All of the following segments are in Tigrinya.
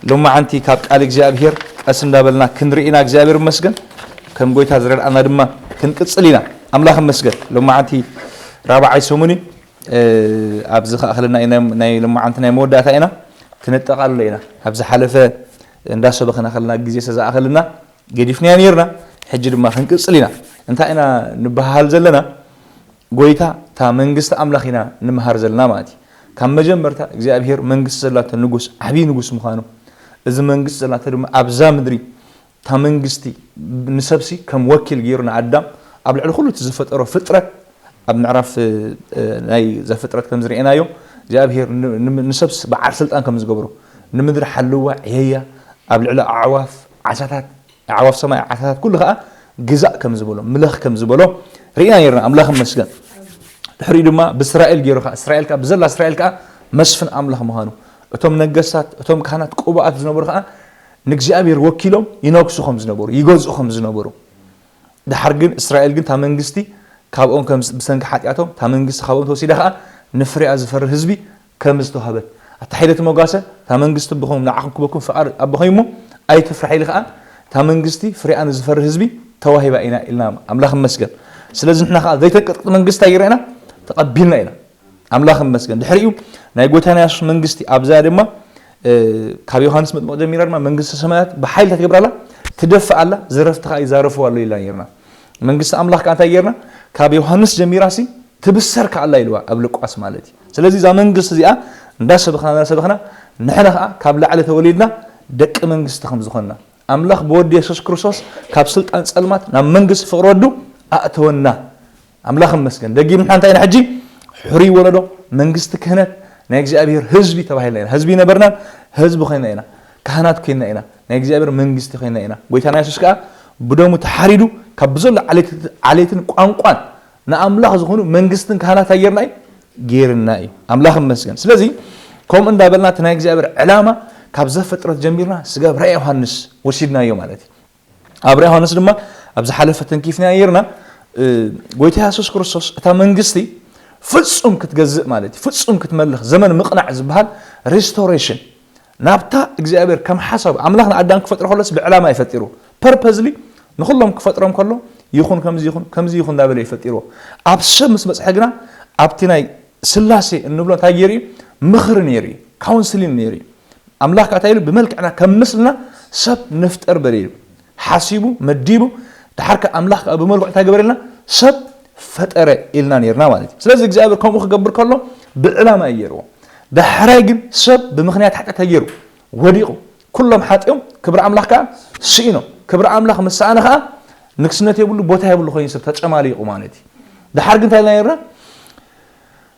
ሎማዓንቲ ካብ ቃል እግዚኣብሔር ቀስ እንዳበልና ክንርኢ ኢና። እግዚኣብሔር ይመስገን። ከም ጎይታ ዝረድኣና ድማ ክንቅጽል ኢና። ኣምላኽ ይመስገን። ሎማዓንቲ ራብዓይ ሰሙን እዩ። እ፣ ኣብዚ ከኣ ከለና ኢና፣ ናይ ሎማዓንቲ ናይ መወዳእታ ኢና። ክነጠቓልሎ ኢና። ኣብ ዝሓለፈ እንዳሰበኽና ከለና ግዜ ስለ ዝኣኸልና ገዲፍናዮ ነይርና። ሕጂ ድማ ክንቅጽል ኢና። እንታይ ኢና ንበሃል ዘለና? ጎይታ፣ እታ መንግስቲ ኣምላኽ ኢና ንምሃር ዘለና ማለት እዩ። ካብ መጀመርታ እግዚኣብሔር መንግስቲ ዘላቶ ንጉስ፣ ዓብዪ ንጉስ ምዃኑ፣ እዚ መንግስቲ ዘላቶ ድማ ኣብዛ ምድሪ፣ እታ መንግስቲ ንሰብሲ ከም ወኪል ገይሩ ንኣዳም ኣብ ልዕሊ ኩሉ እቲ ዝፈጠሮ ፍጥረት፣ ኣብ ምዕራፍ፣ እ፣ ናይ ዘፍጥረት ከም ዝርኤናዮ፣ እግዚኣብሔር ን-፣ ን-፣ ንሰብሲ በዓል ስልጣን ከም ዝገብሮ፣ ንምድሪ ሓልዋ፣ ዕየያ፣ ኣብ ልዕሊ ኣዕዋፍ፣ ዓሳታት፣ ኣዕዋፍ ሰማይ፣ ዓሳታት ኩሉ ከኣ ግዛእ ከም ዝበሎ፣ ምለኽ ከም ዝበሎ ርኢና ነርና። ኣምላኽ ይመስገን። ድሕሪኡ ድማ ብእስራኤል ገይሩ ከኣ፣ እስራኤል ከኣ፣ ብዘላ እስራኤል ከኣ መስፍን ኣምላኽ ምዃኑ፣ እቶም ነገስታት፣ እቶም ካህናት፣ ቅቡኣት ዝነበሩ ከኣ ንእግዚኣብሔር ወኪሎም ይነግሱ ከም ዝነበሩ፣ ይገዝኡ ከም ዝነበሩ፣ ደሓር ግን እስራኤል ግን እታ መንግስቲ ካብኦም ከም፣ ብሰንኪ ሓጢኣቶም እታ መንግስቲ ካብኦም ተወሲዳ ከኣ ንፍሬኣ ዝፈሪ ህዝቢ ከም ዝተዋህበት፣ ኣታ ሒደት መጓሰ፣ እታ መንግስቲ ብኹም ንዓኹም ክበኩም ፍቓድ ኣቦ ኾይሞ ኣይትፍራሕ ኢሉ ከኣ እታ መንግስቲ ፍሬኣ ንዝፈሪ ህዝቢ ተዋሂባ ኢና ኢልና። ኣምላኽ ይመስገን። ስለዚ ንሕና ከኣ ዘይተንቀጥቅጥ መንግስቲ ኣይረኣና ተቐቢልና ኢና። ኣምላኽ ይመስገን። ድሕሪኡ ናይ ጎይታና የሱስ መንግስቲ ኣብዛ ድማ፣ እ፣ ካብ ዮሃንስ መጥምቕ ጀሚራ ድማ መንግስቲ ሰማያት ብሓይሊ ትገብራላ፣ ትደፍእ ኣላ፣ ዘረፍቲ ከኣ ይዛረፉ ኣሎ ኢልና ነርና። መንግስቲ ኣምላኽ ከኣ እንታይ ጌርና? ካብ ዮሃንስ ጀሚራሲ ትብሰር ከኣ ኣላ ኢልዋ ኣብ ሉቃስ ማለት እዩ። ስለዚ እዛ መንግስቲ እዚኣ እንዳሰበኽና፣ እንዳሰበኽና ንሕና ከኣ ካብ ላዕሊ ተወሊድና ደቂ መንግስቲ ከም ዝኾንና፣ ኣምላኽ ብወዲ የሱስ ክርስቶስ ካብ ስልጣን ጸልማት ናብ መንግስቲ ፍቕሪ ወዱ ኣእተወና። ኣምላኽ ይመስገን። ደጊም ንሕና እንታይ ኢና ሕጂ? ሕሩይ ወለዶ፣ መንግስቲ ክህነት፣ ናይ እግዚኣብሔር ህዝቢ ተባሂልና ኢና። ህዝቢ ነበርናን ህዝቢ ኮይና ኢና። ካህናት ኮይና ኢና። ናይ እግዚኣብሔር መንግስቲ ኮይና ኢና። ጎይታና የሱስ ከኣ ብደሙ ተሓሪዱ ካብ ብዘሎ ዓሌት-፣ ዓሌትን ቋንቋን ንኣምላኽ ዝኾኑ መንግስትን ካህናት ኣየርና እዩ ገይርና እዩ። ኣምላኽ ይመስገን። ስለዚ ከምኡ እንዳበልና እቲ ናይ እግዚኣብሔር ዕላማ ካብ ዘፍጥረት ጀሚርና ስጋብ ራእይ ዮሃንስ ወሲድናዮ ማለት እዩ። ኣብ ራእይ ዮሃንስ ድማ ኣብ ዝሓለፈ ተንኪፍና ነይርና። እ፣ ጎይታ የሱስ ክርስቶስ እታ መንግስቲ ፍጹም ክትገዝእ ማለት እዩ፣ ፍጹም ክትመልኽ፣ ዘመን ምቕናዕ ዝበሃል ሪስቶሬሽን ናብታ እግዚኣብሔር ከም ሓሳብ ኣምላኽ ንኣዳም ክፈጥሮ ከሎስ ብዕላማ እዩ ፈጢሩ። ፐርፐዝሊ ንኹሎም ክፈጥሮም ከሎ ይኹን ከምዚ ይኹን ከምዚ ይኹን እንዳበለ እዩ ፈጢርዎ። ኣብ ሰብ ምስ በጽሐ ግና ኣብቲ ናይ ስላሴ እንብሎ እንታይ ገይሩ እዩ? ምኽሪ ነይሩ እዩ፣ ካውንስሊን ነይሩ እዩ። ኣምላኽ ከኣ እንታይ ኢሉ? ብመልክዕና ከም ምስልና ሰብ ንፍጠር በለ ኢሉ ሓሲቡ መዲቡ። ደሓር ከኣ ኣምላኽ ከኣ ብመልክዑ እንታይ ገበረልና? ሰብ ፈጠረ ኢልና ነርና ማለት እዩ። ስለዚ እግዚኣብሔር ከምኡ ክገብር ከሎ ብዕላማ እዩ ገይርዎ። ዳሕራይ ግን ሰብ ብምኽንያት ሓጢኣት እንታይ ገይሩ? ወዲቑ። ኩሎም ሓጢኦም፣ ክብሪ ኣምላኽ ከኣ ስኢኖም። ክብሪ ኣምላኽ ምስ ሰኣነ ከኣ ንግስነት የብሉ፣ ቦታ የብሉ ኮይኑ ሰብ ተጨማሊቑ ማለት እዩ። ደሓር ግን እንታይ ኢልና ነርና?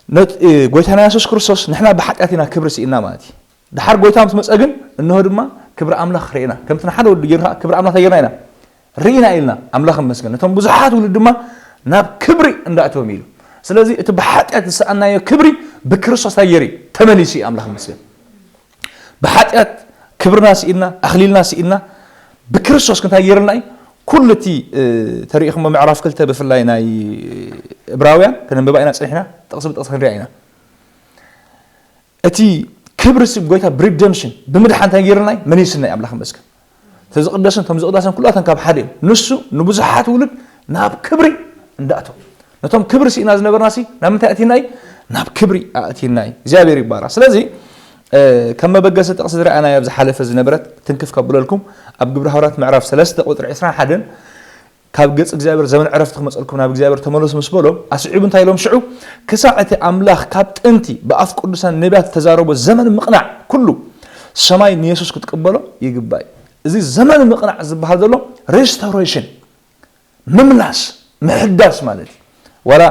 ነት-፣ እ፣ ጎይታና የሱስ ክርስቶስ ንሕና ብሓጢኣት ኢና ክብሪ ስኢና ማለት እዩ። ደሓር ጎይታ ምስ መጸ ግን እንሆ ድማ ክብሪ ኣምላኽ ርኢና። ከምቲ ንሓደ ወዲ ገይሩ ከኣ ክብሪ ኣምላኽ እንታይ ገይርና ኢና? ርኢና ኢልና። ኣምላኽ ይመስገን። ነቶም ብዙሓት ውሉድ ድማ ናብ ክብሪ እንዳእተዎም ኢሉ። ስለዚ እቲ ብሓጢኣት ዝሰኣናዮ ክብሪ ብክርስቶስ እንታይ ገይሩ? ተመሊሱ እዩ። ኣምላኽ ይመስገን። ብሓጢኣት ክብርና ስኢልና፣ ኣኽሊልና ስኢልና፣ ብክርስቶስ ክንታይ ገይርና እዩ? ኩሉ እቲ፣ እ፣ ተሪኢኹሞ ምዕራፍ ክልተ ብፍላይ ናይ እብራውያን ከነንብባ ኢና ጸኒሕና፣ ጥቕሲ ብጥቕሲ ክንሪኣ ኢና። እቲ ክብሪ ሲ ጎይታ ብሪደምሽን ብምድሓን እንታይ ገይርና እዩ? መሊስና እዩ። ኣምላኽ ይመስገን። ተዝቕደስን ተም ዝቕዳሰን ኩላተን ካብ ሓደ እዮም። ንሱ ንብዙሓት ውሉድ ናብ ክብሪ እንዳእተው። ነቶም ክብሪ ስኢና ዝነበርና ሲ ናብ ምንታይ ኣእቲና እዩ? ናብ ክብሪ ኣእቲና እዩ። እግዚኣብሔር ይባረኽ። ስለዚ፣ እ፣ ከም መበገሲ ጥቕሲ ዝረኣናዮ ኣብ ዝሓለፈ ዝነበረት ትንክፍ ከብለልኩም፣ ኣብ ግብረ ሃዋርያት ምዕራፍ ሰለስተ ቁጽሪ ዕስራን ሓደን ካብ ገጽ እግዚኣብሔር ዘመን ዕረፍቲ ክመጸልኩም ናብ እግዚኣብሔር ተመለሱ ምስ በሎም፣ ኣስዒቡ እንታይ ኢሎም ሽዑ? ክሳዕ እቲ ኣምላኽ ካብ ጥንቲ ብኣፍ ቅዱሳን ነቢያት ዝተዛረቦ ዘመን ምቕናዕ ኩሉ ሰማይ ንየሱስ ክትቅበሎ ይግባእ እዩ። እዚ ዘመን ምቕናዕ ዝበሃል ዘሎ ሬስቶሬሽን፣ ምምላስ፣ ምሕዳስ ማለት እዩ። ዋላ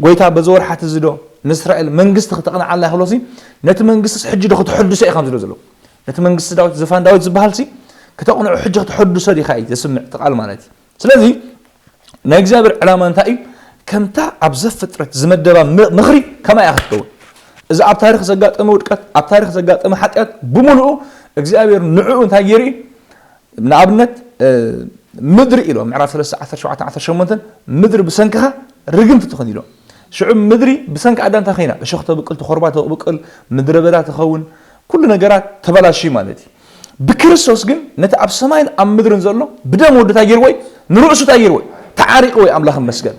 ጎይታ በዚ ወርሓት እዚ ዶ ንእስራኤል መንግስቲ ክተቕንዓላ ይኽእሎሲ፣ ነቲ መንግስቲስ ሕጂ ዶ ክትሕድሶ ኢኻ ዝብሎ ዘሎ? ነቲ መንግስቲ ዳዊት፣ ዝፋን ዳዊት ዝበሃልሲ፣ ክተቕንዖ ሕጂ ክትሕድሶ ዲኻ እዩ ዘስምዕ እቲ ቃል ማለት እዩ። ስለዚ ናይ እግዚኣብሔር ዕላማ እንታይ እዩ? ከምታ ኣብ ዘፍጥረት ዝመደባ ም-፣ ምኽሪ ከማይ እያ ክትከውን። እዚ ኣብ ታሪኽ ዘጋጠመ ውድቀት፣ ኣብ ታሪኽ ዘጋጠመ ሓጢኣት ብምሉኡ እግዚኣብሔር ንዕኡ እንታይ ገይሩ እዩ? ንኣብነት፣ እ፣ ምድሪ ኢሎ ምዕራፍ ሰለስተ ዓሰርተ ሸውዓተ ዓሰርተ ሸሞንተ ምድሪ ብሰንክኻ ርግምቲ ትኹን ኢሎ። ሽዑ ምድሪ ብሰንኪ ኣዳም እንታይ ኮይና? እሾኽ ተብቅል፣ ተኾርባ ተብቅል፣ ምድረ በዳ ትኸውን፣ ኩሉ ነገራት ተበላሽዩ ማለት እዩ። ብክርስቶስ ግን ነቲ ኣብ ሰማይን ኣብ ምድርን ዘሎ ብደም ወዱ እንታይ ገይርዎ እዩ? ንርእሱ እንታይ ገይርዎ እዩ? ተዓሪቕዎ እዩ። ኣምላኽ ይመስገን።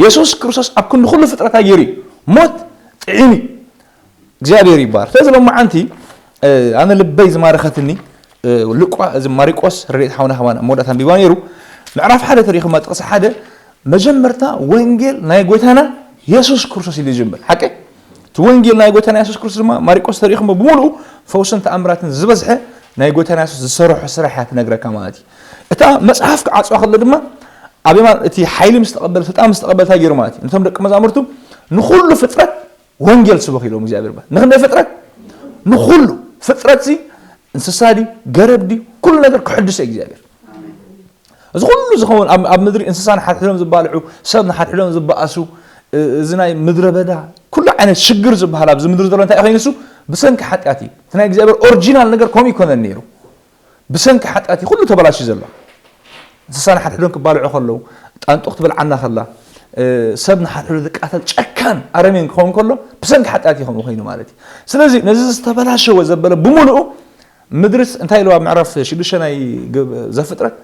የሱስ ክርስቶስ ኣብ ክንዲ ኩሉ ፍጥረት እንታይ ገይሩ እዩ? ሞት ጥዒሙ እዩ። እግዚኣብሔር ይባረክ። ስለዚ ሎማዓንቲ ኣነ ልበይ ዝማረኸትኒ ሉቃ እዚ ማሪቆስ ረድኤት ሓውና ከማን መወዳእታ ኣንቢባ ነይሩ። ምዕራፍ ሓደ ተሪኹ ጥቕሲ ሓደ መጀመርታ ወንጌል ናይ ጎይታና የሱስ ክርስቶስ ኢሉ ይጅምር። ሓቂ እቲ ወንጌል ናይ ጎይታና የሱስ ክርስቶስ ድማ ማሪቆስ ተሪኹሞ ብምሉኡ ፈውስን ተኣምራትን ዝበዝሐ ናይ ጎይታና የሱስ ዝሰርሖ ስራሕ እያ ትነግረካ ማለት እዩ። እታ መጽሓፍ ክዓጽዋ ከሎ ድማ ኣብ የማን እቲ ሓይሊ ምስ ተቐበለ ስልጣን ምስ ተቐበለ እንታይ ገይሩ ማለት እዩ? ነቶም ደቂ መዛሙርቱ ንኹሉ ፍጥረት ወንጌል ስበኽ ኢሎም እግዚኣብሔር ባል ንክንደይ ፍጥረት ንኩሉ ፍጥረት ሲ እንስሳ ድዩ ገረብ ድዩ ኩሉ ነገር ክሕድሶ እግዚኣብሔር እዚ ኩሉ ዝኸውን ኣብ ኣብ ምድሪ እንስሳ ንሓድሕዶም ዝበልዑ ሰብ ንሓድሕዶም ዝበኣሱ እ- እዚ ናይ ምድረ በዳ ኩሉ ዓይነት ሽግር ዝበሃል ኣብዚ ምድሪ ዘሎ እንታይ ኮይኑ እሱ ብሰንኪ ሓጢኣት እዩ እቲ ናይ እግዚኣብሔር ኦሪጂናል ነገር ከምኡ ይኮነን ነይሩ ብሰንኪ ሓጢኣት እዩ ኩሉ ተበላሽዩ ዘሎ። እንስሳ ንሓድሕዶም ክባልዑ ከለዉ፣ ጣንጡ ክትበልዓና ከላ፣ እ፣ ሰብ ንሓድሕዱ ዝቃተል ጨካን ኣረሜን ክኸውን ከሎ ብሰንኪ ሓጢኣት እዩ ከምኡ ኮይኑ ማለት እዩ። ስለዚ ነዚ ዝተበላሸወ ዘበለ ብምሉኡ ምድርስ እንታይ ኢልዋ ኣብ ምዕራፍ ሽዱሽተ ናይ ግብ- ዘፍጥረት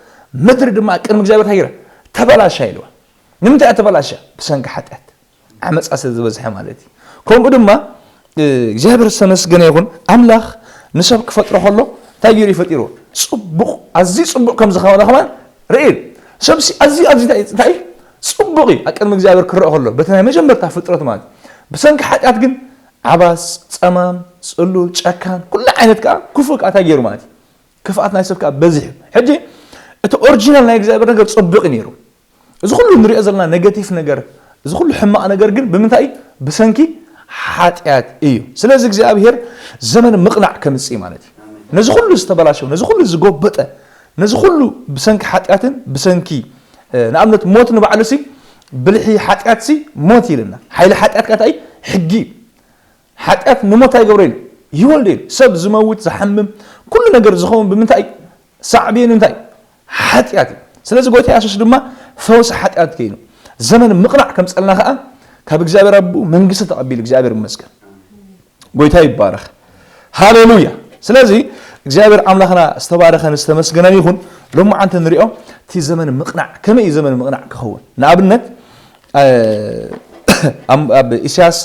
ምድሪ ድማ ቅድሚ እግዚኣብሔር እንታይ ገይራ ተበላሻ ኢልዋ። ንምንታይ እያ ተበላሻ? ብሰንኪ ሓጢኣት። ዓመፃ ስለ ዝበዝሐ ማለት እዩ። ከምኡ ድማ እግዚኣብሔር ዝተመስገነ ይኹን ኣምላኽ ንሰብ ክፈጥሮ ከሎ እንታይ ገይሩ ይፈጢርዎ? ፅቡቕ ኣዝዩ ፅቡቕ ከም ዝኸነ ከማን ርኢ እዩ። ሰብሲ ኣዝዩ ኣዝዩ እንታይ እንታይ እዩ? ፅቡቕ እዩ ኣብ ቅድሚ እግዚኣብሔር ክረአ ከሎ በቲ ናይ መጀመርታ ፍጥረት ማለት እዩ። ብሰንኪ ሓጢኣት ግን ዓባስ፣ ፀማም፣ ፅሉል፣ ጨካን ኩሉ ዓይነት ከዓ ክፉእ ከዓ እንታይ ገይሩ ማለት እዩ። ክፍኣት ናይ ሰብ ከዓ በዚሑ። ሕጂ እቲ ኦሪጂናል ናይ እግዚኣብሔር ነገር ፅቡቕ እዩ ነይሩ። እዚ ኩሉ ንሪኦ ዘለና ኔጋቲቭ ነገር እዚ ኩሉ ሕማቕ ነገር ግን ብምንታይ እዩ? ብሰንኪ ሓጢኣት እዩ። ስለዚ እግዚኣብሔር ዘመን ምቕናዕ ከምፅእ ማለት እዩ። ነዚ ኩሉ ዝተበላሸው ነዚ ኩሉ ዝጎበጠ ነዚ ኩሉ ብሰንኪ ሓጢኣትን ብሰንኪ ንኣብነት ሞት ንባዕሉ ሲ ብልሒ ሓጢኣት ሲ ሞት ይልና ሓይሊ ሓጢኣት ካታይ ሕጊ እዩ። ሓጢኣት ንሞት ኣይገብሮ ኢሉ ይወልዶ ኢሉ ሰብ ዝመውት ዝሓምም ኩሉ ነገር ዝኸውን ብምንታይ ሳዕቤኑ እንታይ ሓጢኣት እዩ። ስለዚ ጎይታ የሱስ ድማ ፈውሲ ሓጢኣት ከይኑ ዘመን ምቕናዕ ከምፀልና ከዓ ካብ እግዚኣብሔር ኣቦኡ መንግስቲ ተቐቢሉ እግዚኣብሔር ይመስገን። ጎይታ ይባረኽ። ሃሌሉያ። ስለዚ እግዚኣብሔር ኣምላኽና ዝተባረኸን ዝተመስገነን ይኹን። ሎማዓንቲ ንሪኦ እቲ ዘመን ምቕናዕ ከመይ እዩ ዘመን ምቕናዕ ክኸውን? ንኣብነት ኣብ ኢሳያስ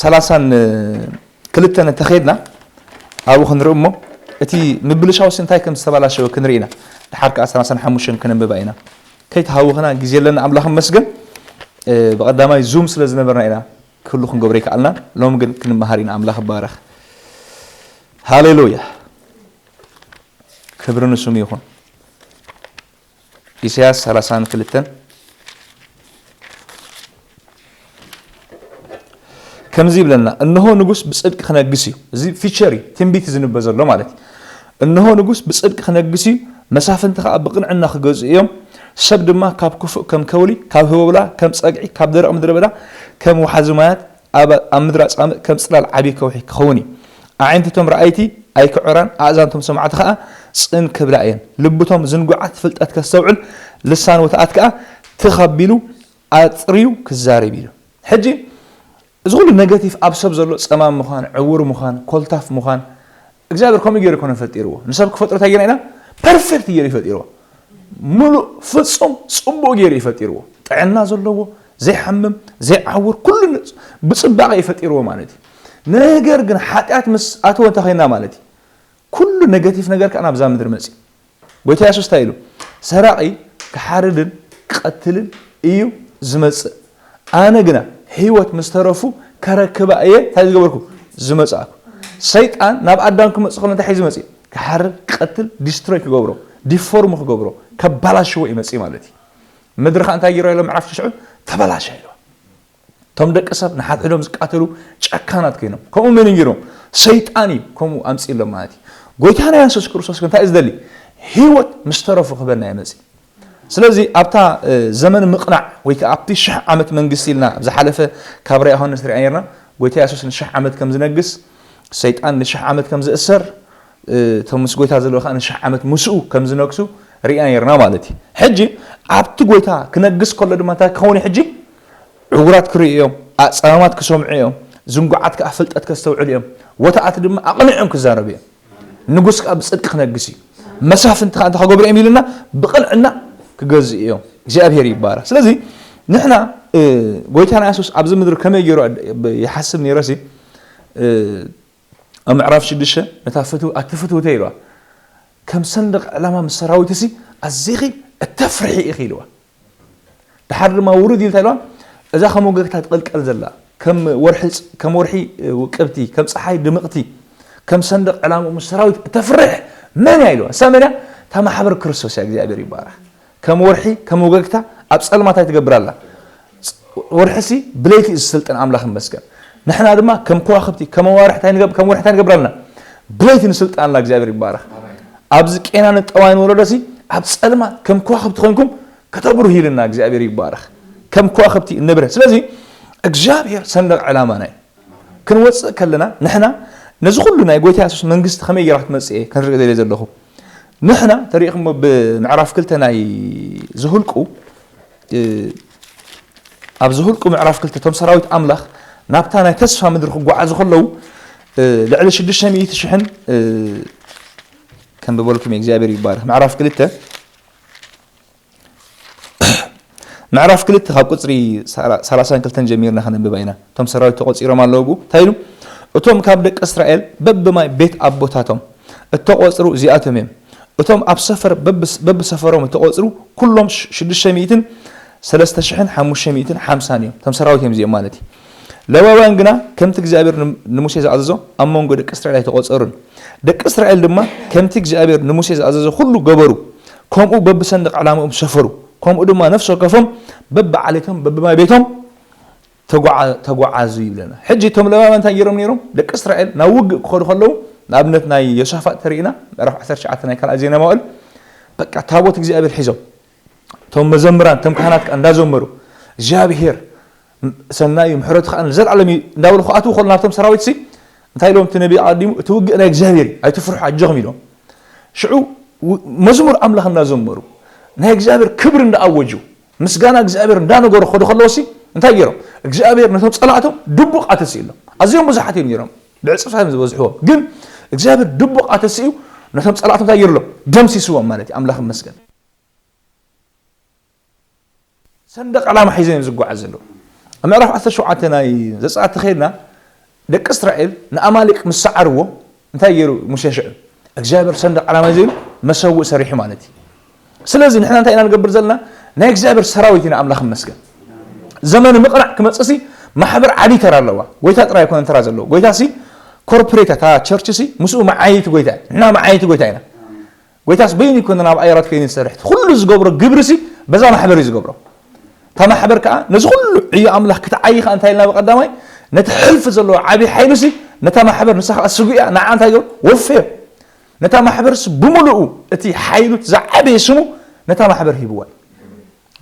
ሰላሳን ክልተን እንተኸድና ኣብኡ ክንርኢ እሞ እቲ ምብልሻውሲ እንታይ ከም ዝተበላሸወ ክንርኢ ኢና። ድሓር ከዓ ሰላሳን ሓሙሽተን ከነንብባ ኢና። ከይተሃወኽና ግዜ ኣለና ኣምላኽ መስገን። ብቐዳማይ ዙም ስለ ዝነበርና ኢና ክሉ ክንገብሮ ይከኣልና። ሎም ግን ክንመሃር ኢና ኣምላኽ ባረኽ። ሃሌሉያ ክብሪ ንስሙ ይኹን። ኢሳያስ ሰላሳን ክልተን ከምዚ ይብለና፣ እንሆ ንጉስ ብጽድቂ ክነግስ እዩ። እዚ ፊቸር እዩ፣ ትንቢት ዝንበ ዘሎ ማለት እዩ። እንሆ ንጉስ ብጽድቂ ክነግስ እዩ፣ መሳፍንቲ ከኣ ብቕንዕና ክገዝኡ እዮም። ሰብ ድማ ካብ ክፉእ ከም ከውሊ፣ ካብ ህቦብላ ከም ጸግዒ፣ ካብ ደረቕ ምድረ በዳ ከም ወሓዚ ማያት፣ ኣብ ኣብ ምድሪ ኣጻምእ ከም ጽላል ዓቢ ከውሒ ክኸውን እዩ። ኣዒንትቶም ረኣይቲ ኣይክዕራን፣ ኣእዛንቶም ሰማዕቲ ከኣ ጽን ክብላ እየን። ልብቶም ዝንጉዓት ፍልጠት ከስተውዕል፣ ልሳን ወትኣት ከኣ ትኽ ኣቢሉ ኣጽርዩ ክዛረብ እዩ። ሕጂ እዚ ኩሉ ኔጋቲቭ ኣብ ሰብ ዘሎ ጸማም ምዃን፣ ዕውር ምዃን፣ ኮልታፍ ምዃን እግዚኣብሔር ከምኡ ገይሩ ኮነ ፈጢርዎ። ንሰብ ክፈጥሮ እንታይ ገይርና ኢና? ፐርፌክት ገይሩ ይፈጢርዎ። ሙሉእ ፍጹም ጽቡቕ ገይሩ ይፈጢርዎ። ጥዕና ዘለዎ፣ ዘይሓምም፣ ዘይዓውር፣ ኩሉ ን- ብጽባቐ ይፈጢርዎ ማለት እዩ። ነገር ግን ሓጢኣት ምስ ኣትወ እንታይ ኮይና ማለት እዩ? ኩሉ ኔጋቲቭ ነገር ከኣ ናብዛ ምድሪ መጽዩ። ጎይታ የሱስ እንታይ ኢሉ? ሰራቒ ክሓርድን ክቐትልን እዩ ዝመጽእ። ኣነ ግና ህይወት ምስ ተረፉ ከረክባ እየ እንታይ ዝገበርኩ? ዝመጽኣኩ። ሰይጣን ናብ ኣዳም ክመጽእ ከሎ እንታይ ሒዙ መጽእ? ክሓርድ፣ ክቐትል፣ ዲስትሮይ ክገብሮ፣ ዲፎርም ክገብሮ፣ ከባላሽዎ እዩ መጽእ ማለት እዩ። ምድሪ ከኣ እንታይ ገይሮ ኢሎ ምዕራፍ ትሽዑ ተበላሻ ኢሎ። እቶም ደቂ ሰብ ንሓድሕዶም ዝቃተሉ ጨካናት ኮይኖም ከምኡ መን ገይሮም ሰይጣን እዩ ከምኡ ኣምፅሎም ማለት እዩ። ጎይታና የሱስ ክርስቶስ እንታይ እዩ ዝደሊ? ህይወት ምስ ተረፉ ክበና ይመፅእ። ስለዚ ኣብታ ዘመን ምቕናዕ ወይ ከዓ ኣብቲ ሽሕ ዓመት መንግስቲ ኢልና ዝሓለፈ ካብ ራእይ ዮሃንስ ሪኣ ነርና። ጎይታ የሱስ ንሽሕ ዓመት ከም ዝነግስ ሰይጣን ንሽሕ ዓመት ከም ዝእሰር እቶም ምስ ጎይታ ዘለዉ ከዓ ንሽሕ ዓመት ምስኡ ከም ዝነግሱ ሪእና ነርና ማለት እዩ። ሕጂ ኣብቲ ጎይታ ክነግስ ከሎ ድማ እንታይ ክኸውን እዩ? ሕጂ ዕውራት ክርእዩ እዮም፣ ኣፀማማት ክሰምዑ እዮም፣ ዝንጉዓት ከዓ ፍልጠት ከስተውዕሉ እዮም፣ ወታኣት ድማ ኣቕኒዖም ክዛረቡ እዮም። ንጉስ ከዓ ብፅድቂ ክነግስ እዩ። መሳፍንቲ ከዓ እንታይ ክገብሩ እዮም ኢልና? ብቕንዕና ክገዝኡ እዮም። እግዚኣብሔር ይባረክ። ስለዚ ንሕና፣ እ፣ ጎይታና የሱስ ኣብዚ ምድሪ ከመይ ገይሩ ኣድ-፣ ብ-፣ ይሓስብ ነይረሲ፣ እ፣ ኣብ ምዕራፍ ሽዱሽተ ነታ ፍትው-፣ ኣቲ ፍትውተይ ኢልዋ። ከም ሰንደቕ ዕላማ ምስ ሰራዊትሲ ኣዚኺ እተፍርሒ ኢኺ ኢልዋ። ድሓር ድማ ውርድ ኢሉ እንታይ ኢልዋ? እዛ ከም ወገግታ ትቕልቀል ዘላ፣ ከም ወርሒ ጽ-፣ ከም ወርሒ፣ እ፣ ውቅብቲ፣ ከም ጸሓይ ድምቕቲ፣ ከም ሰንደቕ ዕላምኡ ምስ ሰራዊት እተፍርሕ መን እያ ኢልዋ። እሳ መን እያ? እታ ማሕበር ክርስቶስ እያ። እግዚኣብሔር ይባረኽ። ከም ወርሒ፣ ከም ወገግታ ኣብ ጸልማት ኣይትገብር ኣላ። ጽ-፣ ወርሒሲ ብለይቲ እዩ ዝስልጥን፣ ኣምላኽ ይመስገን። ንሕና ድማ ከም ከዋኽብቲ፣ ከም ኣዋርሕ እንታይ ንገብ-፣ ከም ወርሒ እንታይ ንገብር ኣለና? ብለይቲ ንስልጥን ኣለና። እግዚኣብሔር ይባረኽ። ኣብዚ ቄናን ጠዋይን ወለዶሲ ኣብ ጸልማት ከም ከዋኽብቲ ኮይንኩም ከተብርሁ ኢልና እግዚኣብሔር ይባረኽ። ከም ከዋኽብቲ እንብርህ። ስለዚ እግዚኣብሔር ሰንደቕ ዕላማና እዩ። ክንወጽእ ከለና ንሕና ነዚ ኩሉ ናይ ጎይታ የሱስ መንግስቲ ከመይ ጌራ ክትመጽእ እየ ክንርኢ ደልየ ዘለኹ። ንሕና ተሪእኹሞ ብምዕራፍ ክልተ ናይ ዝሁልቁ፣ እ፣ ኣብ ዝሁልቁ ምዕራፍ ክልተ እቶም ሰራዊት ኣምላኽ ናብታ ናይ ተስፋ ምድሪ ክጓዓዙ ከለዉ፣ እ፣ ልዕሊ ሽዱሽተ ሚእቲ ሽሕን፣ እ፣ ከንብበልኩም እየ፣ እግዚኣብሔር ይባረኽ። ምዕራፍ ክልተ ምዕራፍ ክልተ ካብ ቁጽሪ ሰላ-፣ ሰላሳን ክልተን ጀሚርና ከነንብባ ኢና። እቶም ሰራዊት ተቖጺሮም ኣለዉ ብኡ። እንታይ ኢሉ? እቶም ካብ ደቂ እስራኤል በብማይ ቤት ኣቦታቶም እተቖጽሩ እዚኣቶም እዮም። እቶም ኣብ ሰፈር በብስ-፣ በብሰፈሮም እተቖጽሩ ኩሎም ሽ-፣ ሽዱሽተ ሚእትን ሰለስተ ሽሕን ሓሙሽተ ሚእትን ሓምሳን እዮም። እቶም ሰራዊት እዮም እዚኦም ማለት እዩ። ሌዋውያን ግና ከምቲ እግዚኣብሔር ን-፣ ንሙሴ ዝኣዘዞ ኣብ መንጎ ደቂ እስራኤል ኣይተቖጸሩን። ደቂ እስራኤል ድማ ከምቲ እግዚኣብሔር ንሙሴ ዝኣዘዞ ኩሉ ገበሩ። ከምኡ በብሰንደቕ ዕላምኦም ሰፈሩ። ከምኡ ድማ ነፍሲ ወከፎም በብዓሌቶም በብማይ ቤቶም ተጓዓ-፣ ተጓዓዙ ይብለና። ሕጂ እቶም ሌዋውያን እንታይ ገይሮም ነይሮም? ደቂ እስራኤል ናብ ውግእ ክኸዱ ከለዉ፣ ንኣብነት ናይ ዮሳፋጥ ተሪእና፣ ምዕራፍ ዓሰርተ ትሽዓተ ናይ ካልኣይ ዜና መዋእል፣ በቃ ታቦት እግዚኣብሔር ሒዞም፣ እቶም መዘምራን፣ እቶም ካህናት ከኣ እንዳዘመሩ፣ እግዚኣብሔር ሰናይ እዩ፣ ምሕረቱ ከኣ ንዘለዓለም እዩ እንዳበሉ ክኣትዉ ከለዉ ናብቶም ሰራዊትሲ፣ እንታይ ኢሎም እቲ ነቢይ ኣቐዲሙ? እቲ ውግእ ናይ እግዚኣብሔር እዩ፣ ኣይትፍርሑ፣ ኣጆኹም ኢሎም። ሽዑ ው-፣ መዝሙር ኣምላኽ እንዳዘመሩ፣ ናይ እግዚኣብሔር ክብሪ እንዳኣወጁ፣ ምስጋና እግዚኣብሔር እንዳነገሩ ክኸዱ ከለዉሲ፣ እንታይ ገይሮም? እግዚኣብሔር ነቶም ጸላእቶም ድቡቕ ኣተሲእሎም። ኣዝዮም ብዙሓት እዮም ነይሮም፣ ብዕጽፍታት እዮም ዝበዝሕዎም። ግን እግዚኣብሔር ድቡቕ ኣተሲኡ ነቶም ጸላእቶም እንታይ ገይሩሎም? ደምሲስዎም ማለት እዩ። ኣምላኽ ይመስገን። ሰንደቕ ዕላማ ሒዞም እዮም ዝጓዓዝ ዘለዉ። ኣብ ምዕራፍ ዓሰርተ ሸውዓተ ናይ ዘጸኣት ተኸይድና፣ ደቂ እስራኤል ንኣማሌቅ ምስ ሰዓርዎ፣ እንታይ ገይሩ ሙሴ ሽዑ? እግዚኣብሔር ሰንደቕ ዕላማ ሒዙ ኢሉ መሰውእ ሰሪሑ ማለት እዩ። ስለዚ ንሕና እንታይ ኢና ንገብር ዘለና? ናይ እግዚኣብሔር ሰራዊት ኢና፣ ኣምላኽ ይመስገን። ዘመን ምቕናዕ ክመጽእሲ ማሕበር ዓቢ ተራ ኣለዋ። ጎይታ ጥራይ ኣይኮነን ተራ ዘለዎ። ጎይታሲ ኮርፖሬት እያ፣ እታ ቸርችሲ ምስኡ መዓየይቲ ጎይታ እያ። ንሕና መዓየይቲ ጎይታ ኢና። ጎይታስ በይኑ ይኮነ ናብ ኣየራት ከይኑ ዝሰርሕ። ኩሉ ዝገብሮ ግብርሲ በዛ ማሕበር እዩ ዝገብሮ። እታ ማሕበር ከኣ ነዚ ኩሉ ዕዮ ኣምላኽ ክትዓዪ ከኣ እንታይ ኢልና ብቐዳማይ? ነቲ ሕልፊ ዘለዎ ዓቢ ሓይሉሲ ነታ ማሕበር ንሳ ከኣ ስጉያ ንዓ እንታይ ገይሩ? ወፈዮ። ነታ ማሕበርስ ብምሉኡ እቲ ሓይሉ እቲ ዝዓበየ ስሙ ነታ ማሕበር ሂብዋ።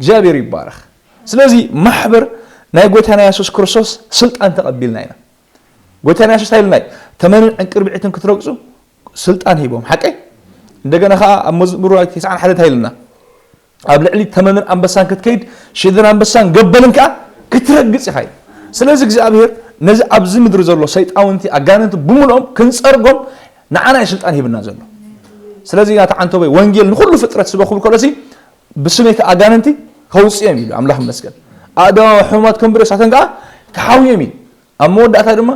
እግዚኣብሔር ይባረኽ። ስለዚ ማሕበር ናይ ጎይታና የሱስ ክርስቶስ ስልጣን ተቐቢልና ኢና። ጎይታና የሱስ እንታይ ኢሉና እዩ? ተመንን ዕንቅርቢዒትን ክትረግጹ ስልጣን ሂቦም። ሓቀይ? እንደገና ከኣ ኣብ መዝሙር ተስዓን ሓደ እንታይ ኢሉና? ኣብ ልዕሊ ተመንን ኣንበሳን ክትከይድ፣ ሽድን ኣንበሳን ገበልን ከኣ ክትረግጽ ኢኻ ኢሉ። ስለዚ እግዚኣብሔር ነዚ ኣብዚ ምድሪ ዘሎ ሰይጣውንቲ ኣጋንንቲ ብምልኦም ክንጸርጎም ንዓና እዩ ስልጣን ሂብና ዘሎ። ስለዚ ናታ ዓንቶበይ ወንጌል ንኹሉ ፍጥረት ስበኹ ክብል ከሎሲ ብስመይቲ ኣጋንንቲ ከውጽኦም ኢሉ ኣምላኽ ይመስገን። ኣእዳዎም ሕሙማት ከንብሩ እሳተን ከኣ ክሓውዮም ኢሉ። ኣብ መወዳእታ ድማ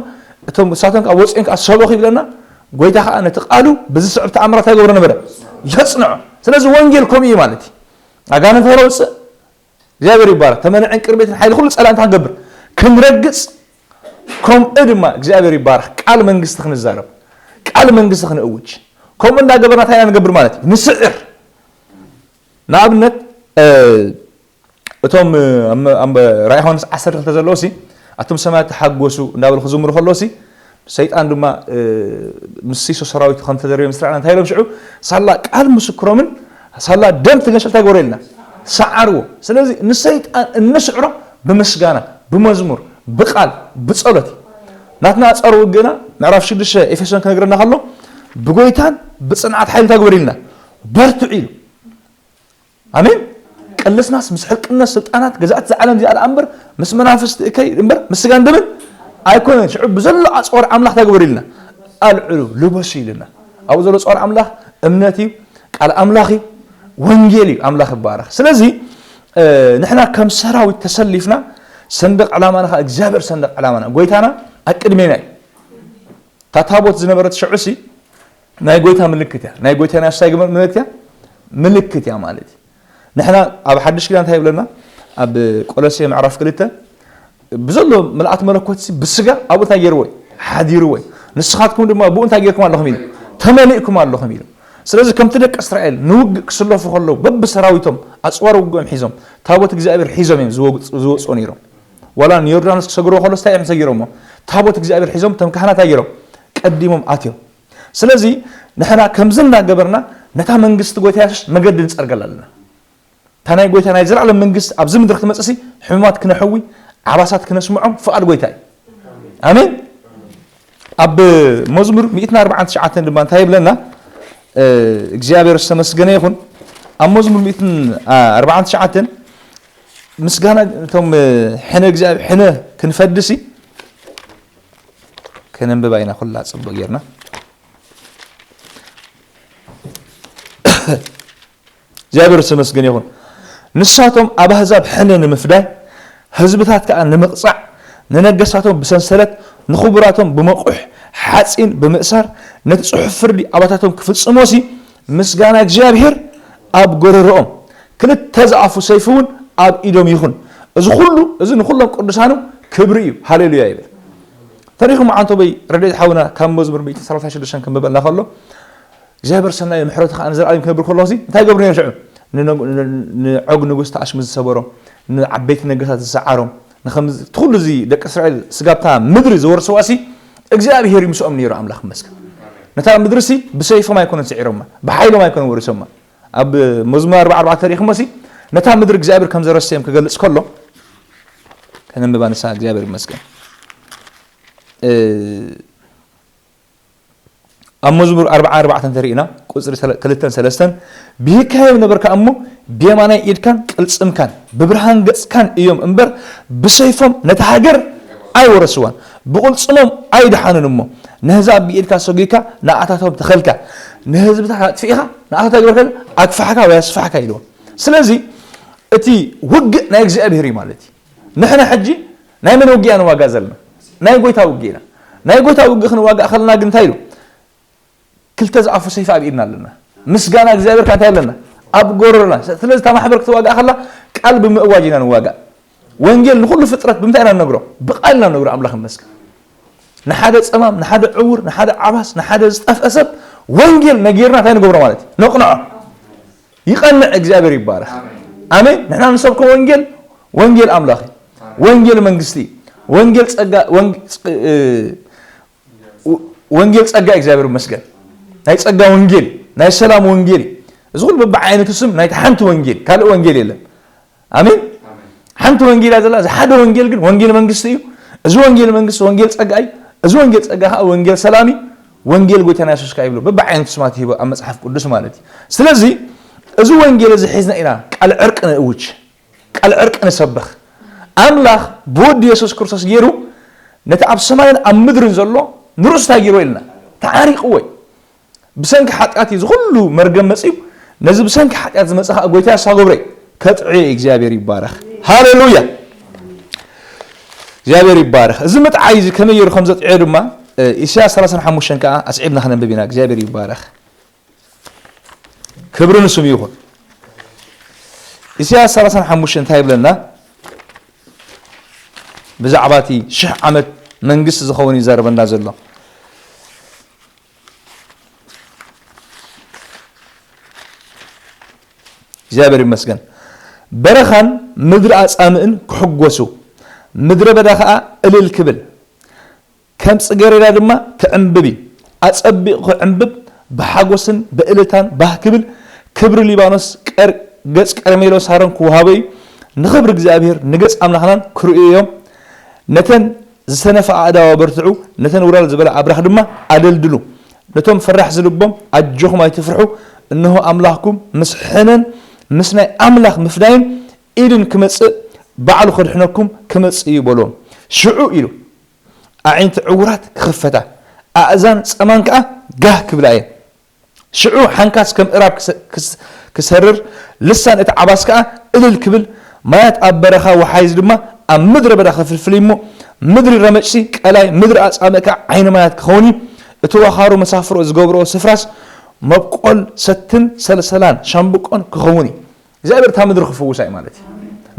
እቶም እሳተን ከኣ ወጺኦም ከኣ ሰበኹ ይብለና። ጎይታ ከኣ ነቲ ቃሉ ብዝስዕብ ተኣምራት ኣይገብሮ ነበረ፣ የጽንዖ። ስለዚ ወንጌል ከምኡ እዩ ማለት እዩ። ኣጋንንቲ ከውጽእ እግዚኣብሔር ይባረክ። ተመንዕን ቅርቤትን ሓይሊ ኩሉ ጸላእን እንታይ ክንገብር? ክንረግጽ። ከምኡ ድማ እግዚኣብሔር ይባረክ። ቃል መንግስቲ ክንዛረብ፣ ቃል መንግስቲ ክንእውጅ። ከምኡ እንዳገበርና እንታይ ኢና ንገብር ማለት እዩ? ንስዕር። ንኣብነት፣ እ፣ እቶም፣ እ፣ ኣብ፣ ኣብ ራእይ ዮሃንስ ዓሰርተ ክልተ ዘለዉ ሲ፣ ኣቱም ሰማያት ተሓጎሱ እንዳበሉ ክዝምሩ ከለዉ ሲ፣ ሰይጣን ድማ፣ እ፣ ምስ ሲሶ ሰራዊቱ ከም ተደርበ ምስ ረኣና እንታይ ኢሎም ሽዑ? ሳላ ቃል ምስክሮምን ሳላ ደም ትገሸል እንታይ ግበሮ ኢልና? ሰዓርዎ። ስለዚ ንሰይጣን እንስዕሮ ብምስጋና፣ ብመዝሙር፣ ብቃል፣ ብጸሎት እዩ። ናትና ጸረ ውግእና ምዕራፍ ሽዱሽተ ኤፌሶን ክነግረና ከሎ ብጎይታን ብጽንዓት ሓይሊ እንታይ ግበር ኢልና? በርትዑ ኢሉ። ኣሜን። ቅልስናስ ምስ ሕልቅነት ስልጣናት ገዛእቲ እዛ ዓለም እዚኣ ደኣ እምበር ምስ መናፍስቲ እከይ እምበር ምስ ስጋን ደምን ኣይኮነን። ሽዑ ብዘሎ ኣጽዋር ኣምላኽ እንታይ ግበሩ ኢልና? ኣልዕሉ፣ ልበሱ ኢልና። ኣብኡ ዘሎ ጸዋር ኣምላኽ እምነት እዩ፣ ቃል ኣምላኽ እዩ፣ ወንጌል እዩ። ኣምላኽ ይባረኽ። ስለዚ ንሕና ከም ሰራዊት ተሰሊፍና፣ ሰንደቕ ዕላማና ከዓ እግዚኣብሔር ሰንደቕ ዕላማና፣ ጎይታና ኣቅድሜና እዩ። እታ ታቦት ዝነበረት ሽዑሲ ናይ ጎይታ ምልክት እያ። ናይ ጎይታ ናይ ኣስታይ ግበር ምልክት እያ፣ ምልክት እያ ማለት እዩ። ንሕና ኣብ ሓድሽ ኪዳን እንታይ ይብለና? ኣብ ቆሎሴ ምዕራፍ ክልተ፣ ብዘሎ ምልኣት መለኮት ሲ ብስጋ ኣብኡ እንታይ ገይርዎ እዩ? ሓዲርዎ እዩ። ንስኻትኩም ድማ ብኡ እንታይ ገይርኩም ኣለኹም ኢሉ? ተመሊእኩም ኣለኹም ኢሉ። ስለዚ ከምቲ ደቂ እስራኤል ንውግእ ክስለፉ ከለዉ በብሰራዊቶም ኣጽዋር ውግኦም ሒዞም፣ ታቦት እግዚኣብሔር ሒዞም እዮም ዝወግጹ-፣ ዝወጽኡ ነይሮም። ዋላ ንዮርዳኖስ ክሰግርዎ ከለዉ እንታይ እዮም ሰጊሮሞ? ታቦት እግዚኣብሔር ሒዞም እቶም ካህናት ኣገይሮም ቀዲሞም ኣትዮም። ስለዚ ንሕና ከምዚ እናገበርና ነታ መንግስቲ ጎይታ የሱስ መገዲ ንጸርገላ ኣለና። እታ ናይ ጎይታ ናይ ዘላለም መንግስቲ ኣብዚ ምድሪ ክትመጽእሲ ሕሙማት ክነሕዊ፣ ዓባሳት ክነስምዖም ፍቓድ ጎይታ እዩ። ኣሜን። ኣብ መዝሙር ሚእትን ኣርባዓን ትሽዓተን ድማ እንታይ ይብለና? እግዚኣብሔር ዝተመስገነ ይኹን። ኣብ መዝሙር ሚእትን ኣርባዓን ትሽዓተን ምስጋና እቶም ሕነ እግዚኣብሔር ሕነ ክንፈድሲ ከነንብባ ኢና ኩላ ጽቡቅ ጌርና። እግዚኣብሔር ዝተመስገነ ይኹን። ንሳቶም ኣብ ኣህዛብ ሕነ ንምፍዳይ፣ ህዝብታት ከኣ ንምቕጻዕ፣ ንነገስታቶም ብሰንሰለት፣ ንኽቡራቶም ብመቑሕ ሓጺን ብምእሳር፣ ነቲ ጽሑፍ ፍርዲ ኣባታቶም ክፍጽሞሲ፣ ምስጋና እግዚኣብሔር ኣብ ጎረሮኦም፣ ክልተ ዝኣፉ ሰይፊ እውን ኣብ ኢዶም ይኹን። እዚ ኩሉ፣ እዚ ንኹሎም ቅዱሳኑ ክብሪ እዩ። ሃሌሉያ ይብል። ተሪኹም ዓንቶበይ ረድኤት ሓውና ካብ መዝሙር ሚእትን ሰላሳን ሽዱሽተን ከንብበልና ከሎ፣ እግዚኣብሔር ሰናይ ምሕረቱ ከኣ ንዘለኣለም ክነብር ከሎ ሲ እንታይ ገብሩ ነይሩ ሽዑ? ንነግ-፣ ን-፣ ንዖግ ንጉስ ተኣሽሙ ዝሰበሮም፣ ንዓበይቲ ነገስታት ዝሰዓሮም፣ ንኸምዚ እቲ ኩሉ እዚ ደቂ እስራኤል ስጋብታ ምድሪ ዝወርስዋ ሲ እግዚኣብሔር ይምስኦም ነይሩ። ኣምላኽ ይመስገን። ነታ ምድሪ ሲ ብሰይፎም ኣይኮነን ስዒሮማ፣ ብሓይሎም ኣይኮነን ወሪሶማ። ኣብ መዝሙር ኣርባዓ ኣርባዕተ ተሪኹሞ ሲ ነታ ምድሪ እግዚኣብሔር ከም ዘረሰዮም ክገልጽ ከሎ ከነንብባ ንሳ እግዚኣብሔር ይመስገን። እ፣ ኣብ መዝሙር ኣርባዓ ኣርባዕተ እንተሪእና፣ ቁጽሪ ሰለ-፣ ክልተን ሰለስተን፣ "ብሂካዮም ነበርካ እሞ፣ ብየማናይ ኢድካን ቅልጽምካን፣ ብብርሃን ገጽካን እዮም እምበር፣ ብሰይፎም ነታ ሃገር ኣይወረስዋን፣ ብቕልጽሞም ኣይደሓኑን እሞ፣ ነህዛብ ብኢድካ ሰጒግካ፣ ንኣታቶም ተኸልካ፣ ንህዝብታት ኣጥፊእኻ፣ ንኣታታ ግበርከ፣ ኣግፋሕካ ወይ ኣስፋሕካ" ኢልዎ። ስለዚ፣ እቲ ውግእ ናይ እግዚኣብሔር እዩ ማለት እዩ። ንሕና ሕጂ ናይ መን ውግእ ኢና ንዋጋእ ዘለና? ናይ ጎይታ ውግእ ኢና። ናይ ጎይታ ውግእ ክንዋጋእ ከለና ግን እንታይ ኢሉ? ክልተ ዝኣፉ ሰይፊ ኣብ ኢድና ኣለና። ምስጋና እግዚኣብሔር ከኣ እንታይ ኣለና? ኣብ ጎረሮና። ስለዚ እታ ማሕበር ክትዋጋእ ከላ ቃል ብምእዋጅ ኢና ንዋጋእ። ወንጌል ንኹሉ ፍጥረት ብምንታይ ኢና ንነግሮ? ብቃል ኢና ንነግሮ። ኣምላኽ ይመስገን። ንሓደ ጸማም፣ ንሓደ ዕውር፣ ንሓደ ዓባስ፣ ንሓደ ዝጠፍአ ሰብ ወንጌል ነጊርና እንታይ ንገብሮ ማለት እዩ? ነቕንዖ። ይቐንዕ፣ እግዚኣብሔር ይባረኽ። ኣሜን። ኣሜን። ንሕና ንሰብኮ ወንጌል፣ ወንጌል ኣምላኽ እዩ። ወንጌል መንግስቲ እዩ። ወንጌል ጸጋ፣ ወንግ-፣ እ፣ ወንጌል ጸጋ እዩ፣ እግዚኣብሔር ይመስገን። ናይ ጸጋ ወንጌል፣ ናይ ሰላም ወንጌል እዩ። እዚ ኩሉ በብዓይነቱ ስም ናይቲ ሓንቲ ወንጌል፣ ካልእ ወንጌል የለን። ኣሜን። ኣሜን። ሓንቲ ወንጌል እያ ዘላ፣ እዚ ሓደ ወንጌል ግን ወንጌል መንግስቲ እዩ። እዚ ወንጌል መንግስቲ ወንጌል ጸጋ እዩ። እዚ ወንጌል ጸጋ ከዓ ወንጌል ሰላም እዩ። ወንጌል ጎይታና የሱስ ከዓ ይብሎ በብዓይነቱ ስማት ይህቦ ኣብ መጽሓፍ ቅዱስ ማለት እዩ። ስለዚ እዚ ወንጌል እዚ ሒዝና ኢና ቃል ዕርቂ ንእውጅ፣ ቃል ዕርቂ ንሰብኽ። ኣምላኽ ብወዲ የሱስ ክርስቶስ ገይሩ ነቲ ኣብ ሰማይን ኣብ ምድርን ዘሎ ንርእሱ እንታይ ገይርዎ ኢልና? ተዓሪቕዎ እዩ። ብሰንኪ ሓጢኣት እዩ እዚ ኩሉ መርገም መጺኡ። ነዚ ብሰንኪ ሓጢኣት ዝመጸ ኸኣ ጎይታ የሱስ ገብረ ከጥዕዮ እዩ። እግዚኣብሔር ይባረኽ። ሃሌሉያ። እግዚኣብሔር ይባረኽ። እዚ ምጥዓይ እዚ ከመይ ገይሩ ከም ዘጥዕዮ ድማ፣ እ፣ ኢሳያስ ሰላሳን ሓሙሽተን ከኣ ኣስዒብና ክነንብብ ኢና። እግዚኣብሔር ይባረኽ። ክብሪ ንስሙ ይኹን። ኢሳያስ ሰላሳን ሓሙሽተን እንታይ ይብለና? ብዛዕባ እቲ ሽሕ ዓመት መንግስቲ ዝኸውን እዩ ዘረበና ዘሎ። እግዚኣብሔር ይመስገን። በረኻን ምድሪ ኣጻምእን ክሕጎሱ፣ ምድረ በዳ ኸኣ እልል ክብል፣ ከም ጽጌረዳ ድማ ክዕምብብ እዩ። ኣጸቢቑ ክዕምብብ፣ ብሓጎስን ብእልልታን ባህ ክብል፣ ክብሪ ሊባኖስ ቀር-፣ ገጽ ቀርሜሎስ ሳሮን ክወሃቦ እዩ። ንኽብሪ እግዚኣብሔር፣ ንገጽ ኣምላኽናን ክርእዩ እዮም። ነተን ዝተነፍኣ ኣእዳው ኣበርትዑ፣ ነተን ውላል ዝበላ ኣብራኽ ድማ ኣደልድሉ። ነቶም ፈራሕ ዝልቦም ኣጆኹም ኣይትፍርሑ፣ እንሆ ኣምላኽኩም ምስ ሕነን ምስ ናይ ኣምላኽ ምፍዳይን ኢድን ክመጽእ ባዕሉ ከድሕነኩም ክመጽእ እዩ በልዎም። ሽዑ ኢሉ ኣዒንቲ ዕዉራት ክኽፈታ፣ ኣእዛን ጸማም ከኣ ጋህ ክብላ እየን። ሽዑ ሓንካስ ከም እራብ ክሰ- ክስ- ክሰርር፣ ልሳን እቲ ዓባስ ከኣ እልል ክብል፣ ማያት ኣብ በረኻ ወሓይዝ ድማ ኣብ ምድረ በዳ ክፍልፍል እሞ፣ ምድሪ ረመጭሲ ቀላይ፣ ምድሪ ኣጻምእ ከኣ ዓይኒ ማያት ክኸውን እዩ። እቲ ወኻሩ መሳፍሮ ዝገብርኦ ስፍራስ መብቆል ሰትን ሰልሰላን ሻምብቆን ክኸውን እዩ። እግዚኣብሔር እታ ምድሪ ክፍውሳ እዩ ማለት እዩ።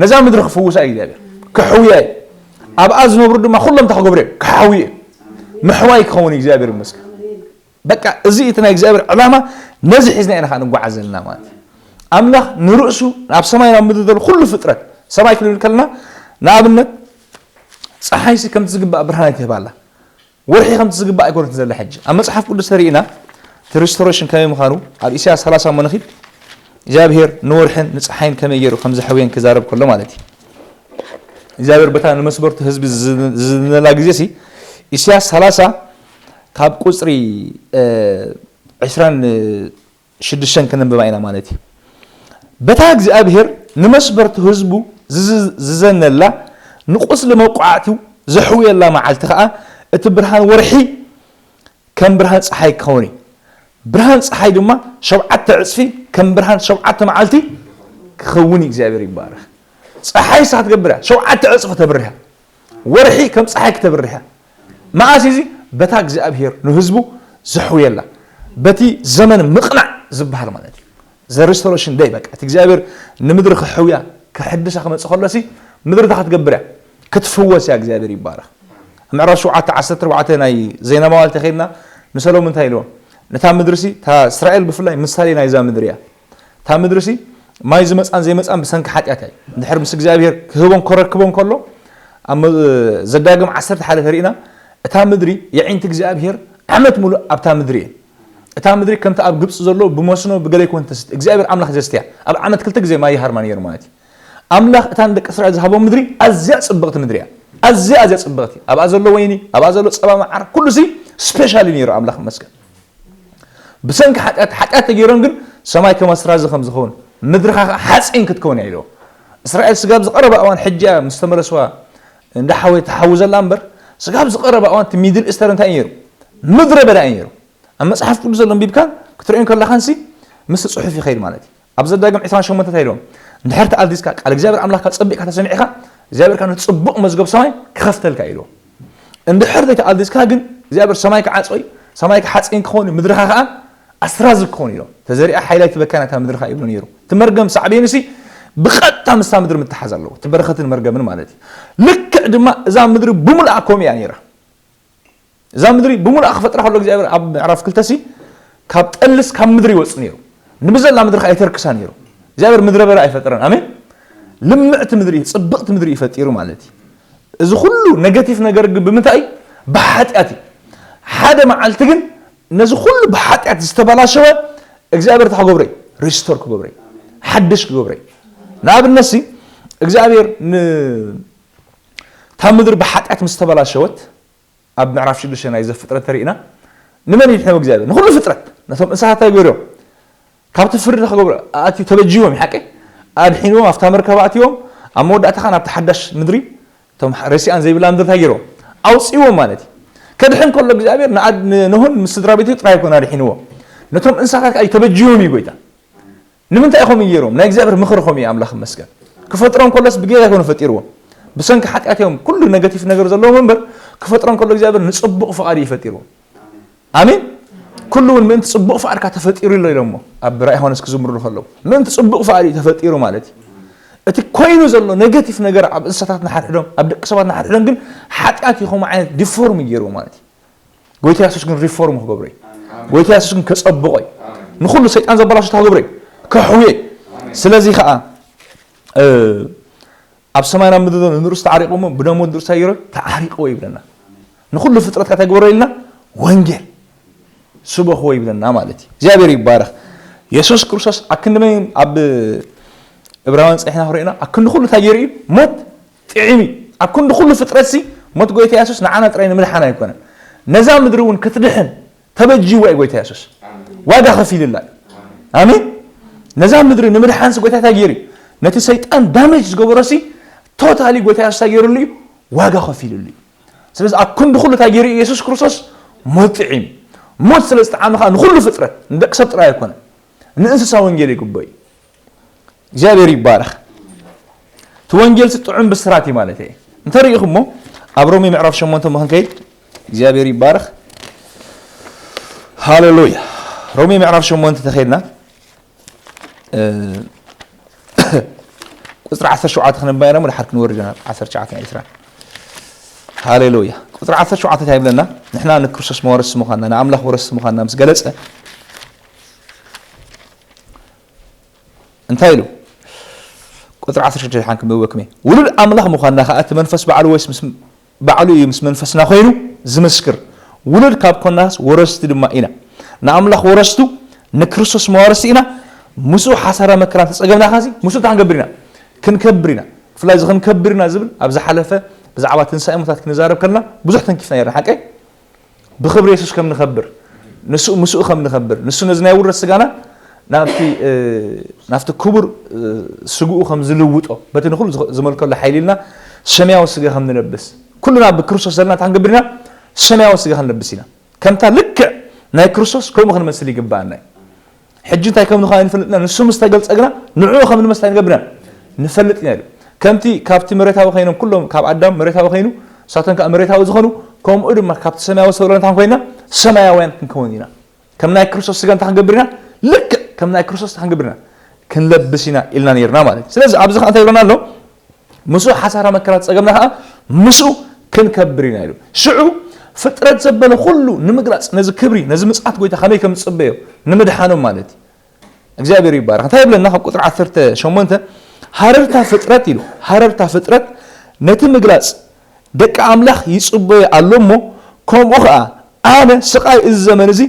ነዛ ምድሪ ክፍውሳ እዩ እግዚኣብሔር፣ ክሕውያ እዩ። ኣብኣ ዝነብሩ ድማ ኩሎም እንታይ ክገብሩ እዮም? ክሓውዩ እዮም። ምሕዋይ ክኸውን እዩ። እግዚኣብሔር ይመስገን። በቃ እዚ እቲ ናይ እግዚኣብሔር ዕላማ፣ ነዚ ሒዝና ኢና ከዓ ንጓዓዝ ዘለና ማለት እዩ። ኣምላኽ ንርእሱ ናብ ሰማይ ናብ ምድሪ ዘሎ ኩሉ ፍጥረት፣ ሰማይ ክንብል ከለና ንኣብነት ፀሓይሲ ከምቲ ዝግባእ ብርሃን ኣይትህባላ፣ ወርሒ ከምቲ ዝግባእ ኣይኮነትን ዘላ። ሕጂ ኣብ መፅሓፍ ቅዱስ ተሪእና እቲ ሪስቶሬሽን ከመይ ምዃኑ ኣብ ኢሳያስ ሰላሳ እሞ ንኺድ እግዚኣብሔር ንወርሕን ንፀሓይን ከመይ ገይሩ ከም ዘሕውየን ክዛረብ ከሎ ማለት እዩ። እግዚኣብሔር በታ ንመስበርቱ ህዝቢ ዝዝ- ዝዝነላ ግዜ ሲ ኢሳያስ ሰላሳ ካብ ቁፅሪ እ፣ ዕስራን ሽዱሽተን ከነንብባ ኢና ማለት እዩ። በታ እግዚኣብሔር ንመስበርቱ ህዝቡ ዝዝ- ዝዘነላ ንቁስሊ መቋዕቲው ዘሕውየላ መዓልቲ ከዓ እቲ ብርሃን ወርሒ ከም ብርሃን ፀሓይ ክኸውን እዩ። ብርሃን ፀሓይ ድማ ሸውዓተ ዕፅፊ ከም ብርሃን ሸውዓተ መዓልቲ ክኸውን እዩ። እግዚኣብሔር ይባረኽ። ፀሓይ ሳ ክትገብር እያ፣ ሸውዓተ ዕፅፊ ተብርህ እያ። ወርሒ ከም ፀሓይ ክተብርህ እያ። መዓስ እዚ? በታ እግዚኣብሔር ንህዝቡ ዘሕውየላ፣ በቲ ዘመን ምቕናዕ ዝበሃል ማለት እዩ። ዘ ሪስቶሬሽን ደይ በቃ እቲ እግዚኣብሔር ንምድሪ ክሕውያ ክሕድሳ ክመፅእ ከሎሲ ምድሪ እንታይ ክትገብር እያ? ክትፍወስ እያ። እግዚኣብሔር ይባረኽ። ኣብ ምዕራፍ ሸውዓተ ዓሰርተ ኣርባዕተ ናይ ዜና መዋዕል ተኸይድና ንሰሎሞን እንታይ ኢልዎ? ነታ ምድሪ ሲ እታ እስራኤል ብፍላይ ምሳሌ ናይዛ ምድሪ እያ። እታ ምድሪ ሲ ማይ ዝመፃን ዘይመፃን ብሰንኪ ሓጢኣት እዩ። እንድሕር ምስ እግዚኣብሔር ክህቦን ከረክቦን ከሎ ኣብ መ- ዘዳግም ዓሰርተ ሓደ ተሪእና እታ ምድሪ የዒንቲ እግዚኣብሔር ዓመት ሙሉእ ኣብታ ምድሪ እየን። እታ ምድሪ ከምቲ ኣብ ግብፂ ዘሎ ብመስኖ ብገለ ይኮን ተስት እግዚኣብሔር ኣምላኽ ዘስትያ ኣብ ዓመት ክልተ ግዜ ማይ ይሃርማ ነይሩ ማለት እዩ። ኣምላኽ እታ ንደቂ እስራኤል ዝሃቦም ምድሪ ኣዝያ ጽብቕቲ ምድሪ እያ። ኣዝያ ኣዝያ ጽብቕቲ፣ ኣብኣ ዘሎ ወይኒ፣ ኣብኣ ዘሎ ጸባ መዓር ኩሉ ሲ ስፔሻል እዩ ነይሩ። ኣምላኽ ይመስገን። ብሰንኪ ሓጢኣት ሓጢኣት ተገይሮም ግን ሰማይ ከም ኣስራዚ ከም ዝኸውን ምድርኻ ከዓ ሓፂን ክትከውን እያ ኢልዎ። እስራኤል ስጋብ ዝቐረበ እዋን ሕጂ እያ ምስ ተመለስዋ እንዳ ሓወይ ተሓዊ ዘላ እምበር ስጋብ ዝቐረበ እዋን እቲ ሚድል ኢስተር እንታይ እዩ ነይሩ? ምድረ በዳ እዩ ነይሩ። ኣብ መጽሓፍ ቅዱስ ዘሎ ኣንቢብካ ክትርእዮ ከለኻንሲ ምስ ጽሑፍ ይኸይድ ማለት እዩ። ኣብ ዘዳግም ዕስራን ሸሞንተ እንታይ ኢልዎም? እንድሕር ተኣዚዝካ ቃል እግዚኣብሔር ኣምላኽካ ጸቢቕካ ተሰሚዕካ እግዚኣብሔር ከዓ ነቲ ጽቡቕ መዝገብ ሰማይ ክኸፍተልካ ኢልዎ። እንድሕር ዘይተኣዚዝካ ግን እግዚኣብሔር ሰማይ ክዓጾ እዩ፣ ሰማይ ክሓጺን ክኸውን እዩ፣ ምድርኻ ከዓ ኣስራዚ ክኸውን ኢሎም። ተዘሪኣ ሓይላይ ትበካና እታ ምድርኻ ይብሎ ነይሩ። እቲ መርገም ሳዕቤኑሲ ብቐጥታ ምስታ ምድሪ ምትሓዝ ኣለዎ። እቲ በረኸትን መርገምን ማለት እዩ። ልክዕ ድማ እዛ ምድሪ ብሙሉኣ ከምኡ እያ ነይራ። እዛ ምድሪ ብሙሉኣ ክፈጥራ ከሎ እግዚኣብሔር ኣብ ምዕራፍ ክልተ ሲ ካብ ጠልስ ካብ ምድሪ ይወፅእ ነይሩ። ንብዘላ ምድሪ ከዓ ይተርክሳ ነይሩ። እግዚኣብሔር ምድረ በዳ ኣይፈጠረን። ኣሜን። ልምዕቲ ምድሪ እዩ፣ ፅብቕቲ ምድሪ እዩ ፈጢሩ ማለት እዩ። እዚ ኩሉ ኔጋቲቭ ነገር ግን ብምንታይ እዩ? ብሓጢኣት እዩ። ሓደ መዓልቲ ግን ነዚ ኩሉ ብሓጢኣት ዝተበላሸወ እግዚኣብሔር እንታይ ክገብሮ እዩ? ሪስቶር ክገብሮ እዩ፣ ሓድሽ ክገብሮ እዩ። ንኣብነት ሲ እግዚኣብሔር ን- እታ ምድሪ ብሓጢኣት ምስ ተበላሸወት ኣብ ምዕራፍ ሽዱሽተ ናይ ዘፍጥረት ተሪእና ንመን ይድሕነው እግዚኣብሔር? ንኹሉ ፍጥረት። ነቶም እንስሳት እንታይ ገይሮም? ካብቲ ፍርዲ ክገብሩ ኣትዩ ተበጅዎም ሓቂ ኣድሒንዎም ኣብታ መርከብ ኣትዮም ኣብ መወዳእታ ከዓ ናብቲ ሓዳሽ ምድሪ እቶም ረሲኣን ዘይብላ ምድሪ እንታይ ገይርዎም? ኣውፅእዎም ማለት እዩ። ከድሕን ከሎ እግዚኣብሔር ንኣድ- ንኖህን ምስ ስድራ ቤቱ ጥራይ ኣይኮነ ኣድሒንዎም። ነቶም እንስሳታት ከዓ ተበጅዎም እዩ ጎይታ። ንምንታይ ኢኹም ገይሮም? ናይ እግዚኣብሔር ምኽሪ ኸም እዩ ኣምላኽ መስገን ክፈጥሮም ከሎስ ብጌጋ ኣይኮነ ፈጢርዎም። ብሰንኪ ሓጢኣት እዮም ኩሉ ኔጋቲቭ ነገር ዘለዎም እምበር ክፈጥሮም ከሎ እግዚኣብሔር ንፅቡቕ ፍቓድ እዩ ፈጢርዎም። ኣሜን። ኩሉ እውን ምእንቲ ፅቡቕ ፍቓድካ ተፈጢሩ ኣሎ ኢሎሞ ኣብ ራእይ ዮሃንስ ክዝምርሉ ከለዉ ምእንቲ ፅቡቕ ፍቓድ እዩ ተፈጢሩ ማለት እዩ። እቲ ኮይኑ ዘሎ ኔጋቲቭ ነገር ኣብ እንስሳታት ንሓድሕዶም ኣብ ደቂ ሰባት ንሓድሕዶም ግን ሓጢኣት እዩ ከምኡ ዓይነት ዲፎርም ይገይርዎ ማለት እዩ። ጎይታ የሱስ ግን ሪፎርም ክገብሮ እዩ። ጎይታ የሱስ ግን ከጸብቆ እዩ። ንኹሉ ሰይጣን ዘበላሽታ ክገብሮ እዩ። ከሕውየ እዩ። ስለዚ ከዓ ኣብ ሰማይ ናብ ምድሪ ንርሱ ተዓሪቑ እሞ ብደም ወዲ ንርሱ ይረ ተዓሪቑዎ ይብለና። ንኹሉ ፍጥረት ከታ ግበሮ ኢልና ወንጌል ስበኽዎ ይብለና ማለት እዩ። እግዚኣብሔር ይባረኽ። የሱስ ክርስቶስ ኣክንዲ መን ኣብ እብራውያን ጸሒና ክርእና ኣክንዲ ኩሉ እንታይ ገይሩ እዩ? ሞት ጥዒም እዩ። ኣብ ክንዲ ኩሉ ፍጥረት ሲ ሞት ጎይታ የሱስ ንዓና ጥራይ ንምድሓን ኣይኮነን። ነዛ ምድሪ እውን ክትድሕን ተበጅዋ እዩ ጎይታ የሱስ። ዋጋ ከፊልላ እዩ። ኣሜን። ነዛ ምድሪ ንምድሓንስ ጎይታ እንታይ ገይሩ እዩ? ነቲ ሰይጣን ዳሜጅ ዝገበሮ ሲ ቶታሊ ጎይታ የሱስ እንታይ ገይሩሉ እዩ? ዋጋ ከፊልሉ እዩ። ስለዚ ኣብ ክንዲ ኩሉ እንታይ ገይሩ እዩ? የሱስ ክርስቶስ ሞት ጥዒም። ሞት ስለ ዝጠዓመ ከዓ ንኹሉ ፍጥረት፣ ንደቂ ሰብ ጥራይ ኣይኮነን፣ ንእንስሳ ወንጌል ይግበእ እዩ። እግዚኣብሔር ይባረኽ። እቲ ወንጌል ጥዑም ብስራት እዩ ማለት እየ። እንተሪኢኹሞ ኣብ ሮሜ ምዕራፍ ሸሞንተ ምኽንከይድ እግዚኣብሔር ይባረኽ። ሃሌሉያ። ሮሜ ምዕራፍ ሸሞንተ ተኸይድና ቁፅሪ ዓሰርተ ሸውዓተ ክነንባየና ወደ ሓር ክንወርድ ኢና። ዓሰርተ ሸውዓተ ዕስራ። ሃሌሉያ። ቁፅሪ ዓሰርተ ሸውዓተ እንታይ ይብለና? ንሕና ንክርስቶስ መወረስቲ ምዃንና፣ ንኣምላኽ ወረስቲ ምዃንና ምስ ገለጸ እንታይ ኢሉ? ቁፅሪ ዓሰርተ ሽዱሽተ ሓንክም ብወክሜ ውሉድ ኣምላኽ ምዃንና ከዓ እቲ መንፈስ ባዕሉ ወይስ ምስ ባዕሉ እዩ ምስ መንፈስና ኮይኑ ዝምስክር። ውሉድ ካብ ኮናስ ወረስቲ ድማ ኢና። ንኣምላኽ ወረስቱ ንክርስቶስ መዋርስቲ ኢና። ምስኡ ሓሳራ መከራ እንተፀገብና ካሲ ምስኡ እንታይ ክንገብር ኢና? ክንከብር ኢና። ብፍላይ እዚ ክንከብር ኢና ዝብል ኣብ ዝሓለፈ ብዛዕባ ትንሳኤ ሙታት ክንዛረብ ከለና ብዙሕ ተንኪፍና ነርና። ሓቀይ? ብኽብሪ የሱስ ከም ንኸብር፣ ንሱ ምስኡ ከም ንኸብር፣ ንሱ ነዚ ናይ ውርደት ስጋና ናብቲ ናብቲ ክቡር ስግኡ ከም ዝልውጦ በቲ ንኹሉ ዝመልከሉ ሓይሊ ኢልና ሰማያዊ ስጋ ከም ንለብስ ኩልና ብክርስቶስ ዘለና እንታይ ክንገብር ኢና? ሰማያዊ ስጋ ክንለብስ ኢና። ከምታ ልክዕ ናይ ክርስቶስ ከምኡ ክንመስል ይግባኣና እዩ። ሕጂ እንታይ ከም ንኾን ኣይንፈልጥና፣ ንሱ ምስ ተገልጸ ግና ንዕኡ ከም ንመስል ኣይንገብርና ንፈልጥ ኢና ኢሉ። ከምቲ ካብቲ መሬታዊ ኮይኖም ኩሎም ካብ ኣዳም መሬታዊ ኮይኑ ንሳቶም ከዓ መሬታዊ ዝኾኑ ከምኡ ድማ ካብቲ ሰማያዊ ዝተወለድና እንታን ኮይና ሰማያውያን ክንከውን ኢና። ከም ናይ ክርስቶስ ስጋ እንታይ ክንገብር ኢና? ልክዕ ከም ናይ ክርስቶስ እንታይ ክንገብር ኢና? ክንለብስ ኢና ኢልና ነርና ማለት እዩ። ስለዚ ኣብዚ ከዓ እንታይ ይብለና ኣሎ? ምስኡ ሓሳራ መከራ ዝጸገምና ከኣ ምስኡ ክንከብር ኢና ኢሉ። ሽዑ ፍጥረት ዘበለ ኩሉ ንምግላጽ ነዚ ክብሪ ነዚ ምጽኣት ጎይታ ከመይ ከም ዝጽበዮ ንምድሓኖም ማለት እዩ። እግዚኣብሔር ይባረኽ። እንታይ ይብለና ካብ ቁፅሪ ዓሰርተ ሸሞንተ? ሃረርታ ፍጥረት ኢሉ ሃረርታ ፍጥረት ነቲ ምግላጽ ደቂ ኣምላኽ ይጽበዮ ኣሎ እሞ ከምኡ ኸኣ ኣነ ስቓይ እዚ ዘመን እዚ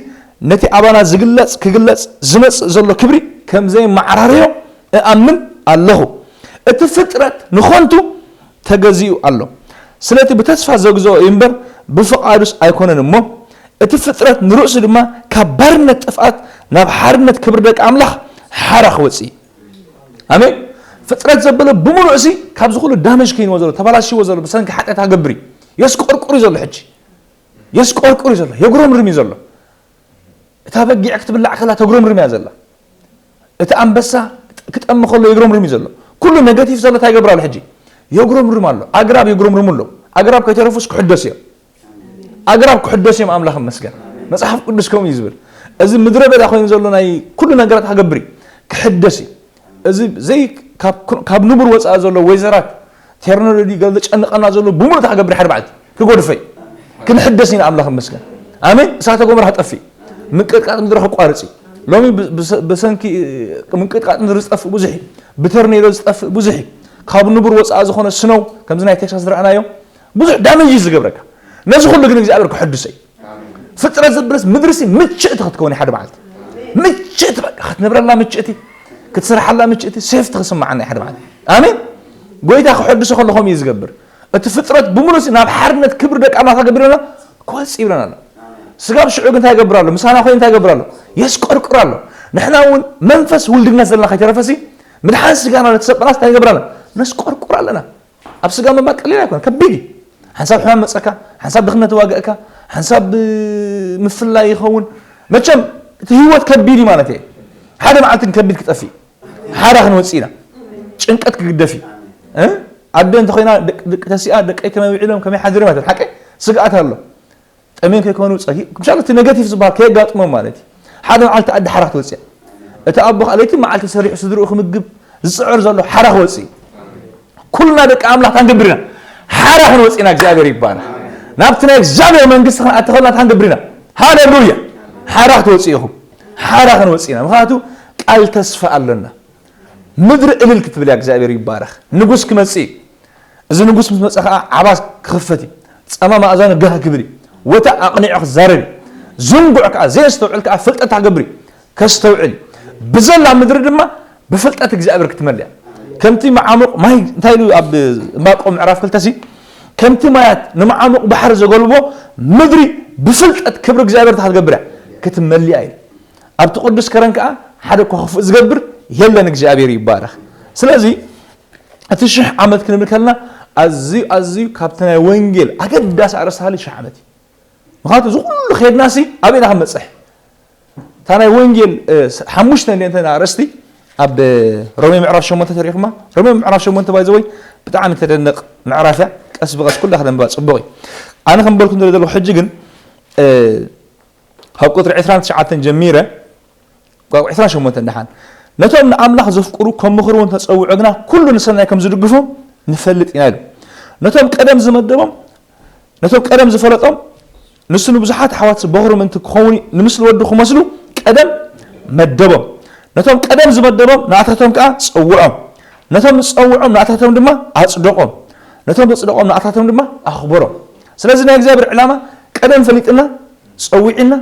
ነቲ ኣባና ዝግለጽ ክግለጽ ዝመጽእ ዘሎ ክብሪ ከም ዘይመዓራረዮ እኣምን ኣለኹ። እቲ ፍጥረት ንኾንቱ ተገዚኡ ኣሎ። ስለቲ ብተስፋ ዘግዝኦ እዩ እምበር ብፍቓዱስ ኣይኮነን እሞ እቲ ፍጥረት ንርእሱ ድማ ካብ ባርነት ጥፍኣት ናብ ሓርነት ክብሪ ደቂ ኣምላኽ ሓራ ክወጽእ እዩ። ኣሜን። ፍጥረት ዘበለ ብምሉእ እሲ ካብዚ ኩሉ ዳመጅ ከይንዎ ዘሎ ተባላሽዎ ዘሎ ብሰንኪ ሓጢኣት ሃገብር እዩ። የስቆርቁር እዩ ዘሎ ሕጂ። የስቆርቁር እዩ ዘሎ። የጉረምርም እዩ ዘሎ። እታ በጊዕ ክትብላዕ ከላ ተጉረምርም እያ ዘላ። እቲ ኣንበሳ ክጠሚ ከሎ የጉረምርም እዩ ዘሎ። ኩሉ ነገቲቭ ዘሎ እንታይ ይገብር ኣሎ ሕጂ? የጉረምርም ኣሎ። ኣግራብ የጉረምርም ኣሎ። ኣግራብ ከይተረፉስ ክሕደስ እዮም። ኣግራብ ክሕደስ እዮም ኣምላኽ ይመስገን። መጽሓፍ ቅዱስ ከምኡ እዩ ዝብል። እዚ ምድረ በዳ ኮይኑ ዘሎ ናይ ኩሉ ነገራት ሃገብር እዩ። ክሕደስ እዩ። እዚ ዘይ ካብ ንቡር ወፃኢ ዘሎ ወይዘራት ቴርኖሎጂ ገለ ዘጨንቐና ዘሎ ብምሉእ ተክገብር ሓደ መዓልቲ ክጎድፈይ ክንሕደስ ኢና ኣምላኽ ይመስገን። ኣሜን። እሳተ ጎመራ ክጠፍእ ምንቅጥቃጥ ምድሪ ክቋርፅ እዩ። ሎሚ ብሰንኪ ምንቅጥቃጥ ምድሪ ዝጠፍእ ብዙሕ እዩ። ብተርኔዶ ዝጠፍእ ብዙሕ እዩ። ካብ ንቡር ወፃኢ ዝኾነ ስነው ከምዚ ናይ ቴክሳስ ዝረኣናዮ ብዙሕ ዳመጅ እዩ ዝገብረካ። ነዚ ኩሉ ግን እግዚኣብሔር ክሕድሶ እዩ። ፍጥረት ዘብለስ ምድርሲ ምችእቲ ክትከውን ሓደ መዓልቲ ምችእቲ በቃ ክትነብረላ ምችእቲ ክትስርሓላ ምችእቲ ሴፍቲ ክስማዓና ሓደ መዓልቲ። ኣሜን። ጎይታ ክሕድሶ ከሎ ከምኡ እዩ ዝገብር። እቲ ፍጥረት ብምሉእ ናብ ሓርነት ክብሪ ደቂ ኣምላኽ ክገብር ይብለና ክወፅእ ይብለና ኣሎ። ስጋብ ሽዑ ግን እንታይ ይገብር ኣሎ? ምሳና ኮይኑ እንታይ ይገብር ኣሎ? የስቆርቁር ኣሎ። ንሕና እውን መንፈስ ውልድነት ዘለና ከይተረፈሲ ምድሓን ስጋና ነተሰጠናስ እንታይ ይገብር ኣሎ? ነስቆርቁር ኣለና። ኣብ ስጋ ምንባር ቀሊል ኣይኮነ፣ ከቢድ እዩ። ሓንሳብ ሕማም መፀካ፣ ሓንሳብ ድኽነት ዋግእካ፣ ሓንሳብ ምፍላይ ይኸውን። መቸም እቲ ህይወት ከቢድ እዩ ማለት እየ። ሓደ መዓልቲ ከቢድ ክጠፍእ ሓራ ክንወፅእ ኢና። ጭንቀት ክግደፍ እዩ። ኣደ እንተኮይና ደቂ ተሲኣ ደቀይ ከመይ ውዒሎም ከመይ ሓዲሮም ያተል ሓቀ ስግኣት ኣሎ። ጠሜን ከይኮኑ ጸጊ ምሻል እቲ ኔጋቲቭ ዝበሃል ከየጋጥሞም ማለት እዩ። ሓደ መዓልቲ ኣደ ሓራ ክትወጽእ እያ። እቲ ኣቦ ከዓ ለይቲ መዓልቲ ሰሪሑ ስድርኡ ክምግብ ዝጽዕር ዘሎ ሓራ ክወጽእ እዩ። ኩልና ደቂ ኣምላኽ ታንገብር ኢና ሓራ ክንወጽእ ኢና። እግዚኣብሔር ይባረክ። ናብቲ ናይ እግዚኣብሔር መንግስቲ ክንኣተኸልና ታንገብር ኢና። ሃሌሉያ። ሓራ ክትወጽእ ኢኹም። ሓራ ክንወጽእ ኢና። ምክንያቱ ቃል ተስፋ ኣለና። ምድሪ እልል ክትብል እያ። እግዚኣብሔር ይባረክ። ንጉስ ክመጽእ እዩ። እዚ ንጉስ ምስ መጸ ኸዓ ዓባ ክኽፈት እዩ። ጸማም ኣእዛኑ ጋህ ክብል እዩ። ወታ ኣቕኒዑ ክዛረብ እዩ። ዝንጉዕ ከዓ ዘየስተውዕል ከዓ ፍልጠት ክገብር እዩ። ከስተውዕል እዩ። ብዘላ ምድሪ ድማ ብፍልጠት እግዚኣብሔር ክትመልእ እያ። ከምቲ መዓሙቕ ማይ እንታይ ኢሉ ኣብ ዕንባቆም ምዕራፍ ክልተ ሲ ከምቲ ማያት ንመዓሙቕ ባሕሪ ዘገልቦ ምድሪ ብፍልጠት ክብሪ እግዚኣብሔር እንታይ ክትገብር እያ ክትመልእ እያ ኢሉ። ኣብቲ ቅዱስ ከረን ከዓ ሓደ እኳ ክፉእ ዝገብር የለን። እግዚኣብሔር ይባረክ። ስለዚ እቲ ሽሕ ዓመት ክንብል ከለና ኣዝዩ ኣዝዩ ካብቲ ናይ ወንጌል ኣገዳሲ ኣርእስቲ ሃሊ ሽሕ ዓመት እዩ። ምክንያቱ እዚ ኩሉ ከድናሲ ኣበይ ኢና ክንበፅሕ? እታ ናይ ወንጌል ሓሙሽተ እንደ እንተ ኣርእስቲ ኣብ ሮሜ ምዕራፍ ሸሞንተ ተሪኽማ። ሮሜ ምዕራፍ ሸሞንተ ባይዘወይ ብጣዕሚ ተደነቕ ምዕራፍ እያ። ቀስ ብቐስ ኩላ ክነንባ ፅቡቕ እዩ። ኣነ ከም በልኩ ንርኢ ዘለኹ ሕጂ ግን ካብ ቁፅሪ ዕስራን ትሽዓተን ጀሚረ ቋንቋ ዕስራን ሸሞንተን ደሓን፣ ነቶም ንኣምላኽ ዘፍቅሩ ከም ምኽሩ እውን ተጸውዖ ግና ኩሉ ንሰናይ ከም ዝድግፎም ንፈልጥ ኢና ኢሉ። ነቶም ቀደም ዝመደቦም፣ ነቶም ቀደም ዝፈለጦም፣ ንሱ ንብዙሓት ኣሕዋት በኹሪ ምእንቲ ክኸውን ንምስሊ ወዱ ክመስሉ ቀደም መደቦም። ነቶም ቀደም ዝመደቦም ንኣታቶም ከኣ ጸውዖም። ነቶም ዝጸውዖም ንኣታቶም ድማ ኣጽደቖም። ነቶም ዘጽደቖም ንኣታቶም ድማ ኣኽበሮም። ስለዚ ናይ እግዚኣብሔር ዕላማ ቀደም ፈሊጥና፣ ጸዊዕና፣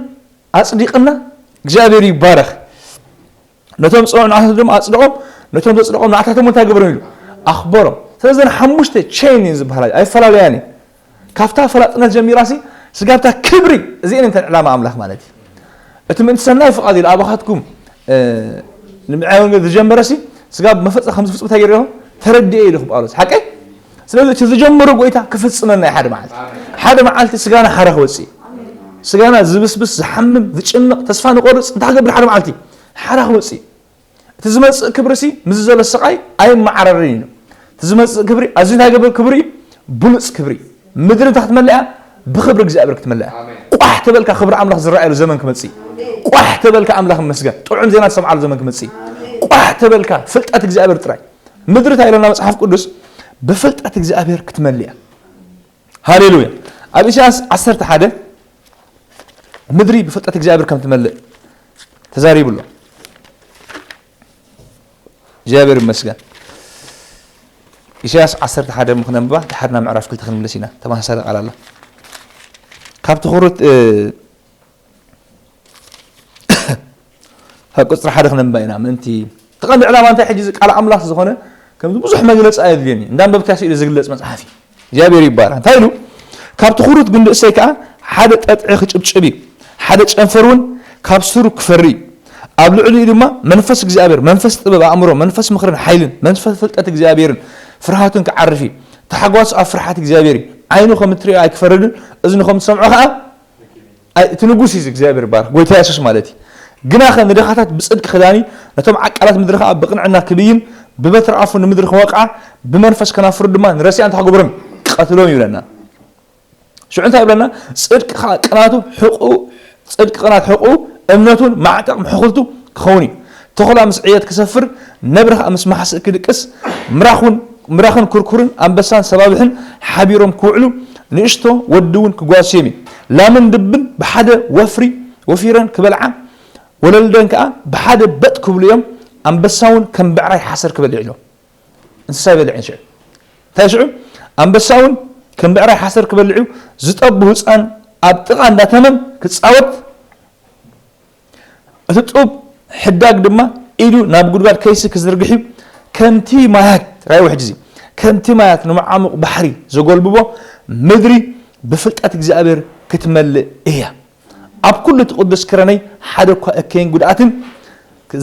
ኣጽዲቕና እግዚኣብሔር ይባረኽ። ነቶም ዝጸውዑ ንዓታቶም ድማ ኣጽድቖም፣ ነቶም ዘጽደቖም ንዓታቶም እንታይ ገበሮም ኢሉ ኣኽበሮም። ስለዚ እዘን ሓሙሽተ ቼን እየን ዝበሃላ ኣይፈላለያን እየን። ካብታ ፈላጥነት ጀሚራሲ ስጋብታ ክብሪ እዚአን እንተን ዕላማ ኣምላኽ ማለት እዩ። እቲ ምእንቲ ሰናይ ፍቓድ ኢሉ ኣባኻትኩም ንምዕራይ ወንጌል ዝጀመረሲ ስጋብ መፈጸ ከም ዝፍጽም እንታይ ገይሩ ተረድኤ ኢሉ ጳውሎስ ሓቀይ። ስለዚ እቲ ዝጀመሮ ጎይታ ክፍጽመና እዩ። ሓደ መዓልቲ ሓደ መዓልቲ ስጋና ሓራ ክወጽእ እዩ። ስጋና ዝብስብስ ዝሓምም ዝጭነቕ ተስፋ ንቆርጽ እንታይ ክገብር ሓደ መዓልቲ ሓራ ክወጽእ እዩ። እቲ ዝመጽእ ክብሪ ሲ ምስ ዘሎ ስቓይ ኣይመዓረርን እዩ። እቲ ዝመጽእ ክብሪ ኣዝዩ እንታይ ገብር ክብሪ እዩ? ብሉጽ ክብሪ እዩ። ምድሪ እንታይ ክትመልእ እያ? ብክብሪ እግዚኣብሔር ክትመልእ እያ። ቋሕ ተበልካ ክብሪ ኣምላኽ ዝረኣየሉ ዘመን ክመጽእ እዩ። ቋሕ ተበልካ ኣምላኽ ይመስገን ጥዑም ዜና ትሰምዓሉ ዘመን ክመጽእ እዩ። ቋሕ ተበልካ ፍልጠት እግዚኣብሔር ጥራይ። ምድሪ እንታይ ኢለና መጽሓፍ ቅዱስ? ብፍልጠት እግዚኣብሔር ክትመልእ እያ። ሃሌሉያ። ኣብ ኢሳያስ ዓሰርተ ሓደ ምድሪ ብፍልጠት እግዚኣብሔር ከም ትመልእ ተዛሪቡ ኣሎ። እግዚኣብሔር ይመስገን። ኢሳያስ ዓሰርተ ሓደ ምኽነንብባ ድሓርና ምዕራፍ ክልተ ክንምልስ ኢና። ተመሳሳሊ ቃል ኣላ። ካብ ትኹርት ካብ ቁፅሪ ሓደ ክነንባ ኢና ምእንቲ ተቐንዲ ዕላማ እንታይ ሕጂ ቃል ኣምላኽ ዝኾነ ከምዚ ብዙሕ መግለፂ ኣየድልየኒ እንዳንበብካ ስኢሉ ዝግለፅ መፅሓፍ እዩ። እግዚኣብሔር ይባረክ። እንታይ ኢሉ? ካብ ትኹርት ጉንዲ እሰይ ከዓ ሓደ ጠጥዒ ክጭብጭብ እዩ፣ ሓደ ጨንፈር እውን ካብ ስሩ ክፈሪ እዩ። ኣብ ልዕሊኡ ድማ መንፈስ እግዚኣብሔር፣ መንፈስ ጥበብ ኣእምሮ፣ መንፈስ ምኽርን ሓይልን፣ መንፈስ ፍልጠት እግዚኣብሔርን ፍርሃቱን ክዓርፍ እዩ። ተሓጓሱ ኣብ ፍርሓት እግዚኣብሔር እዩ። ዓይኑ ከም እትሪኦ ኣይክፈርድን፣ እዝኑ ከም ትሰምዖ ከዓ ኣይ፣ እቲ ንጉስ እዩ እግዚኣብሔር ይባረክ፣ ጎይታ የሱስ ማለት እዩ። ግናኸ ንድኻታት ብጽድቂ ክዳኒ፣ ነቶም ዓቃላት ምድሪ ኸዓ ብቕንዕና ክብይን፣ ብበትሪ ኣፉ ንምድሪ ክወቕዓ፣ ብመንፈስ ከናፍሩ ድማ ንረሲኣን እንታይ ክገብሮም? ክቐትሎም ይብለና። ሽዑ እንታይ ይብለና? ጽድቂ ኸዓ ቅናቱ ሕቑ፣ ጽድቂ ቅናት ሕቑ፣ እምነቱን ማዕጠቕ ምሕኹልቱ ክኸውን እዩ። ተኹላ ምስ ዕየት ክሰፍር፣ ነብሪ ኸዓ ምስ ማሕስእ ክድቅስ፣ ምራኹን ምራኽን ኩርኩርን ኣንበሳን ሰባብሕን ሓቢሮም ክውዕሉ፣ ንእሽቶ ወዲ እውን ክጓስዮም እዩ። ላምን ድብን ብሓደ ወፍሪ ወፊረን ክበልዓ፣ ወለልደን ከኣ ብሓደ በጥ ክብሉ እዮም። ኣንበሳ እውን ከም ብዕራይ ሓሰር ክበልዕ ኢሎም። እንስሳ ይበልዕ ሽዑ። እንታይ ሽዑ? ኣንበሳ እውን ከም ብዕራይ ሓሰር ክበልዕ እዩ። ዝጠቡ ህፃን ኣብ ጥቓ እንዳተመን ክፃወት፣ እቲ ጡብ ሕዳግ ድማ ኢዱ ናብ ጉድጓድ ከይሲ ክዝርግሕ እዩ። ከምቲ ማያት፣ ራእይ ውሕጅ እዚ፣ ከምቲ ማያት ንመዓሙቕ ባሕሪ ዘጎልብቦ፣ ምድሪ ብፍልጠት እግዚኣብሔር ክትመልእ እያ። ኣብ ኩሉ እቲ ቅዱስ ክረነይ ሓደ እኳ እከይን ጉድኣትን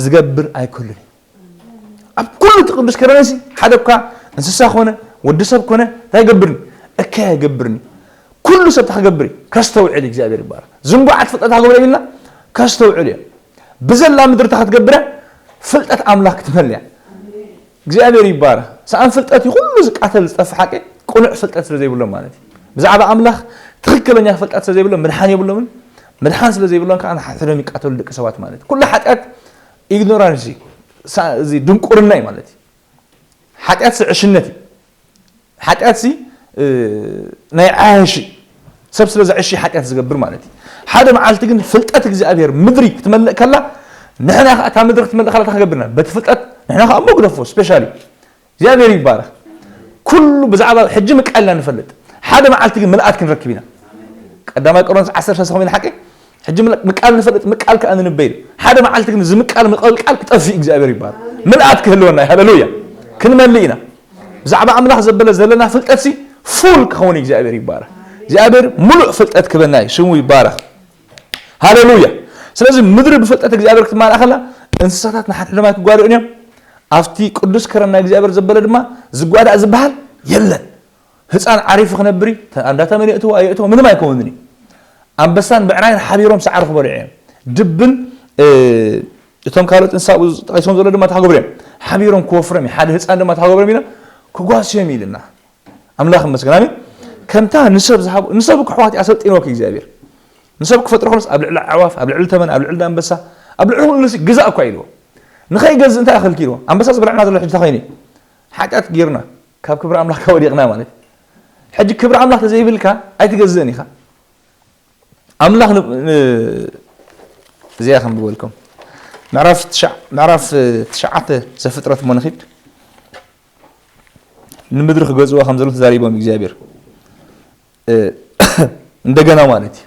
ዝገብር ኣይክህሉን እዩ። ኣብ ኩሉ እቲ ቅዱስ ክረነይሲ ሓደ እኳ እንስሳ ኮነ ወዲ ሰብ ኮነ እንታይ ይገብርኒ? እከይ ኣይገብርኒ። ኩሉ ሰብ እንታይ ክገብር እዩ? ከስተውዕል እዩ። እግዚኣብሔር ይባረክ። ዝንጉዓት ፍጥረት ክገብር የብልና፣ ከስተውዕል እዮም። ብዘላ ምድሪ እንታይ ክትገብር እያ? ፍልጠት ኣምላኽ ክትመልእ እያ። እግዚኣብሔር ይባረክ። ሰኣን ፍልጠት እዩ ኩሉ ዝቃተል ዝጠፍእ ሓቂ፣ ቅኑዕ ፍልጠት ስለ ዘይብሎም ማለት እዩ። ብዛዕባ ኣምላኽ ትኽክለኛ ፍልጠት ስለ ዘይብሎም ምድሓን የብሎምን። ምድሓን ስለ ዘይብሎም ከዓ ንሓድሕዶም ይቃተሉ ደቂ ሰባት ማለት እዩ። ኩሉ ሓጢኣት ኢግኖራንስ እዩ። ሳ-፣ እዚ ድንቁርና እዩ ማለት እዩ። ሓጢኣት ዕሽነት እዩ። ሓጢኣት ሲ፣ እ፣ ናይ ዓያሺ ሰብ ስለ ዘዕሺ ሓጢኣት ዝገብር ማለት እዩ። ሓደ መዓልቲ ግን ፍልጠት እግዚኣብሔር ምድሪ ክትመልእ ከላ፣ ንሕና ከኣ እታ ምድሪ ክትመልእ ከላ እንታይ ክገብርና? በቲ ፍልጠት ንሕና ከኣ እሞ ግደፎ፣ ስፔሻሊ እግዚኣብሔር ይባረክ። ኩሉ ብዛዕባ ሕጂ ምቃል ኢና ንፈልጥ። ሓደ መዓልቲ ግን ምልኣት ክንረክብ ኢና። ቀዳማይ ቆሮንቶስ ዓሰርተ ሰለስተ ሓቂ፣ ሕጂ ምል-፣ ምቃል ንፈልጥ፣ ምቃል ከኣ ንንበይ። ሓደ መዓልቲ ግን እዚ ምቃል ምቕልቃል ክጠፍእ እግዚኣብሔር ይባረክ። ምልኣት ክህልወና እዩ። ሃሌሉያ። ክንመልእ ኢና። ብዛዕባ ኣምላኽ ዘበለ ዘለና ፍልጠት ሲ ፉል ክኸውን እዩ። እግዚኣብሔር ይባረክ። እግዚኣብሔር ሙሉእ ፍልጠት ክበና እዩ። ስሙ ይባረክ። ሃሌሉያ። ስለዚ ምድሪ ብፍልጠት እግዚኣብሔር ክትማልኣ ከላ እንስሳታት ንሓድሕዶም ኣይክጓድኡን እዮም። ኣብቲ ቅዱስ ከረን ናይ እግዚኣብሔር ዘበለ ድማ ዝጓዳእ ዝበሃል የለን። ህፃን ዓሪፉ ክነብር እዩ። ተ-፣ እንዳተመን የእትዎ ኣየእትዎ ምንም ኣይከውንን እዩ። ኣንበሳን ብዕራይን ሓቢሮም ሳዕሪ ክበልዑ እዮም። ድብን እቶም ካልኦት እንስሳ ጠቂሶም ዘሎ ድማ እንታይ ክገብሩ እዮም? ሓቢሮም ክወፍሮም እዮም። ሓደ ህፃን ድማ እንታይ ክገብሮም ኢልና? ክጓስዮም ኢልና። ኣምላኽ ይመስገን። ኣሜን። ከምታ ንሰብ ዝሃቡ ንሰብ ክሕዋት ኣሰልጢንወክ እግዚኣብሔር ንሰብ ክፈጥሮ ከሎስ ኣብ ልዕሊ ኣዕዋፍ፣ ኣብ ልዕሊ ተመን፣ ኣብ ልዕሊ ኣንበሳ፣ ኣብ ልዕሊ ኩሉ ግዛእ እኳ ኢልዎ። ንኸይገዝእ እንታይ ኣኸልኪልዎ? ኣንበሳ ዝበልዕና ዘሎ ሕጂ እንታይ ኮይኑ? ሓጢኣት ጌርና ካብ ክብሪ ኣምላኽ ወዲቕና ማለት። ሕጂ ክብሪ ኣምላኽ ተዘይብልካ ኣይትገዝእን ኢኻ። ኣምላኽ እዚኣ ከም ዝበልኩም ምዕራፍ ትሽዓተ ዘፍጥረት እሞ ንኺድ ንምድሪ ክገዝዋ ከም ዘሎ ተዛሪቦም እግዚኣብሔር። እንደገና ማለት እዩ።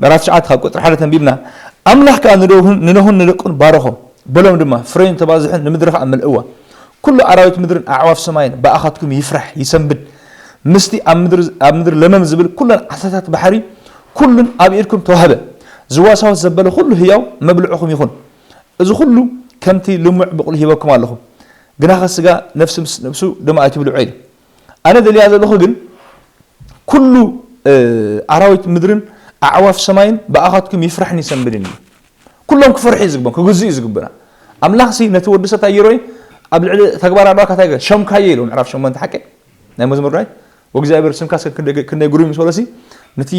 ምዕራፍ ትሽዓተ ካብ ቁፅሪ ሓደ ተንቢብና ኣምላኽ ከዓ ንኖህን ንደቁን ባረኾም በሎም ድማ ፍረይን ተባዝሕን ንምድሪ ከዓ መልእዋ። ኩሉ ኣራዊት ምድርን ኣዕዋፍ ሰማይን ብኣኻትኩም ይፍራሕ ይሰንብድ። ምስቲ ኣብ ምድሪ ለመም ዝብል ኩለን ዓሳታት ባሕሪ ኩሉን ኣብ ኢድኩም ተዋህበ። ዝዋሳወስ ዘበለ ኩሉ ህያው መብልዕኹም ይኹን። እዚ ኩሉ ከምቲ ልሙዕ ብቑል ሂበኩም ኣለኹ። ግናኸ ስጋ ነፍሲ ምስ ነብሱ ድማ ኣይትብልዑ ኢሉ። ኣነ ደልያ ዘለኹ ግን ኩሉ ኣራዊት ምድርን ኣዕዋፍ ሰማይን ብኣኻትኩም ይፍራሕን ይሰንብድን እዩ። ኩሎም ክፈርሑ እዩ ዝግብኦም፣ ክግዝኡ እዩ ዝግብና። ኣምላኽሲ ነቲ ወዲ ሰብ እንታይ ገይርዎ እዩ? ኣብ ልዕሊ ተግባር ኣድዋ ካታይ ገ ሸምካዮ ኢሉ ምዕራፍ ሸሞንተ ሓቂ ናይ መዝሙር ናይ ወእግዚኣብሔር ስምካ ክንደይ ግሩም ምስ በለሲ ነቲ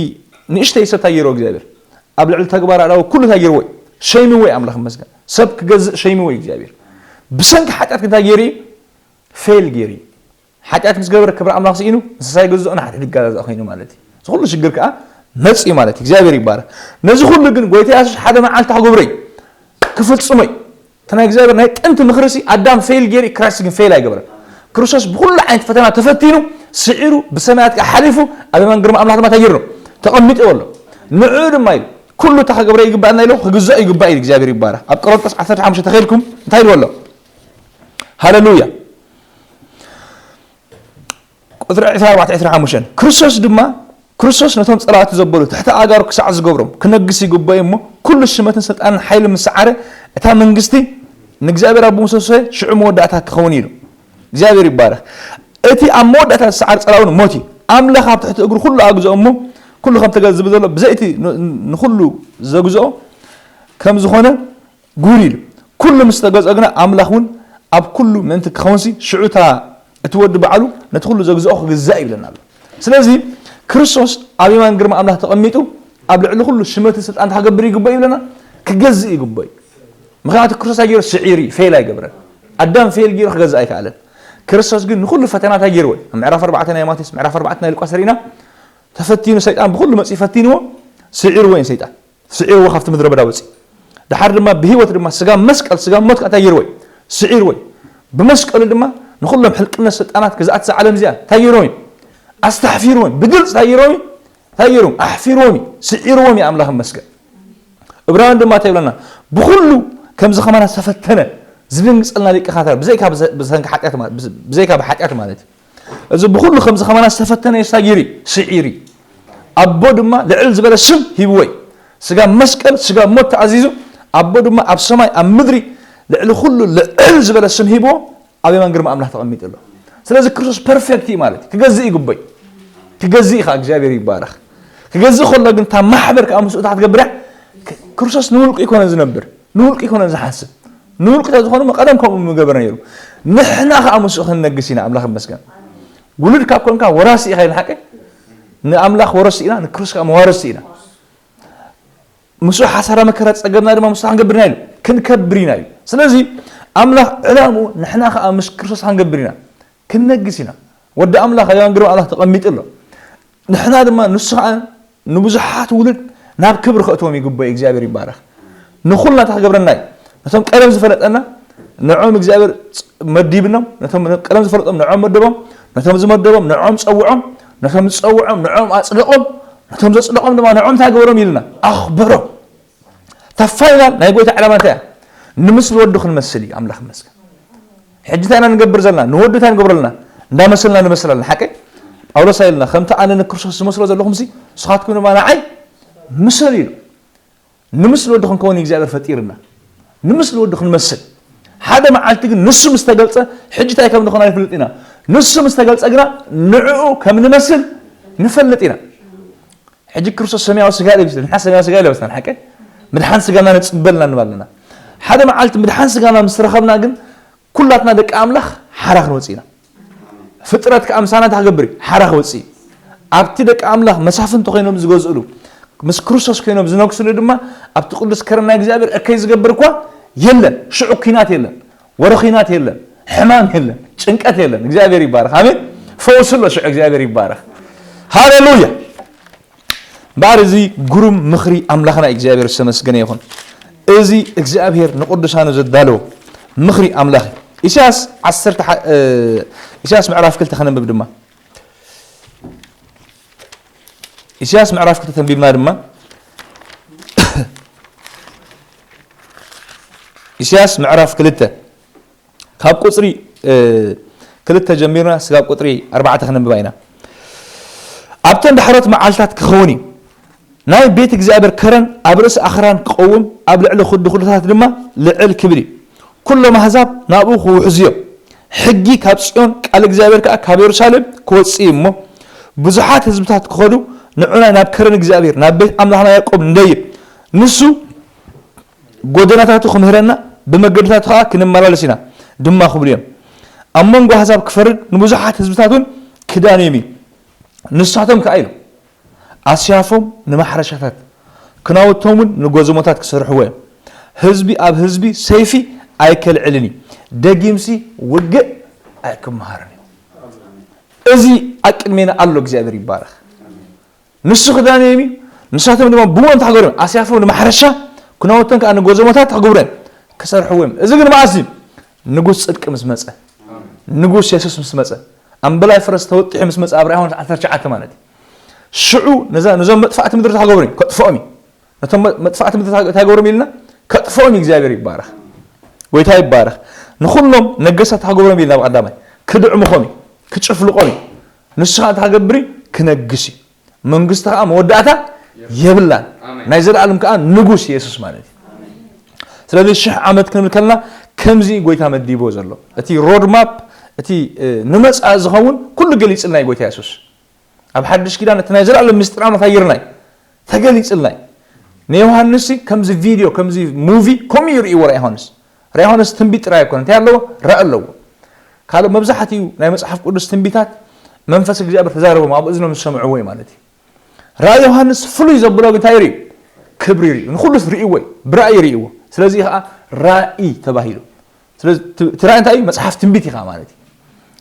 ንእሽተይ ሰብ እንታይ ገይርዎ እግዚኣብሔር ኣብ ልዕሊ ተግባር ኣድዋ ኩሉ እንታይ ገይርዎ እዩ? ሸይምዎ እዩ። ኣምላኽ ይመስገን። ሰብ ክገዝእ ሸይምዎ እዩ እግዚኣብሔር። ብሰንኪ ሓጢኣት እንታይ ገይሩ እዩ? ፌል ገይሩ እዩ። ሓጢኣት ምስ ገበረ ክብሪ ኣምላኽ ስኢኑ እንስሳ ይገዝኦ ንሓደ ይገዛዛእ ኮይኑ ማለት እዩ። እዚ ኩሉ ሽግር ከዓ መፅኡ ማለት እዩ። እግዚኣብሔር ይባረክ። ነዚ ኩሉ ግን ጎይታ የሱስ ሓደ መዓልቲ ክገብሮ እዩ። ክፍፅሞ እዩ። እቲ ናይ እግዚኣብሔር ናይ ጥንቲ ምኽሪ ሲ ኣዳም ፌል ገይሩ ክራይስት ግን ፌል ኣይገበረን። ክርስቶስ ብኩሉ ዓይነት ፈተና ተፈቲኑ ስዒሩ ብሰማያት ከዓ ሓሊፉ ኣብ የማን ግርማ ኣምላኽ ድማ ተገይሩ ተቐሚጡ ኣሎ። ንዑ ድማ ኢሉ ኩሉ እታ ክገብረ ይግባእና ኢሎ ክግዛእ ይግባእ ኢሉ እግዚኣብሔር ይባረክ። ኣብ ቆሮንቶስ ዓሰርተ ሓሙሽተ ተኸይልኩም እንታይ ኢልዎ ኣሎ? ሃለሉያ። ቁፅሪ ዕስራ ኣርባዕተ ዕስራ ሓሙሽተ ክርስቶስ ድማ ክርስቶስ ነቶም ፀላእቱ ዘበሉ ትሕቲ ኣጋሩ ክሳዕ ዝገብሮም ክነግስ ይግበኦ እሞ ኩሉ ሽመትን ስልጣንን ሓይልን ምስ ሰዓረ እታ መንግስቲ ንእግዚኣብሔር ኣቦ ምስ ወሰደ ሽዑ መወዳእታ ክኸውን ኢሉ እግዚኣብሔር ይባረክ። እቲ ኣብ መወዳእታ ዝሰዓር ፀላኡ ሞት እዩ። ኣምላኽ ኣብ ትሕቲ እግሩ ኩሉ ኣግዝኦ እሞ ኩሉ ከም ተገ ዝብል ዘሎ ብዘይቲ ንኩሉ ዘግዝኦ ከም ዝኾነ ጉድ ኢሉ። ኩሉ ምስ ተገዝኦ ግና ኣምላኽ እውን ኣብ ኩሉ ምእንቲ ክኸውንሲ ሽዑ እታ እቲ ወዲ ባዕሉ ነቲ ኩሉ ዘግዝኦ ክግዛእ ይብለና ኣሎ። ስለዚ ክርስቶስ ኣብ የማን ግርማ ኣምላኽ ተቐሚጡ ኣብ ልዕሊ ኩሉ ሽመትን ስልጣን እንታይ ክገብር ይግበእ ይብለና? ክገዝእ ይግበእ እዩ። ምኽንያቱ ክርስቶስ እንታይ ገይሩ? ስዒሩ እዩ። ፌል ኣይገብረን። ኣዳም ፌል ገይሩ ክገዝእ ኣይከኣለን። ክርስቶስ ግን ንኹሉ ፈተና እንታይ ገይርዎ እዩ? ኣብ ምዕራፍ ኣርባዕተ ናይ ማቴዎስ፣ ምዕራፍ ኣርባዕተ ናይ ሉቃስ ርኢና ተፈቲኑ ሰይጣን ብኹሉ መፂኡ ፈቲንዎ ስዒርዎ እዩ ሰይጣን። ስዒርዎ ካብቲ ምድረ በዳ ወፂኡ። ድሓር ድማ ብህይወት ድማ ስጋ መስቀል ስጋ ሞት ከዓ እንታይ ገይርዎ እዩ? ስዒርዎ እዩ። ብመስቀሉ ድማ ንኹሎም ሕልቅነት ስልጣናት ግዝኣት እዛ ዓለም እዚኣ እንታይ ገይርዎም እዩ? ኣስታሕፊርዎም እዩ። ብግልፂ እንታይ ገይርዎም እዩ? እንታይ ገይርዎም? ኣሕፊርዎም እዩ። ስዒርዎም እዩ ኣምላኽ ይመስገን። እብራውያን ድማ እንታይ ይብለና? ብኹሉ ከምዚ ከማና ዝተፈተነ ዝድንግፀልና ሊቀ ካህናት ብዘይካ ብሰ- ብሰንኪ ሓጢኣት ማለት ብዘይካ ብሓጢኣት ማለት እዩ። እዚ ብኹሉ ከምዚ ከማና ዝተፈተነ የሳጊሪ ስዒሪ ኣቦ ድማ ልዕል ዝበለ ስም ሂብዎ እዩ። ስጋ መስቀል ስጋ ሞት ተኣዚዙ ኣቦ ድማ ኣብ ሰማይ ኣብ ምድሪ ልዕሊ ኩሉ ልዕል ዝበለ ስም ሂብዎ ኣብ የማን ግርማ ኣምላኽ ተቐሚጡ ኣሎ። ስለዚ ክርስቶስ ፐርፌክት እዩ ማለት እዩ። ክገዝእ ይግበይ ክገዝእ ኢኻ እግዚኣብሔር ይባረኽ። ክገዝእ ከሎ ግን እታ ማሕበር ከዓ ምስኡ እንታይ ክትገብር እያ? ክርስቶስ ንውልቁ ይኮነን ዝነብር ንውልቁ ይኮነን ዝሓስብ ንውልቁ ተዝኾኑ ቀደም ከምኡ ምገበረ ነይሩ። ንሕና ከዓ ምስኡ ክንነግስ ኢና። ኣምላኽ ይመስገን። ውሉድ ካብ ኮንካ ወራሲ ኢኻ ኢልና ሓቂ ንኣምላኽ ወረሲ ኢና ንክርስቶስ ከዓ መዋረሲ ኢና። ምስኡ ሓሳራ መከራ ፀገብና ድማ ምስኡ ክንገብር ኢና ኢሉ ክንከብር ኢና ኢሉ። ስለዚ ኣምላኽ ዕላምኡ ንሕና ከዓ ምስ ክርስቶስ ክንገብር ኢና ክንነግስ ኢና። ወዲ ኣምላኽ ኣብ ግርማ ኣምላኽ ተቐሚጡ ኣሎ። ንሕና ድማ ንሱ ከዓ ንብዙሓት ውሉድ ናብ ክብሪ ከእትዎም ይግበኦ። እግዚኣብሔር ይባረኽ። ንኹልና እንታይ ክገብረና እዩ? ነቶም ቀደም ዝፈለጠና ንዖም እግዚኣብሔር መዲብኖም ነቶም ቀደም ዝፈለጦም ንዖም መደቦም ነቶም ዝመደቦም ንዖም ፀውዖም ነቶም ዝፀውዖም ንዖም ኣፅደቆም ነቶም ዘፅደቆም ድማ ንዖም እንታይ ገበሮም ኢልና ኣኽበሮም። እታ ፋይናል ናይ ጎይታ ዕላማ እንታይ እያ? ንምስሊ ወዱ ክንመስል እዩ። ኣምላኽ ይመስገን። ሕጂ እንታይ ኢና ንገብር ዘለና? ንወዱ እንታይ ንገብሮ ኣለና? እንዳመሰልና ንመስል ኣለና። ሓቀይ ጳውሎስ ኣይልና ከምቲ ኣነ ንክርስቶስ ዝመስሎ ዘለኹም ሲ ንስኻትኩም ድማ ንዓይ ምሰሉ ኢሉ። ንምስሊ ወዱ ክንከውን እግዚኣብሔር ፈጢርና። ንምስሊ ወዱ ክንመስል ሓደ መዓልቲ ግን ንሱ ምስ ተገልጸ ሕጂ እንታይ ከም ንኾን ኣይንፈልጥ ኢና። ንሱ ምስ ተገልጸ ግና ንዕኡ ከም ንመስል ንፈልጥ ኢና። ሕጂ ክርስቶስ ሰማያዊ ስጋ ለቢሱ፣ ንሕና ሰማያዊ ስጋ ለበስና፣ ሓቀ? ምድሓን ስጋና ንጽበልና ንባለና። ሓደ መዓልቲ ምድሓን ስጋና ምስ ረኸብና ግን ኩላትና ደቂ ኣምላኽ ሓራ ክንወጽእ ኢና። ፍጥረት ከኣ ምሳና እንታይ ክገብር እዩ? ሓራ ክወጽእ እዩ። ኣብቲ ደቂ ኣምላኽ መሳፍንቲ ኮይኖም ዝገዝእሉ፣ ምስ ክርስቶስ ኮይኖም ዝነግስሉ ድማ ኣብቲ ቅዱስ ከረን ናይ እግዚኣብሔር እከይ ዝገብር እኳ የለን። ሽዑ ኲናት የለን፣ ወረ ኲናት የለን፣ ሕማም የለን፣ ጭንቀት የለን። እግዚኣብሔር ይባረኽ። ኣሜን። ፈውሲ ኣሎ ሽዑ። እግዚኣብሔር ይባረኽ። ሃሌሉያ። እምበኣር እዚ ግሩም ምኽሪ ኣምላኽና እግዚኣብሔር ዝተመስገነ ይኹን። እዚ እግዚኣብሔር ንቅዱሳኑ ዘዳለዎ ምኽሪ ኣምላኽ እዩ። ኢሳያስ ዓሰርተ፣ እ፣ ኢሳያስ ምዕራፍ ክልተ ከነንብብ ድማ። ኢሳያስ ምዕራፍ ክልተ ተንቢብና ድማ፣ ኢሳያስ ምዕራፍ ክልተ ካብ ቁጽሪ፣ እ፣ ክልተ ጀሚርና እስካብ ቁጽሪ ኣርባዕተ ከነንብባ ኢና። ኣብተን ዳሕሮት መዓልታት ክኸውን እዩ፣ ናይ ቤት እግዚኣብሔር ከረን ኣብ ርእሲ ኣኽራን ክቐውም፣ ኣብ ልዕሊ ኩድኩድታት ድማ ልዕል ክብል እዩ። ኩሎም ኣህዛብ ናብኡ ክውሕዙ እዮም። ሕጊ ካብ ጽዮን፣ ቃል እግዚኣብሔር ከኣ ካብ የሩሳሌም ክወጽእ እዩ እሞ፣ ብዙሓት ህዝብታት ክኸዱ፣ ንዑና ናብ ከረን እግዚኣብሔር፣ ናብ ቤት ኣምላኽና ያዕቆብ ንደይብ። ንሱ ጎደናታቱ ክምህረና፣ ብመገድታቱ ኸዓ ክንመላለስ ኢና ድማ ክብሉ እዮም። ኣብ መንጎ ኣህዛብ ክፈርድ፣ ንብዙሓት ህዝብታት እውን ክዳንዮም እዩ። ንሳቶም ከኣ ኢሉ፣ ኣስያፎም ንማሕረሻታት፣ ክናውቶም እውን ንጎዘሞታት ክሰርሕዎ እዮም። ህዝቢ ኣብ ህዝቢ ሰይፊ ኣይከልዕልን እዩ፣ ደጊምሲ ውግእ ኣይክምሃርን እዩ። እዚ ኣብ ቅድሜና ኣሎ። እግዚኣብሔር ይባረኽ። ንሱ ክዳንዮም እዩ፣ ንሳቶም ድማ ብእኡ እንታይ ክገብሩ እዮም? ኣስያፎም ንማሕረሻ፣ ክናውቶም ከኣ ንጎዘሞታት ክገብሩ እዮም፣ ክሰርሕዎ እዮም። እዚ ግን መዓስ እዩ? ንጉስ ጽድቂ ምስ መጸ፣ ንጉስ የሱስ ምስ መጸ፣ ኣምበላይ ፈረስ ተወጢሑ ምስ መጸ፣ ኣብ ራእይ ዮሃንስ ዓሰርተ ትሽዓተ ማለት እዩ። ሽዑ ነዛ፣ ነዞም መጥፋእቲ ምድሪ እንታይ ክገብሩ እዮም? ከጥፍኦም እዩ። ነቶም መ-፣ መጥፋእቲ ምድሪ እንታይ ክገብሮም ኢልና? ከጥፍኦም እዩ። እግዚኣብሔር ይባረኽ። ጎይታ ይባረኽ። ንኹሎም ነገስታት እንታይ ክገብሮም ኢልና? ኣብ ቀዳማይ ክድዕምኾም እዩ፣ ክጭፍልቖም እዩ። ንሱ ኸዓ እንታይ ክገብር እዩ? ክነግስ እዩ። መንግስቲ ኸዓ መወዳእታ የብላን። ኣሜን። ናይ ዘለኣለም ከኣ ንጉስ የሱስ ማለት እዩ። ስለዚ ሽሕ ዓመት ክንብል ከለና ከምዚ እዩ ጎይታ መዲብዎ ዘሎ። እቲ ሮድማፕ፣ እቲ፣ እ፣ ንመጻኢ ዝኸውን ኩሉ ገሊጽልና እዩ ጎይታ የሱስ። ኣብ ሓድሽ ኪዳን እቲ ናይ ዘለኣለም ምስጢር ኣምላኽ ኣየርናይ ተገሊጽልና እዩ። ንዮሃንስ ከምዚ ቪድዮ፣ ከምዚ ሙቪ፣ ከምኡ እዩ ርእይዎ ራእይ ዮሃንስ። ራእይ ዮሃንስ ትንቢት ጥራይ ኣይኮነ፣ እንታይ ኣለዎ? ራእይ ኣለዎ። ካልእ መብዛሕትኡ ናይ መጽሓፍ ቅዱስ ትንቢታት መንፈስ እግዚኣብሔር ተዛረቦም፣ ኣብ እዝኖም ዝሰምዕዎ እዩ ማለት እዩ። ራእይ ዮሃንስ ፍሉይ ዘብሎ ግን እንታይ ይርኢ? ክብሪ ይርኢ። ንኹሉስ ርእይዎ እዩ፣ ብራእይ ይርእይዎ። ስለዚ ኸዓ ራእይ ተባሂሉ። ስለዚ ት-፣ እቲ ራእይ እንታይ እዩ? መጽሓፍ ትንቢት እዩ ኸዓ ማለት እዩ።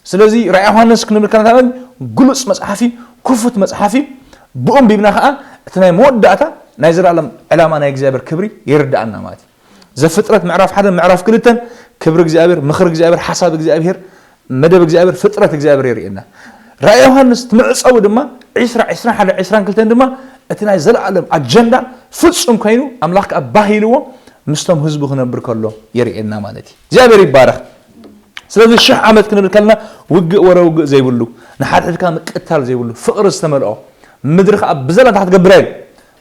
ስለዚ ራእይ ዮሃንስ ክንብል ከለና እንታይ ማለት እዩ? ግሉጽ መጽሓፍ እዩ፣ ክፉት መጽሓፍ እዩ። ብኡ ኣንቢብና ኸዓ እቲ ናይ መወዳእታ ናይ ዘላለም ዕላማ ናይ እግዚኣብሔር ክብሪ ይርድኣና ማለት እዩ። ዘፍጥረት ምዕራፍ ሓደ ምዕራፍ ክልተን ክብሪ እግዚኣብሔር፣ ምኽሪ እግዚኣብሔር፣ ሓሳብ እግዚኣብሔር፣ መደብ እግዚኣብሔር፣ ፍጥረት እግዚኣብሔር የርእየና። ራእይ ዮሃንስ እቲ መዕጸዊ ድማ ዒስራ፣ ዒስራን ሓደን ዒስራን ክልተን ድማ እቲ ናይ ዘለኣለም ኣጀንዳ ፍጹም ኮይኑ ኣምላኽ ከኣ ባህ ኢልዎ ምስቶም ህዝቡ ክነብር ከሎ የርእየና ማለት እዩ። እግዚኣብሔር ይባረኽ። ስለዚ ሽሕ ዓመት ክንብል ከለና ውግእ ወረ ውግእ ዘይብሉ፣ ንሓድሕድካ ምቅታል ዘይብሉ፣ ፍቕሪ ዝተመልኦ፣ ምድሪ ከኣ ብዘላ እንታይ ክትገብር እያ ኢሉ?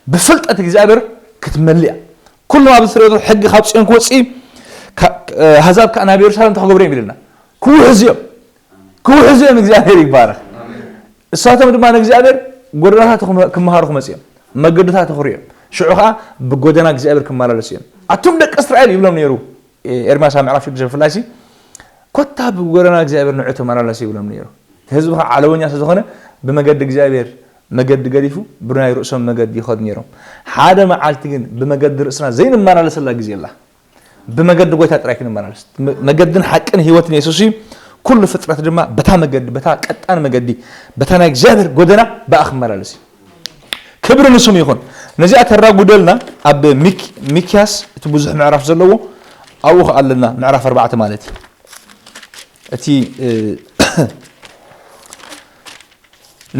ብፍልጠት እግዚኣብሔር ክትመልእ እያ። ኩሎም ኣብዚ ትርእዮ ሕጊ ካብ ጽዮን ክወጽእ እዩ፣ ካ-፣ ኣህዛብ ከኣ ናብ የሩሳሌም እንታይ ክገብሩ እዮም ኢልና? ክውሕዙ እዮም። ክውሕዙ እዮም። እግዚኣብሔር ይባረኽ። እሳቶም ድማ ንእግዚኣብሔር ጎደናታት ክመ-፣ ክመሃሩ ክመጽኡ እዮም። መገድታት ክርእዩ እዮም። ሽዑ ኸዓ ብጎደና እግዚኣብሔር ክመላለሱ እዮም። ኣቱም ደቂ እስራኤል ይብሎም ነይሩ። ኤርምያስ ኣብ ምዕራፍ ሽዱሽተ ብፍላይ ሲ፣ ኮታ ብጎደና እግዚኣብሔር ንዑ ተመላለሱ ይብሎም ነይሩ። ህዝቢ ኸዓ ዓለወኛ ስለ ዝኾነ ብመገዲ እግዚኣብሔር መገዲ ገዲፉ ብናይ ርእሶም መገዲ ይኸዱ ነይሮም። ሓደ መዓልቲ ግን ብመገዲ ርእስና ዘይንመላለሰላ ግዜ ኣላ። ብመገዲ ጎይታ ጥራይ ክንመላለስ። መ-፣ መገድን ሓቅን ህይወትን የሱስ እዩ። ኩሉ ፍጥረት ድማ በታ መገዲ፣ በታ ቀጣን መገዲ፣ በታ ናይ እግዚኣብሔር ጎደና ብኣ ክመላለስ እዩ። ክብሪ ንስሙ ይኹን። ነዚኣ ተራ ጉደልና ኣብ ሚክ-፣ ሚክያስ እቲ ብዙሕ ምዕራፍ ዘለዎ ኣብኡ ኸዓ ኣለና፣ ምዕራፍ ኣርባዕተ ማለት እዩ። እቲ፣ እ፣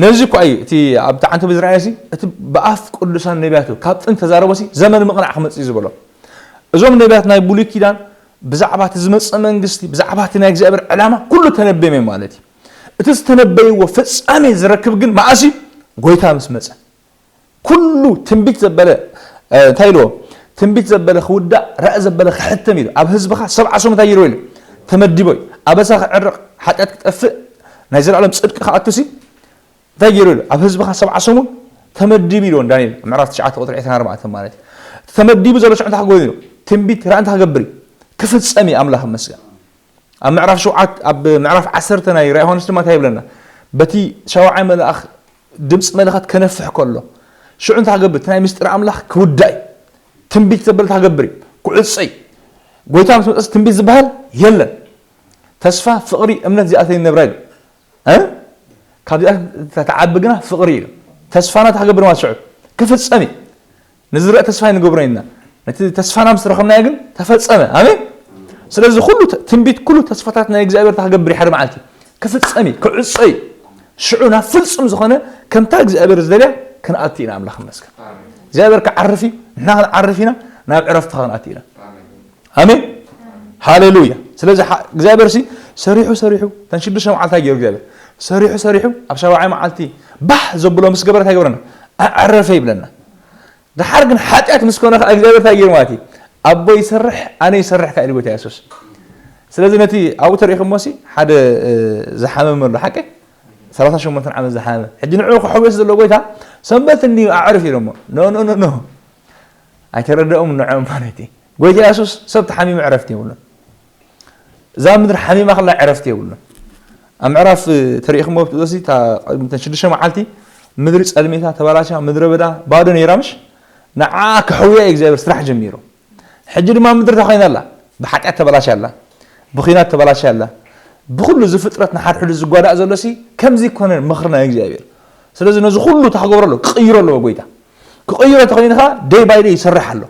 ነዚ እኳ እዩ እቲ ኣብቲ ዓንተቦ ዝረኣየ ሲ፣ እቲ ብኣፍ ቅዱሳን ነቢያቱ ካብ ጥንቲ ተዛረቦ ሲ፣ ዘመን ምቕናዕ ክመጽእ እዩ ዝበሎ። እዞም ነቢያት ናይ ብሉይ ኪዳን ብዛዕባ እቲ ዝመጽእ መንግስቲ፣ ብዛዕባ እቲ ናይ እግዚኣብሔር ዕላማ ኩሉ ተነብዮም እዮም ማለት እዩ። እቲ ዝተነበይዎ ፍጻሜ ዝረክብ ግን መዓስ እዩ? ጎይታ ምስ መጸ። ኩሉ ትንቢት ዘበለ፣ እ፣ እንታይ ኢልዎ? ትንቢት ዘበለ ክውዳእ፣ ራእይ ዘበለ ክሕተም ኢሉ። ኣብ ህዝብኻ ሰብዓ ሰሙን እንታይ ገይርዎ ኢሉ? ተመዲቦ እዩ። ኣበሳ ክዕረቕ፣ ሓጢኣት ክጠፍእ፣ ናይ ዘላለም ጽድቂ ክኣቱ ሲ፣ እንታይ ገይሩ ኢሉ? ኣብ ህዝብኻ ሰብዓ ሰሙን ተመዲቡ ኢሉ ዳንኤል ምዕራፍ ትሽዓተ ቁፅሪ ዕስራን ኣርባዕተን ማለት እዩ። ተመዲቡ ዘሎ ሽዑ እንታይ ክገብር እዩ? ትንቢት ራእይ እንታይ ክገብር እዩ? ክፍጸም እዩ። ኣምላኽ ይመስገን። ኣብ ምዕራፍ ሸውዓተ፣ ኣብ ምዕራፍ ዓሰርተ ናይ ራእይ ዮሃንስ ድማ እንታይ ይብለና? በቲ ሻውዓይ መልኣኽ ድምፂ መለኸት ከነፍሕ ከሎ ሽዑ እንታይ ክገብር? እቲ ናይ ምስጢር ኣምላኽ ክውዳእ እዩ። ትንቢት ዘበለ እንታይ ክገብር እዩ? ክዕፀ እዩ። ጎይታ ምስ መፀስ ትንቢት ዝበሃል የለን። ተስፋ፣ ፍቕሪ፣ እምነት እዚኣተን ይነብራ ኢሉ። እ? ካብዚኣ ተዓቢ ግና ፍቕሪ ኢሉ። ተስፋና እንታይ ክገብር ማለት ሽዑ? ክፍጸም እዩ። ንዝረአ ተስፋ ኣይንገብሮ ኢና። ነቲ ተስፋና ምስ ረኸብናዮ ግን ተፈጸመ። ኣሜን። ስለዚ ኩሉ ተ-፣ ትንቢት፣ ኩሉ ተስፋታት ናይ እግዚኣብሔር እንታይ ክገብር እዩ? ሓደ መዓልቲ ክፍጸም እዩ፣ ክዕጾ እዩ። ሽዑ ናብ ፍጹም ዝኾነ ከምታ እግዚኣብሔር ዝደልያ ክንኣቱ ኢና። ኣምላኽ ይመስገን። እግዚኣብሔር ክዓርፍ እዩ፣ ንሕና ክንዓርፍ ኢና፣ ናብ ዕረፍቲ ክንኣቱ ኢና። ኣሜን። ሃሌሉያ። ስለዚ ሓ-፣ እግዚኣብሔር ሲ ሰሪሑ ሰሪሑ፣ ተን ሽዱሽተ መዓልቲ ገይሩ እግዚኣብሔር ሰሪሑ ሰሪሑ፣ ኣብ ሻውዓይ መዓልቲ ባህ ዘብሎ ምስ ገበረ እንታይ ገበረና? ኣዕረፈ ይብለና። ደሓር ግን ሓጢኣት ምስ ኮነ ከኣ እግዚኣብሔር እንታይ ገይሩ ማለት እዩ? ኣቦ ይሰርሕ፣ ኣነ ይሰርሕ ከኣ ኢሉ ጎይታ የሱስ። ስለዚ ነቲ ኣብኡ ተሪእኹሞ ሲ ሓደ፣ እ፣ ዝሓመመ ኣሎ፣ ሓቂ? ሰላሳ ሸሞንተ ዓመት ዝሓመመ። ሕጂ ንዕኡ ክሕውስ ዘሎ ጎይታ፣ ሰንበት እንድዩ ኣዕርፍ ኢሎሞ። ኖ፣ ኖ፣ ኖ፣ ኖ። ኣይተረደኦም ንዕኦም ማለት እዩ። ጎይታ የሱስ ሰብ ተሓሚሙ ዕረፍቲ የብሉን። እዛ ምድሪ ሓሚማ ከላ ዕረፍቲ የብሉን። ኣብ ምዕራፍ፣ እ፣ ተሪእኹሞ ብትእዛዝ እታ ቅድሚ እተን ሽዱሽተ መዓልቲ ምድሪ ጸልሚታ ተባላሽያ፣ ምድረ በዳ ባዶ ነይራ ምሽ? ንዓ ክሕውያ እዩ እግዚኣብሔር ስራሕ ጀሚሩ። ሕጂ ድማ ምድሪ እንታይ ኮይና ኣላ? ብሓጢኣት ተበላሽያ ኣላ፣ ብኹናት ተበላሽያ ኣላ። ብኹሉ እዚ ፍጥረት ንሓድሕዱ ዝጓዳእ ዘሎ ሲ ከምዚ ይኮነ ምኽሪ ናይ እግዚኣብሔር። ስለዚ ነዚ ኩሉ እንታይ ክገብሮ ኣለዎ? ክቕይሮ ኣለዎ ጎይታ። ክቕይሮ እንተኾይኑ ኸዓ ደይ ባይ ደይ ይሰርሕ ኣሎ።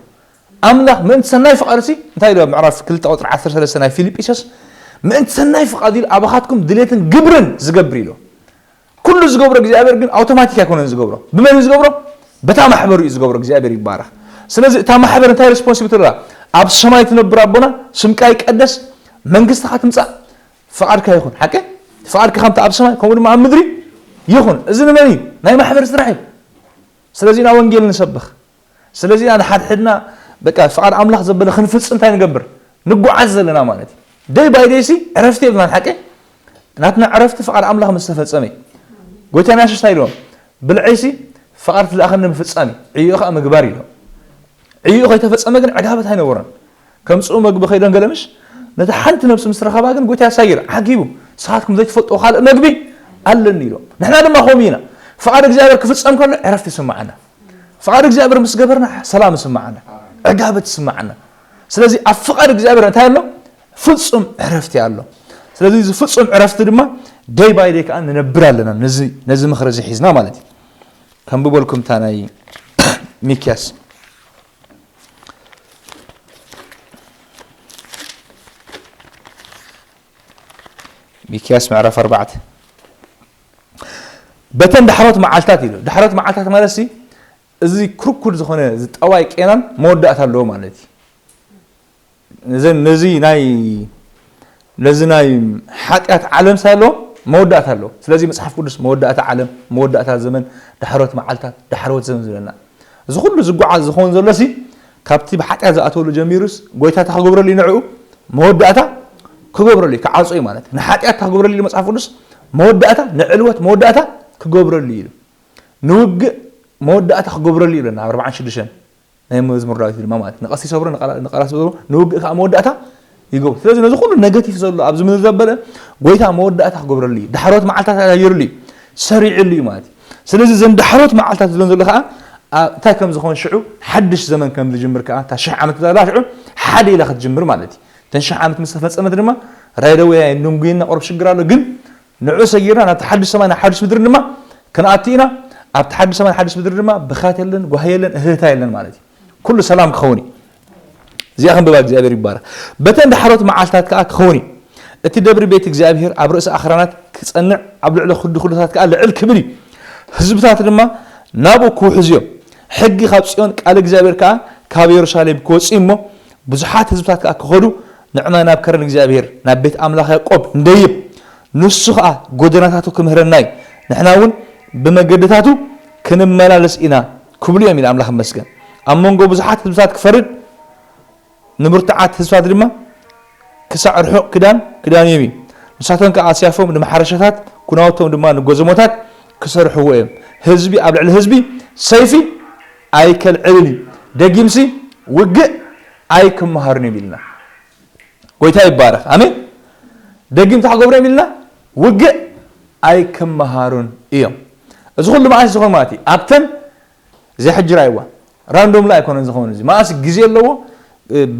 ኣምላኽ ምእንቲ ሰናይ ፍቓድ ሲ እንታይ ኢሉ ኣብ ምዕራፍ ክልተ ቁፅሪ ዓሰርተ ሰለስተ ናይ ፊልጵስዩስ? ምእንቲ ሰናይ ፍቓድ ኢሉ ኣባኻትኩም ድሌትን ግብርን ዝገብር ኢሉ። ኩሉ ዝገብሮ እግዚኣብሔር ግን ኣውቶማቲክ ኣይኮነን ዝገብሮ። ብመን እዩ ዝገብሮ? በታ ማሕበሩ እዩ ዝገብሮ። እግዚኣብሔር ይባረኽ። ስለዚ እታ ማሕበር እንታይ ሪስፖንሲቢሊቲ ኣለዋ? ኣብ ሰማይ ትነብር ኣቦና፣ ስምካ ይቀደስ፣ መንግስትኻ ትምጻእ፣ ፍቓድካ ይኹን። ሓቂ? ፍቓድካ ከምቲ ኣብ ሰማይ ከምኡ ድማ ኣብ ምድሪ ይኹን። እዚ ንመን እዩ? ናይ ማሕበር ስራሕ እዩ። ስለዚ ኢና ወንጌል ንሰብኽ። ስለዚ ኢና ንሓድሕድና በቃ ፍቓድ ኣምላኽ ዘበለ ክንፍጽም እንታይ ንገብር? ንጓዓዝ ዘለና ማለት እዩ። ደይ ባይ ደይ ሲ ዕረፍቲ የብልናን። ሓቂ? ናትና ዕረፍቲ ፍቓድ ኣምላኽ ምስ ተፈጸመ እዩ። ጎይታና የሱስ እንታይ ኢልዎም? ብልዐይሲ ፍቓድ እቲ ዝለኣኸኒ ምፍጻም እዩ፣ ዕዮኡ ኸኣ ምግባር እዩ ኢሎም። ዕዮኡ ከይተፈጸመ ግን ዕጋበት ኣይነበሮን። ከምጽኡ መግቢ ከይዶም ገለ ምሽ ነቲ ሓንቲ ነብሲ ምስ ረኸባ ግን ጎይታ የሱስ እንታይ ገይሩ? ዓጊቡ። ንስኻትኩም ዘይትፈልጥዎ ካልእ መግቢ ኣለኒ ኢሎም። ንሕና ድማ ከምኡ ኢና። ፍቓድ እግዚኣብሔር ክፍጸም ከሎ ዕረፍቲ ይስምዓና። ፍቓድ እግዚኣብሔር ምስ ገበርና ሰላም ይስምዓና፣ ዕጋበት ይስምዓና። ስለዚ ኣብ ፍቓድ እግዚኣብሔር እንታይ ኣሎ? ፍጹም ዕረፍቲ ኣሎ። ስለዚ እዚ ፍጹም ዕረፍቲ ድማ ደይ ባይ ደይ ከኣ ንነብር ኣለና። ነዚ፣ ነዚ ምኽሪ እዚ ሒዝና ማለት እዩ። ከንብበልኩም እታ ናይ ሚክያስ። ሚክያስ ምዕራፍ ኣርባዕተ። በተን ዳሕሮት መዓልታት ኢሉ። ዳሕሮት መዓልታት ማለት ሲ፣ እዚ ክርኩር ዝኾነ፣ እዚ ጠዋይ ቄናን መወዳእታ ኣለዎ ማለት እዩ። ነዚ፣ ነዚ ናይ፣ ነዚ ናይ ሓጢኣት ዓለም ሳይ ኣለዎ፣ መወዳእታ ኣለዎ። ስለዚ መጽሓፍ ቅዱስ መወዳእታ ዓለም፣ መወዳእታ ዘመን፣ ዳሕሮት መዓልታት፣ ዳሕሮት ዘመን ዝብለና። እዚ ኩሉ ዝጓዓዝ ዝኸውን ዘሎ ሲ፣ ካብቲ ብሓጢኣት ዝኣተወሉ ጀሚሩስ፣ ጎይታ እንታይ ክገብረሉ እዩ ንዕኡ? መወዳእታ ክገብረሉ እዩ፣ ክዓጾ እዩ ማለት። ንሓጢኣት እንታይ ክገብረሉ ኢሉ መጽሓፍ ቅዱስ? መወዳእታ፣ ንዕልወት መወዳእታ ክገብረሉ እዩ ኢሉ። ንውግእ መወዳእታ ክገብረሉ እዩ ኢሉና ኣብ ኣርባዓን ሽዱሽተን ናይ መዝሙር ዳዊት ድማ ማለት። ንቐስቲ ሰብሮ፣ ንቐላ-፣ ንቐላስ ሰብሮ፣ ንውግእ ከኣ መወዳእታ ይገብሩ። ስለዚ ነዚ ኩሉ ነገቲቭ ዘሎ ኣብዚ ምድሪ ዘበለ ጎይታ መወዳእታ ክገብረሉ እዩ። ዳሕሮት መዓልታት ኣየርሉ እዩ፣ ሰሪዕሉ እዩ ማለት እዩ። ስለዚ እዘን ዳሕሮት መዓልታት ዝብለን ዘሎ ከኣ፣ ኣ-፣ እንታይ ከም ዝኾን ሽዑ ሓድሽ ዘመን ከም ዝጅምር ከኣ፣ እታ ሽሕ ዓመት ዘላ ሽዑ ሓደ ኢላ ክትጅምር ማለት እዩ። እተን ሽሕ ዓመት ምስ ተፈጸመት ድማ፣ ራይደወይ ኣይንንጉይና ቁሩብ ሽግር ኣሎ፣ ግን ንዑ ሰጊርና ናብቲ ሓድሽ ሰማይ ናብ ሓድሽ ምድሪ ድማ ክንኣቱ ኢና። ኣብቲ ሓድሽ ሰማይ ሓድሽ ምድሪ ድማ ብኻት የለን፣ ጓሂ የለን፣ እህህታ የለን ማለት እዩ። ኩሉ ሰላም ክኸውን እዩ። እዚኣ ክንብባ እግዚኣብሔር ይባረኽ። በተን ዳሕሮት መዓልታት ከኣ ክኸውን እዩ። እቲ ደብሪ ቤት እግዚኣብሔር ኣብ ርእሲ ኣኽራናት ክጸንዕ፣ ኣብ ልዕሊ ኩሉ ኩሉታት ከኣ ልዕል ክብል እዩ። ህዝብታት ድማ ናብኡ ክውሕዙ እዮም። ሕጊ ካብ ጽዮን፣ ቃል እግዚኣብሔር ከኣ ካብ የሩሳሌም ክወጽእ እዩ እሞ፣ ብዙሓት ህዝብታት ከኣ ክኸዱ፣ ንዕና ናብ ከረን እግዚኣብሔር፣ ናብ ቤት ኣምላኽ ያዕቆብ ንደይብ። ንሱ ኸኣ ጎደናታቱ ክምህረና እዩ። ንሕና እውን ብመገድታቱ ክንመላለስ ኢና ክብሉ እዮም ኢሉ ኣምላኽ ይመስገን። ኣብ መንጎ ብዙሓት ህዝብታት ክፈርድ፣ ንብርቱዓት ህዝብታት ድማ ክሳዕ ርሑቕ ክዳን ክዳንዮም እዩ። ንሳቶም ከኣ ኣስያፎም ንማሕረሻታት፣ ኩናውቶም ድማ ንጎዘሞታት ክሰርሕዎ እዮም። ህዝቢ ኣብ ልዕሊ ህዝቢ ሰይፊ ኣይከልዕልን እዩ፣ ደጊምሲ ውግእ ኣይክመሃሩን እዮም ኢልና። ጎይታ ይባረኽ፣ ኣሜን። ደጊም እንታይ ክገብሩ እዮም ኢልና? ውግእ ኣይክመሃሩን እዮም። እዚ ኩሉ መዓስ ዝኾን ማለት እዩ? ኣብተን ዘይሕጅራ ይዋ ራንዶምሊ ኣይኮነን ዝኸውን። እዚ መዓስ ግዜ ኣለዎ።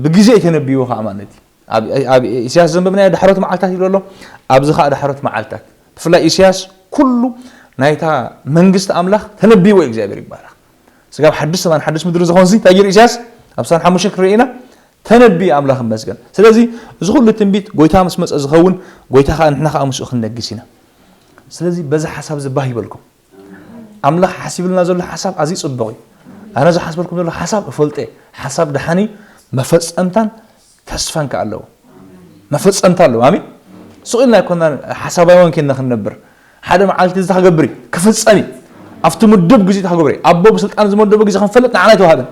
ብግዜ እዩ ተነቢዎ ከዓ ማለት እዩ። ኣብ ኢሳያስ ዘንበብናዮ ዳሕሮት መዓልታት ይብሎ ኣሎ። ኣብዚ ከዓ ዳሕሮት መዓልታት፣ ብፍላይ ኢሳያስ ኩሉ ናይታ መንግስቲ ኣምላኽ ተነቢዎ እዩ። እግዚኣብሔር ይባረኽ። ስጋብ ሓድሽ ሰማን ሓድሽ ምድሪ ዝኾን ሲ እንታይ ገይሩ ኢሳያስ? ኣብ ሳን ሓሙሽተ ክንርኢ ኢና። ተነቢ ኣምላኽ ይመስገን። ስለዚ እዚ ኩሉ ትንቢት ጎይታ ምስ መጸ ዝኸውን፣ ጎይታ ከዓ ንሕና ከዓ ምስኡ ክንነግስ ኢና። ስለዚ በዚ ሓሳብ ዝባህ ይበልኩም። ኣምላኽ ሓሲብልና ዘሎ ሓሳብ ኣዝዩ ጽቡቕ እዩ። ኣነ ዝሓስበልኩም ዘሎ ሓሳብ እፈልጠ፣ ሓሳብ ደሓን እዩ፣ መፈጸምታን ተስፋን ከኣ ኣለዎ። መፈጸምታ ኣለዎ። ኣሜን። ስቕ ኢልና ኣይኮንና ሓሳባውያን ኮይንና ክንነብር። ሓደ መዓልቲ እዚ ተክገብር እዩ፣ ክፍጸም እዩ። ኣብቲ ምዱብ ግዜ ተክገብር እዩ። ኣቦ ብስልጣን ዝመደቦ ግዜ ክንፈልጥ ንዓና ኣይተዋሃበን።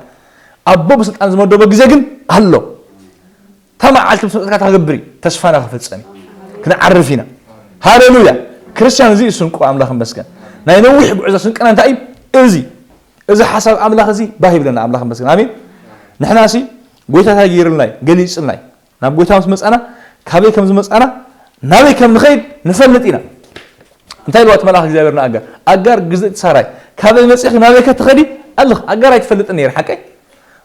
ኣቦ ብስልጣን ዝመደቦ ግዜ ግን ኣሎ። እታ መዓልቲ ምስ መጸትካ ተክገብር እዩ፣ ተስፋና ክፍጸም እዩ። ክንዓርፍ ኢና። ሃሌሉያ። ክርስቲያን እዚ እዩ ስንቁ፣ ኣምላኽ ይመስገን። ናይ ነዊሕ ጉዕዞ ስንቅና እንታይ እዩ? እዚ እዚ ሓሳብ ኣምላኽ እዚ ባህ ይብለና፣ ኣምላኽ ይመስገን። ኣሜን። ንሕና ሲ ጎይታ እንታይ ገይርልና እዩ? ገሊጽልና እዩ። ናብ ጎይታ ምስ መጻና ካበይ ከም ዝመጻና ናበይ ከም ንኸይድ ንፈልጥ ኢና። እንታይ ኢልዋ እቲ መልኣኽ እግዚኣብሔር ንኣጋር? ኣጋር ግዝእቲ ሳራይ፣ ካበይ መጺኺ ናበይ ከ ትኸዲ ኣለኽ? ኣጋር ኣይትፈልጥን ነይር ሓቀይ።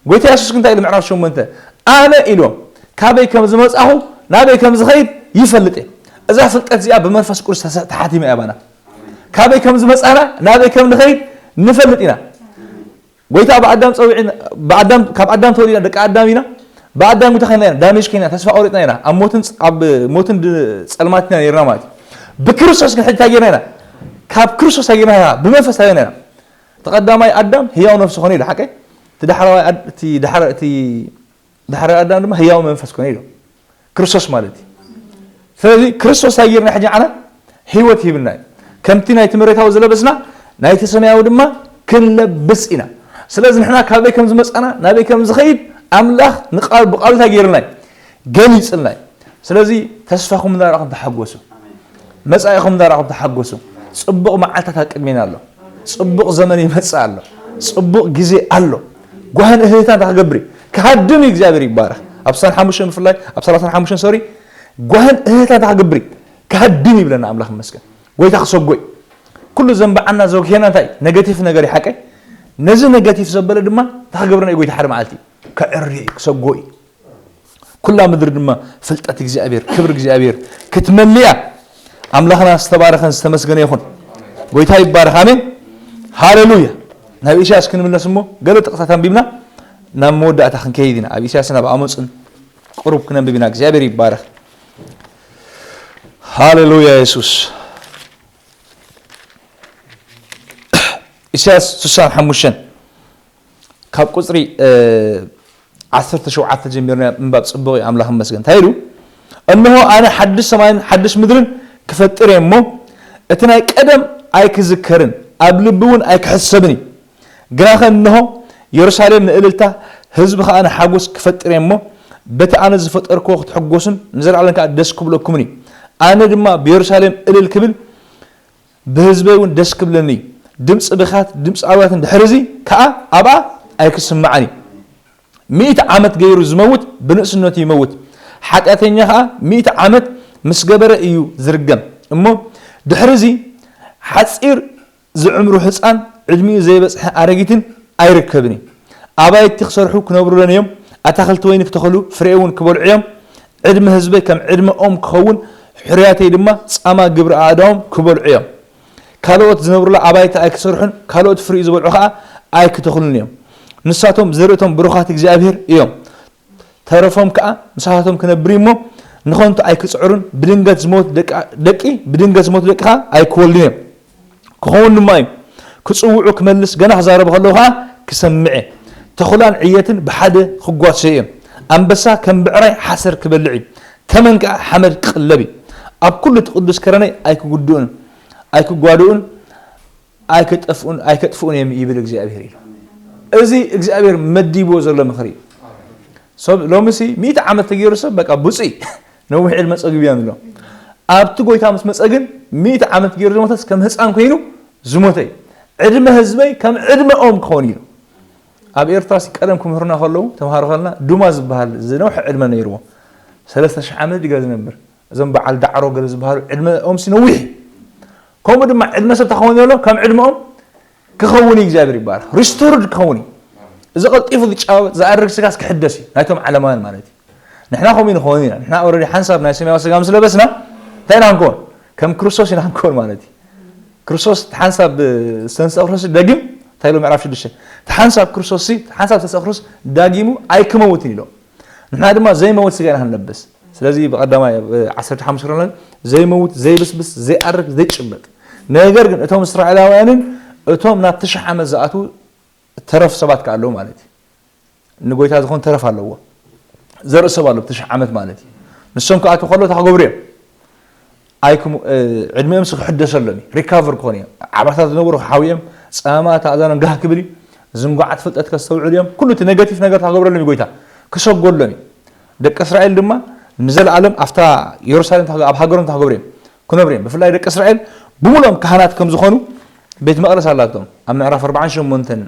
ጎይታ የሱስ እንታይ ኢሉ ምዕራፍ ሸሞንተ? ኣነ ኢልዎም ካበይ ከም ዝመጻኹ ናበይ ከም ዝኸይድ ይፈልጥ እየ። እዛ ፍልጠት እዚኣ ብመንፈስ ቅዱስ ተሰ- ተሓቲማ እያ ባና። ካበይ ከም ዝመጻና ናበይ ከም ንኸይድ ንፈልጥ ኢና። ጎይታ ብኣዳም ጸዊዕና፣ ብኣዳም፣ ካብ ኣዳም ተወሊድና ደቂ ኣዳም ኢና። ብኣዳም እንታይ ኮይና ኢና? ዳሜጅ ኮይና፣ ተስፋ ቆሪጥና ኢና። ኣብ ሞትን ፅ-፣ ኣብ ሞትን ድ-፣ ጸልማት ኢና ነይርና ማለት እዩ። ብክርስቶስ ግን ሕጂ እንታይ ጌርና ኢና? ካብ ክርስቶስ እንታይ ጌርና ኢና? ብመንፈስ እንታይ ጌርና ኢና? እቲ ቀዳማይ ኣዳም ህያው ነፍሲ ኮነ ኢሉ፣ ሓቀይ? እቲ ዳሕራዋይ ኣድ-፣ እቲ ዳሕራ-፣ እቲ ዳሕራይ ኣዳም ድማ ህያው መንፈስ ኮነ ኢሉ። ክርስቶስ ማለት እዩ። ስለዚ ክርስቶስ እንታይ ጌርና ሕጂ ንዓና? ህይወት ሂብና እዩ። ከምቲ ናይቲ መሬታዊ ዝለበስና ናይቲ ሰማያዊ ድማ ክንለብስ ኢና። ስለዚ ንሕና ካበይ ከም ዝመጻና ናበይ ከም ዝኸይድ ኣምላኽ ንቃል-፣ ብቃሉ እንታይ ጌርልና እዩ? ገሊጽልና እዩ። ስለዚ ተስፋኹም እንዳረኣኹም ተሓጎሱ። መጻኢኹም እንዳረኣኹም ተሓጎሱ። ጽቡቕ መዓልታት ኣብ ቅድሜና ኣሎ። ጽቡቕ ዘመን ይመጽእ ኣሎ። ጽቡቕ ግዜ ኣሎ። ጓህን እህህታን እንታይ ክገብር እዩ? ክሃድም እዩ። እግዚኣብሔር ይባረኽ። ኣብ ስሳን ሓሙሽተን ብፍላይ፣ ኣብ ሰላሳን ሓሙሽተን ሶሪ፣ ጓህን እህህታን እንታይ ክገብር እዩ? ክሃድም ይብለና ኣምላኽ ይመስገን። ጎይታ ክሰጎ እዩ። ኩሉ ዘንበዓና ዘጉሄና እንታይ እዩ? ኔጋቲቭ ነገር እዩ ሓቀይ። ነዚ ኔጋቲቭ ዘበለ ድማ እንታይ ክገብረና እዩ? ጎይታ ሓደ መዓልቲ ከዕሪ እዩ፣ ክሰጎ እዩ። ኩላ ምድሪ ድማ ፍልጠት እግዚኣብሔር፣ ክብሪ እግዚኣብሔር ክትመልእ እያ። ኣምላኽና ዝተባረኸን ዝተመስገነ ይኹን። ጎይታ ይባረኽ። ኣሜን። ሃሌሉያ። ናብ ኢሳያስ ክንምለስ እሞ ገለ ጥቕሳት ኣንቢብና ናብ መወዳእታ ክንከይድ ኢና። ኣብ ኢሳያስን ኣብ ኣሞጽን ቁሩብ ክነንብብ ኢና። እግዚኣብሔር ይባረኽ። ሃሌሉያ የሱስ። ኢሳያስ ስሳን ሓሙሽተን ካብ ቁጽሪ፣ እ፣ ዓሰርተ ሸውዓተ ጀሚርና ምንባብ ጽቡቕ እዩ፣ ኣምላኽ ይመስገን። እንታይ ኢሉ? "እንሆ ኣነ ሓድሽ ሰማይን ሓድሽ ምድርን ክፈጥር እየ እሞ፣ እቲ ናይ ቀደም ኣይክዝከርን፣ ኣብ ልቢ እውን ኣይክሕሰብን እዩ። ግናኸ እንሆ የሩሳሌም ንእልልታ፣ ህዝቢ ኸኣ ንሓጎስ ክፈጥር እየ እሞ፣ በቲ ኣነ ዝፈጠርክዎ ክትሕጎሱን ንዘለኣለም ከኣ ደስ ክብለኩምን እዩ። ኣነ ድማ ብየሩሳሌም እልል ክብል፣ ብህዝበይ እውን ደስ ክብለኒ እዩ። ድምፂ ብኻት፣ ድምፂ ኣውያትን ድሕሪ እዚ ከኣ ኣብኣ ኣይክስምዓን እዩ። ሚእቲ ዓመት ገይሩ ዝመውት ብንእስነቱ ይመውት። ሓጢኣተኛ ከኣ ሚእቲ ዓመት ምስ ገበረ እዩ ዝርገም። እሞ ድሕሪ እዚ ሓፂር ዝዕምሩ ህፃን፣ ዕድሚኡ ዘይበፅሐ ኣረጊትን ኣይርከብን እዩ። ኣባይቲ ክሰርሑ ክነብሩለን እዮም። ኣታኽልቲ ወይኒ ክተኽሉ፣ ፍሬኡ እውን ክበልዑ እዮም። ዕድመ ህዝበይ ከም ዕድመኦም ክኸውን፣ ሕሩያተይ ድማ ጻማ ግብሪ ኣእዳዎም ክበልዑ እዮም። ካልኦት ዝነብሩላ ኣባይቲ ኣይክሰርሑን፣ ካልኦት ፍሪኡ ዝበልዑ ኸኣ ኣይክተኽሉን እዮም። ንሳቶም ዘርእቶም ብሩኻት እግዚኣብሔር እዮም። ተረፎም ከኣ ምሳኻቶም ክነብር እዩ እሞ፣ ንኸንቱ ኣይክጽዕሩን፣ ብድንገት ዝሞት ደቂ፣ ደቂ፣ ብድንገት ዝሞት ደቂ ኸኣ ኣይክወልዱን እዮም። ክኸውን ድማ እዩ። ክጽውዑ ክመልስ ገና ክዛረቡ ከለዉ ኸኣ ክሰምዕ እየ። ተኹላን ዕየትን ብሓደ ክጓሰዩ እዮም። ኣንበሳ ከም ብዕራይ ሓሰር ክበልዕ እዩ። ተመን ከኣ ሓመድ ክቕለብ እዩ። ኣብ ኩሉ እቲ ቅዱስ ከረነይ ኣይክጉድኡን ኣይክጓድኡን ኣይክጠፍኡን ኣይከጥፍኡን እዮም ይብል እግዚኣብሔር ኢሉ። እዚ እግዚኣብሔር መዲብዎ ዘሎ ምኽሪ እዩ። ሰብ ሎምሲ ሚእቲ ዓመት ተገይሩ ሰብ በቃ ብፁዕ ነዊሕ ዕድመ ጸጊቡ እያ ንብሎ። ኣብቲ ጎይታ ምስ መጸ ግን ሚእቲ ዓመት ገይሩ ዝሞተስ ከም ህፃን ኮይኑ ዝሞተ እዩ። ዕድመ ህዝበይ ከም ዕድመኦም ክኸውን እዩ። ኣብ ኤርትራ ሲ ቀደም ክምህሩና ከለዉ ተምሃሮ ከለና ዱማ ዝበሃል ዝነውሐ ዕድመ ነይርዎ። ሰለስተ ሽሕ ዓመት ድጋ ዝነብር። እዞም በዓል ዳዕሮ ገለ ዝበሃሉ ዕድመኦም ሲ ነዊሕ እዩ። ከምኡ ድማ ዕድመ ሰብ ተኸውን ዘሎ ከም ዕድመኦም ክኸውን እዩ። እግዚኣብሔር ይባረክ። ሪስቶርድ ክኸውን እዩ። እዚ ቀልጢፉ ዝጫወት ዝኣርግ ስጋስ ክሕደስ እዩ። ናይቶም ዓለማውያን ማለት እዩ። ንሕና ከምኡ ንኸውን ኢና። ንሕና ኦረዲ ሓንሳብ ናይ ሰማያዊ ስጋ ምስ ለበስና እንታይ ኢና ክንከውን? ከም ክርስቶስ ኢና ክንከውን ማለት እዩ። ክርስቶስ ሓንሳብ ዝተንስአ ክርስቶስ ደጊም እንታይ ኢሉ ምዕራፍ ሽዱሽተ? ሓንሳብ ክርስቶስ ሓንሳብ ዝተንስአ ክርስቶስ ዳጊሙ ኣይክመውትን ኢሎም። ንሕና ድማ ዘይመውት ስጋ ኢና ክንለብስ። ስለዚ ብቐዳማይ ዓሰርተ ሓሙሽተ ክረና ዘይመውት ዘይብስብስ ዘይኣርግ ዘይጭበጥ። ነገር ግን እቶም እስራኤላውያንን እቶም ናብ ትሽዓ ዓመት ዝኣትዉ ተረፍ ሰባት ከ ኣለዉ ማለት እዩ። ንጎይታ ዝኾን ተረፍ ኣለዎ። ዘርኢ ሰብ ኣሎ ትሽዓ ዓመት ማለት እዩ። ንሶም ክኣትዉ ከሎ እንታይ ክገብሩ እዮም? ኣይክሙ ዕድሚኦም ስ ክሕደሰሎም እዩ። ሪካቨር ክኾኑ እዮም። ዓባታት ዝነበሩ ክሓውዮም ጸማማት ኣእዛኖም ጋህ ክብል እዩ። ዝንጓዓት ፍልጠት ከስተውዕሉ እዮም። ኩሉ እቲ ኔጋቲቭ ነገር እንታይ ክገብረሎም እዩ? ጎይታ ክሰጎሎም እዩ። ደቂ እስራኤል ድማ ንዘለኣለም ኣብታ የሩሳሌም እንታይ ክገ- ኣብ ሃገሮም እንታይ ክገብሩ እዮም? ክነብሩ እዮም። ብፍላይ ደቂ እስራኤል ብምሎም ካህናት ከም ዝኾኑ ቤት መቕደስ ኣላቶም። ኣብ ምዕራፍ ኣርባዓን ሸሞንተን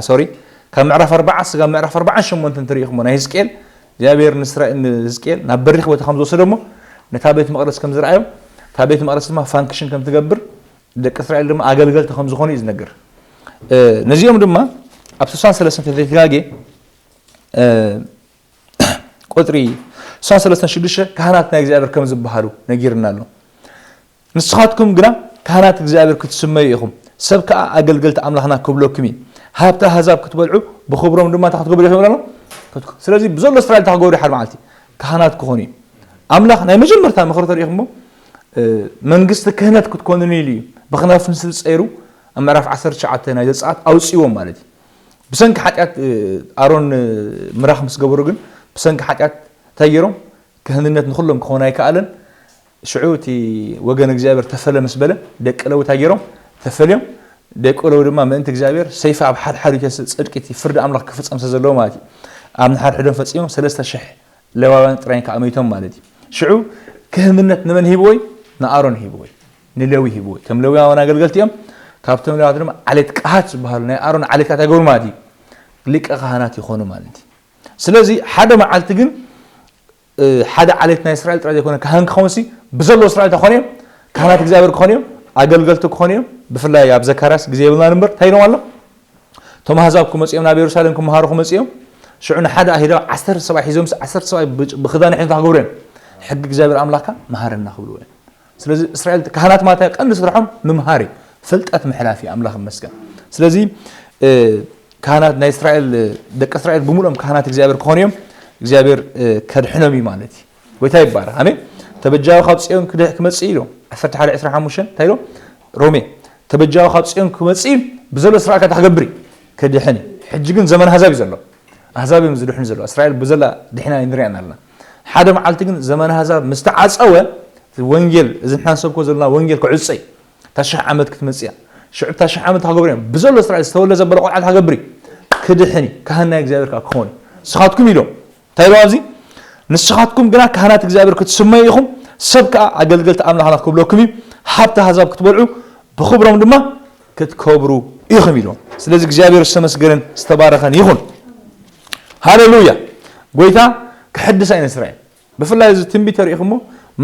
ሶሪ ካብ ምዕራፍ ኣርባዓ ስጋብ ምዕራፍ ኣርባዓን ሸሞንተን ትርእኹሞ ናይ ህዝቅኤል እግዚኣብሔር ንስራኤል ንህዝቅኤል ናብ በሪኽ ቦታ ከም ዝወሰዶ እሞ ነታ ቤት መቕደስ ከም ዝረኣዮም እታ ቤት መቕደስ ድማ ፋንክሽን ከም ትገብር ደቂ እስራኤል ድማ ኣገልገልቲ ከም ዝኾኑ እዩ ዝነግር። ነዚኦም ድማ ኣብ ስሳን ሰለስተን ተዘይተጋጌ ቁፅሪ ስሳን ሰለስተን ሽዱሽተ ካህናት ናይ እግዚኣብሔር ከም ዝበሃሉ ነጊርና ኣሎ። ንስኻትኩም ግና ካህናት እግዚኣብሔር ክትስመዩ ኢኹም፣ ሰብ ከዓ ኣገልገልቲ ኣምላኽና ክብለኩም እዩ። ሃብቲ ኣህዛብ ክትበልዑ ብኽብሮም ድማ እንታይ ክትገብሩ ኢኹም ኣሎ። ስለዚ ብዘሎ እስራኤል እንታይ ክገብሩ ሓደ መዓልቲ ካህናት ክኾኑ እዩ። ኣምላኽ ናይ መጀመርታ ምኽሪ ተሪኢኹሞ መንግስቲ ክህነት ክትኮኑኒ ኢሉ እዩ። ብኽናፍ ንስል ፀይሩ ኣብ ምዕራፍ ዓሰርተ ትሽዓተ ናይ ዘፀኣት ኣውፅዎም ማለት እዩ። ብሰንኪ ሓጢኣት ኣሮን ምራኽ ምስ ገበሩ ግን ብሰንኪ ሓጢኣት እንታይ ገይሮም ክህንነት ንኹሎም ክኾን ኣይከኣለን። ሽዑ እቲ ወገን እግዚኣብሔር ተፈለ ምስ በለ ደቂ ለዊ እንታይ ገይሮም ተፈልዮም። ደቂ ለዊ ድማ ምእንቲ እግዚኣብሔር ሰይፊ ኣብ ሓድሓዱ ይተስእ፣ ፅድቂ እቲ ፍርዲ ኣምላኽ ክፍፀም ስለ ዘለዎ ማለት እዩ። ኣብ ንሓድሕዶም ፈፂሞም ሰለስተ ሽሕ ሌዋውያን ጥራይ ከዓ መይቶም ማለት እዩ። ሽዑ ክህንነት ንመን ሂብዎ እዩ? ንኣሮን ሂብዎ እዩ። ንሌዊ ሂብዎ እዩ። እቶም ሌዋውያን ኣገልገልቲ እዮም። ካብቶም ሌዋውያን ድማ ዓሌት ቀሃት ዝበሃሉ ናይ ኣሮን ዓሌታት ኣይገብሩ ማለት እዩ። ሊቀ ካህናት ይኾኑ ማለት እዩ። ስለዚ ሓደ መዓልቲ ግን ሓደ ዓሌት ናይ እስራኤል ጥራይ ዘይኮነ ካህን ክኸውን ሲ ብዘሎ እስራኤል ተኾነ እዮም ካህናት እግዚኣብሔር ክኾኑ እዮም ኣገልገልቲ ክኾኑ እዮም። ብፍላይ ኣብ ዘካርያስ ግዜ የብልና ንበር እንታይ ኢሎም ኣሎ? እቶም ኣህዛብ ክመፁ እዮም ናብ የሩሳሌም ክመሃሩ ክመፁ እዮም። ሽዑ ንሓደ ኣሂደው ዓሰርተ ሰብኣይ ሒዞም ዓሰርተ ሰብኣይ ብክዳን ሒዞም ክገብሩ እዮም ሕጊ እግዚኣብሔር ኣምላኽካ መሃረና ክብልዎ እዮም። ስለዚ እስራኤል ካህናት ማለት ቀንዲ ስርሖም ምምሃር እዩ። ፍልጠት ምሕላፍ እዩ። ኣምላኽ ይመስገን። ስለዚ ካህናት ናይ እስራኤል ደቂ እስራኤል ብምሉኦም ካህናት እግዚኣብሔር ክኾኑ እዮም። እግዚኣብሔር ከድሕኖም እዩ ማለት እዩ። ጎይታ ይባረክ ኣሜን። ተበጃዊ ካብ ፅዮን ክመፅእ ኢሉ ዓሰርተ ሓደ ዕስራን ሓሙሽተን እንታይ ኢሉ ሮሜ ተበጃዊ ካብ ፅዮን ክመፅእ ብዘሎ ስርዓት እንታይ ክገብር እዩ? ክድሕን እዩ። ሕጂ ግን ዘመን ኣህዛብ እዩ ዘሎ። ኣህዛብ እዮም ዝድሕኑ ዘለዉ። እስራኤል ብዘላ ድሕና ንሪኣን ኣለና። ሓደ መዓልቲ ግን ዘመን ኣህዛብ ምስ ተዓፀወ ወንጌል እዚ ንሕና ንሰብኮ ዘለና ወንጌል ክዕፀ እዩ። እታ ሽሕ ዓመት ክትመፅእ እያ። ሽዑ እታ ሽሕ ዓመት እንታይ ክገብሩ እዮም? ብዘሎ እስራኤል ዝተወለደ ዘበለ ቆልዓ እንታይ ክገብር እዩ? ክድሕን እዩ። ካህን ናይ እግዚኣብሔር ከዓ ክኸውን እዩ። ንስኻትኩም ኢሎም እንታይ ኢሉ ኣብዚ ንስኻትኩም ግና ካህናት እግዚኣብሔር ክትስመዩ ኢኹም፣ ሰብ ከዓ ኣገልገልቲ ኣምላኽና ክብለኩም እዩ። ሃብቲ ኣህዛብ ክትበልዑ ብኽብሮም ድማ ክትከብሩ ኢኹም ኢሉ። ስለዚ እግዚኣብሔር ዝተመስገነን ዝተባረኸን ይኹን። ሃሌሉያ። ጎይታ ክሕድሳ እዩ ንእስራኤል። ብፍላይ እዚ ትንቢት ተሪኢኹሞ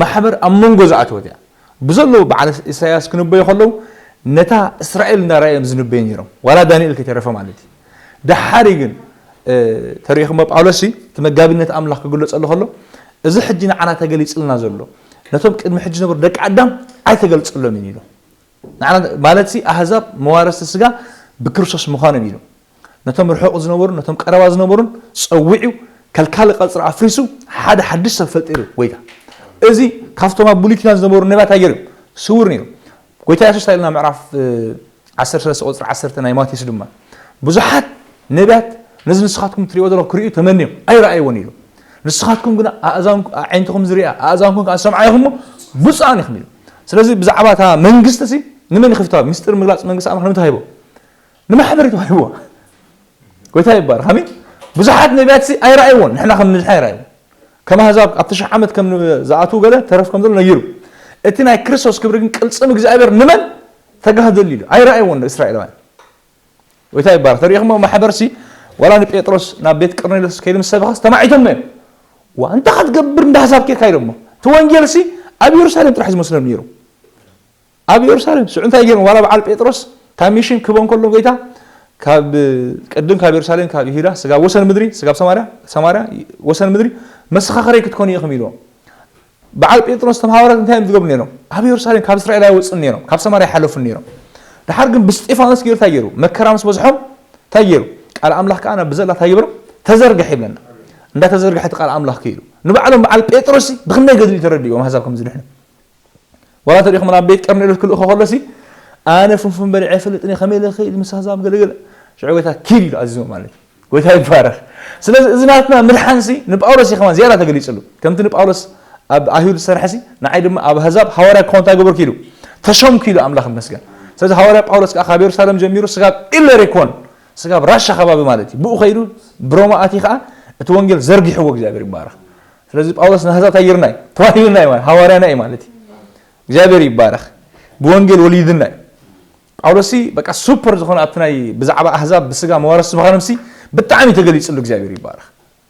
ማሕበር ኣብ መንጎ ዝኣተወት እያ። ብዘለዉ በዓል ኢሳያስ ክንበዩ ከለዉ ነታ እስራኤል እንዳረኣዮም ዝንበዩ ነይሮም ዋላ ዳንኤል ከይተረፈ ማለት እዩ። ደሓሪ ግን ተሪኢኹሞ ጳውሎስ እቲ መጋቢነት ኣምላኽ ክግለጸሉ ከሎ እዚ ሕጂ ንዓና ተገሊጽልና ዘሎ ነቶም ቅድሚ ሕጂ ዝነበሩ ደቂ ኣዳም ኣይተገልጸሎም እዩ ኢሉ። ንዓና ማለት ሲ ኣህዛብ መዋረስቲ ስጋ ብክርስቶስ ምዃኖም ኢሉ ነቶም ርሑቕ ዝነበሩን ነቶም ቀረባ ዝነበሩን ጸዊዑ ከልካሊ ቀጽሪ ኣፍሪሱ ሓደ ሓድሽ ሰብ ፈጢሩ ጎይታ። እዚ ካብቶም ኣብ ብሉይ ኪዳን ዝነበሩ ነቢያት ኣየር እዩ ስውር ነይሩ። ጎይታ የሱስ እንታይ ኢልና ምዕራፍ ዓሰርተ ሰለስተ ቁፅሪ ዓሰርተ ናይ ማቴዎስ ድማ ብዙሓት ነቢያት ነዚ ንስኻትኩም ትሪእዎ ዘለኹም ክርእዩ ተመንዮም ኣይረኣይዎን ኢሉ። ንስኻትኩም ግና ኣእዛን ዓይንትኹም ዝሪኣ ኣእዛንኩም ከዓ ዝሰምዓ ኢኹም ብፁዓን ኢኹም ኢሉ። ስለዚ ብዛዕባ እታ መንግስቲ ሲ ንመን ይኽፍታ? ምስጢር ምግላፅ መንግስቲ ኣምላኽ ንምንታይ ሂቦ? ንማሕበር ተዋሂብዋ። ጎይታ ይባረክ ኣሜን። ብዙሓት ነቢያት ሲ ኣይረኣይዎን ንሕና ከም ንድሕና ኣይረኣይዎን ከም ኣህዛብ ኣብ ትሽሕ ዓመት ከም ዝኣትዉ ገለ ተረፍ ከም ዘሎ ነጊሩ። እቲ ናይ ክርስቶስ ክብሪ ግን ቅልፅም እግዚኣብሔር ንመን ተጋህደሉ ኢሉ ኣይረኣይዎን እስራኤላውያን። ወይታ ይባረክ። ተሪእኹሞ ማሕበርሲ ዋላ ንጴጥሮስ ናብ ቤት ቀርኔሎስ ከይዱ ምስ ሰበኸስ ተማዒቶሞ እዮም። ዋ፣ እንታይ ክትገብር እንዳ ኣሕዛብ ኬድካ ኢሎሞ። እቲ ወንጌልሲ ኣብ ኢየሩሳሌም ጥራሕ ዝመስሎም ነይሩ። ኣብ ኢየሩሳሌም ሽዑ እንታይ ገይሮም? ዋላ በዓል ጴጥሮስ ካብ ሚሽን ክቦ እንከሎ ጎይታ ካብ ቅድም ካብ ኢየሩሳሌም ካብ ይሁዳ ስጋብ ወሰን ምድሪ ስጋብ ሰማርያ ሰማርያ ወሰን ምድሪ መሰኻኸረይ ክትኮኑ ኢኹም ኢልዎም። በዓል ጴጥሮስ ተም ሃዋርያት እንታይ እዮም ዝገብሩ ነይሮም? ኣብ ኢየሩሳሌም ካብ እስራኤል ኣይወፅን ነይሮም፣ ካብ ሰማርያ ኣይሓለፉን ነይሮም። ድሓር ግን ብስጢፋኖስ ገይሩ እንታይ ገይሩ? መከራ ምስ በዝሖም እንታይ ገይሩ? ቃል ኣምላኽ ከዓ ናብ ብዘላ እንታይ ገይሩ? ተዘርግሐ ይብለና። እንዳተዘርግሐ እቲ ቃል ኣምላኽ ከይዱ ንባዕሎም በዓል ጴጥሮስ ብክንደይ ገድሊ ተረድእዎም ኣህዛብ ከም ዝድሕኑ። ዋላ ተሪኹም ናብ ቤት ቀርኔሎስ ክልእኾ ከሎሲ ኣነ ፍንፉን በሊዐ ኣይፈልጥን እየ፣ ከመይ ኢለ ክኸይድ ምስ ኣህዛብ ገለገለ። ሽዑ ጎይታ ኪድ ኢሉ ኣዚዝዎ ማለት እዩ። ጎይታ ይባረኽ። ስለዚ እዚ ናትና ምድሓንሲ ንጳውሎስ እዩ ከማን ዝያዳ ተገሊጽሉ። ከምቲ ንጳውሎስ ኣብ ኣይሁድ ዝሰርሐሲ ንዓይ ድማ ኣብ ኣህዛብ ሃዋርያ ክኾን እንታይ ገበርኩ ኢሉ ተሾምኩ ኢሉ ኣምላኽ ይመስገን። ስለዚ ሃዋርያ ጳውሎስ ከዓ ካብ የሩሳሌም ጀሚሩ ስጋብ ኢለሪኮን ስጋብ ራሻ ከባቢ ማለት እዩ ብኡ ከይዱ ብሮማ ኣትዩ ከዓ እቲ ወንጌል ዘርጊሕዎ እግዚኣብሔር ይባረኽ። ስለዚ ጳውሎስ ንኣህዛብ እንታይ ጌርና እዩ ተዋሂብና እዩ ማለት ሃዋርያና እዩ ማለት እዩ። እግዚኣብሔር ይባረኽ። ብወንጌል ወሊድና እዩ። ጳውሎስ ሲ በቃ ሱፐር ዝኾነ ኣብቲ ናይ ብዛዕባ ኣህዛብ ብስጋ መዋረስ ምዃኖም ሲ ብጣዕሚ ተገሊጽሉ እግዚኣብሔር ይባረኽ።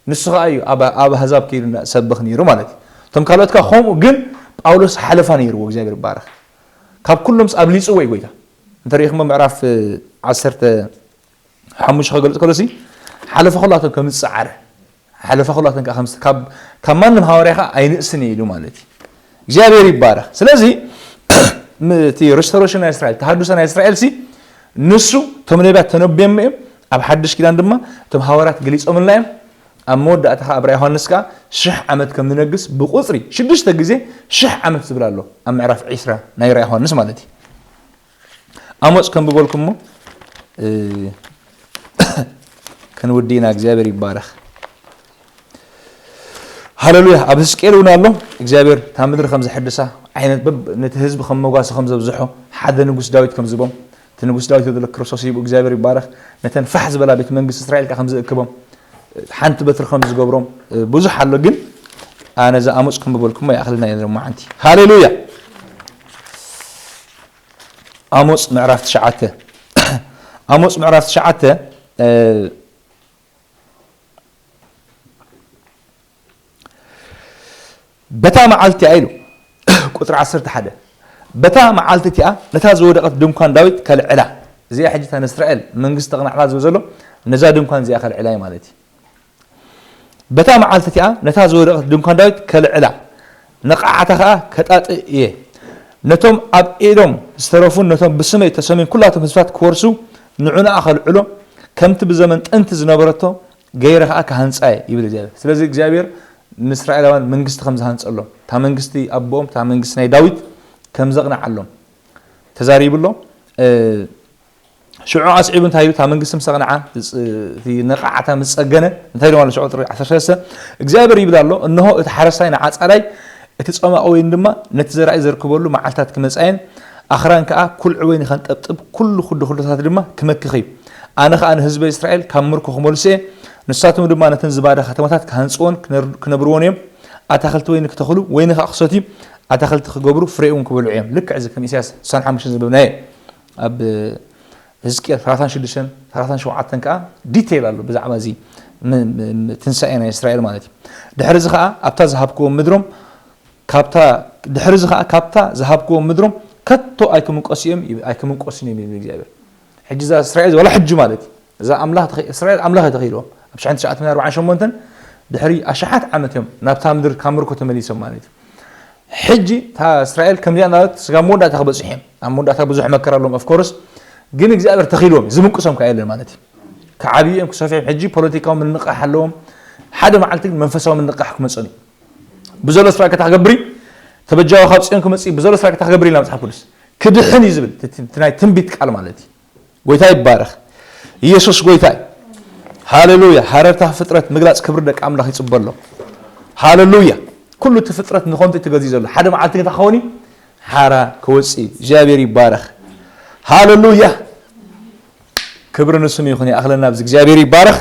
ንሱ ኸዓ እዩ ኣብ ኣብ ኣህዛብ ከይዱ ሰብኽ ነይሩ ማለት እዩ። እቶም ካልኦት ከ ከምኡ ግን ጳውሎስ ሓለፋ ነይርዎ እግዚኣብሔር ይባረኽ። ካብ ኩሎም ኣብሊጽዎ እዩ ጎይታ። እንተሪኢኹሞ ምዕራፍ ዓሰርተ ሓሙሽተ ከገልጽ ከሎ ሲ ሓለፋ ኩላቶም ከም ዝጸዓረ ሓለፋ ኩላቶም ከዓ ከም ካብ ካብ ማንም ሃዋርያ ከዓ ኣይንእስን እዩ ኢሉ ማለት እዩ። እግዚኣብሔር ይባረኽ። ስለዚ እቲ ሬስቶሬሽን ናይ እስራኤል ተሃድሶ ናይ እስራኤል ሲ ንሱ እቶም ነቢያት ተነብዮሞ እዮም። ኣብ ሓድሽ ኪዳን ድማ እቶም ሃዋርያት ገሊጾምልና እዮም። ኣብ መወዳእታ ከዓ ኣብ ራእይ ዮሃንስ ከዓ ሽሕ ዓመት ከም ንነግስ ብቁፅሪ ሽዱሽተ ግዜ ሽሕ ዓመት ዝብል ኣሎ ኣብ ምዕራፍ ዒስራ ናይ ራእይ ዮሃንስ ማለት እዩ። ኣሞፅ ከም ብበልኩሞ ከንውዲ ኢና። እግዚኣብሔር ይባረኽ። ሃለሉያ። ኣብ ህዝቅኤል እውን ኣሎ እግዚኣብሔር እታ ምድሪ ከም ዘሐድሳ ዓይነት በብ ነቲ ህዝቢ ከም መጓሲ ከም ዘብዝሖ ሓደ ንጉስ ዳዊት ከም ዝቦም እቲ ንጉስ ዳዊት ዘሎ ክርስቶስ ይብኡ እግዚኣብሔር ይባረኽ። ነተን ፋሕ ዝበላ ቤት መንግስቲ እስራኤል ከዓ ከም ዝእክቦም ሓንቲ በትሪ ከም ዝገብሮም ብዙሕ ኣሎ። ግን ኣነ እዛ ኣሞፅ ከም ዝበልኩሞ ይኣኽልና እየ። ሎማዓንቲ ሃሌሉያ። ኣሞፅ ምዕራፍ ትሽዓተ ኣሞፅ ምዕራፍ ትሽዓተ በታ መዓልቲ እያ ኢሉ ቁፅሪ ዓሰርተ ሓደ በታ መዓልቲ እቲኣ ነታ ዝወደቐት ድንኳን ዳዊት ከልዕላ። እዚኣ ሕጂ እታ ንእስራኤል መንግስቲ ተቕናዕላ ዝብል ዘሎ ነዛ ድንኳን እዚኣ ከልዕላ እዩ ማለት እዩ። በታ መዓልቲ እቲኣ ነታ ዝወደቐት ድንኳን ዳዊት ከልዕላ፣ ነቓዓታ ኸኣ ከጣጥእ እየ። ነቶም ኣብ ኤዶም ዝተረፉን ነቶም ብስመይ እተሰምዩን ኵላቶም ህዝብታት ክወርሱ ንዕንኣ ኸልዕሎ፣ ከምቲ ብዘመን ጥንቲ ዝነበረቶ ገይረ ኸኣ ክሃንጻ እየ፣ ይብል እግዚኣብሔር። ስለዚ እግዚኣብሔር ንእስራኤላውያን መንግስቲ ከም ዝሃንጸሎም፣ እታ መንግስቲ ኣቦኦም፣ እታ መንግስቲ ናይ ዳዊት ከም ዘቕንዓሎም ተዛሪቡ ኣሎ። ሽዑ ኣስዒቡ እንታይ ኢሉ? እታ መንግስቲ ምስ ኣቕንዓ፣ እቲ ነቓዓታ ምስ ጸገነ፣ እንታይ ኢሉ ማለት? ሽዑ ቁጽሪ ዓሰርተ ሰለስተ እግዚኣብሔር ይብል ኣሎ፣ እንሆ እቲ ሓረስታይ ንዓጻዳይ፣ እቲ ጸማቒ ወይኒ ድማ ነቲ ዘራኢ ዘርክበሉ መዓልታት ክመጻ እየን፣ ኣኽራን ከኣ ኩልዒ ወይኒ ከንጠብጥብ፣ ኩሉ ኩድኩዶታት ድማ ክመክኽ እዩ። ኣነ ኸኣ ንህዝበይ እስራኤል ካብ ምርኮ ክመልሶ እየ፣ ንሳቶም ድማ ነተን ዝባዳ ከተማታት ክሃንጽወን ክነር-፣ ክነብርወን እዮም። ኣታኽልቲ ወይኒ ክተኽሉ፣ ወይኒ ኸኣ ክሰትዩ፣ ኣታኽልቲ ክገብሩ፣ ፍሬኡ እውን ክበልዑ እዮም። ልክዕ እዚ ከም ኢሳያስ ስሳን ሓሙሽተን ዘንበብናዮ። ኣብ ህዝቅኤል ሰላሳን ሽዱሽተን ሰላሳን ሸውዓተን ከኣ ዲቴይል ኣሎ ብዛዕባ እዚ ም-፣ ም-፣ ም-፣ ትንሳኤ ናይ እስራኤል ማለት እዩ። ድሕሪ እዚ ከኣ ኣብታ ዝሃብክዎም ምድሮም ካብታ ድሕሪ እዚ ከኣ ካብታ ዝሃብክዎም ምድሮም ከቶ ኣይክምንቆሱ እዮም ይብ-፣ ኣይክምንቆሱን እዮም ይብል እግዚኣብሔር። ሕጂ እዛ እስራኤል ዋላ ሕጂ ማለት እዩ። እዛ ኣምላኽ ተኸ-፣ እስራኤል ኣምላኽ እየ ተኸኢልዎም። ኣብ ሽሕን ትሽዓተ ሚእትን ኣርባዓን ሸሞንተን ድሕሪ ኣሽሓት ዓመት እዮም ናብታ ምድሪ ካብ ምርኮ ተመሊሶም ማለት እዩ። ሕጂ እታ እስራኤል ከምዚኣ እናበለት ስጋብ መወዳእታ ክበፅሑ እዮም። ኣብ መወዳእታ ብዙሕ መከራ ኣለዎም ኦፍኮርስ፣ ግን እግዚኣብሔር ተኺልዎም እዩ። ዝምንቅሶም ከዓ የለን ማለት እዩ። ክዓብዩ እዮም፣ ክሰፍሑ እዮም። ሕጂ ፖለቲካዊ ምንቕቃሕ ኣለዎም። ሓደ መዓልቲ ግን መንፈሳዊ ምንቕቃሕ ክመፀን እዩ። ብዘሎ ስራሕ ከታ ክገብሪ ተበጃዊ ካብ ፅዮን ክመፅእ እዩ። ብዘሎ ስራሕ ከታ ክገብሪ ኢልና መፅሓፍ ቅዱስ ክድሕን እዩ ዝብል እቲ፣ እቲ ናይ ትንቢት ቃል ማለት እዩ። ጎይታ ይባረኽ። ኢየሱስ ጎይታ እዩ። ሃሌሉያ። ሃረርታ ፍጥረት ምግላፅ ክብሪ ደቂ ኣምላኽ ይፅበ ኣሎ። ሃሌሉያ። ኩሉ እቲ ፍጥረት ንኾንቱ እዩ ተገዚኡ ዘሎ። ሓደ መዓልቲ ግን እንታይ ክኸውን እዩ? ሓራ ክወፅእ እዩ። እግዚኣብሔር ይባረኽ። ሃሌሉያ። ክብሪ ንስሙ ይኹን። ይኣኽለና ኣብዚ እግዚኣብሔር ይባረኽ።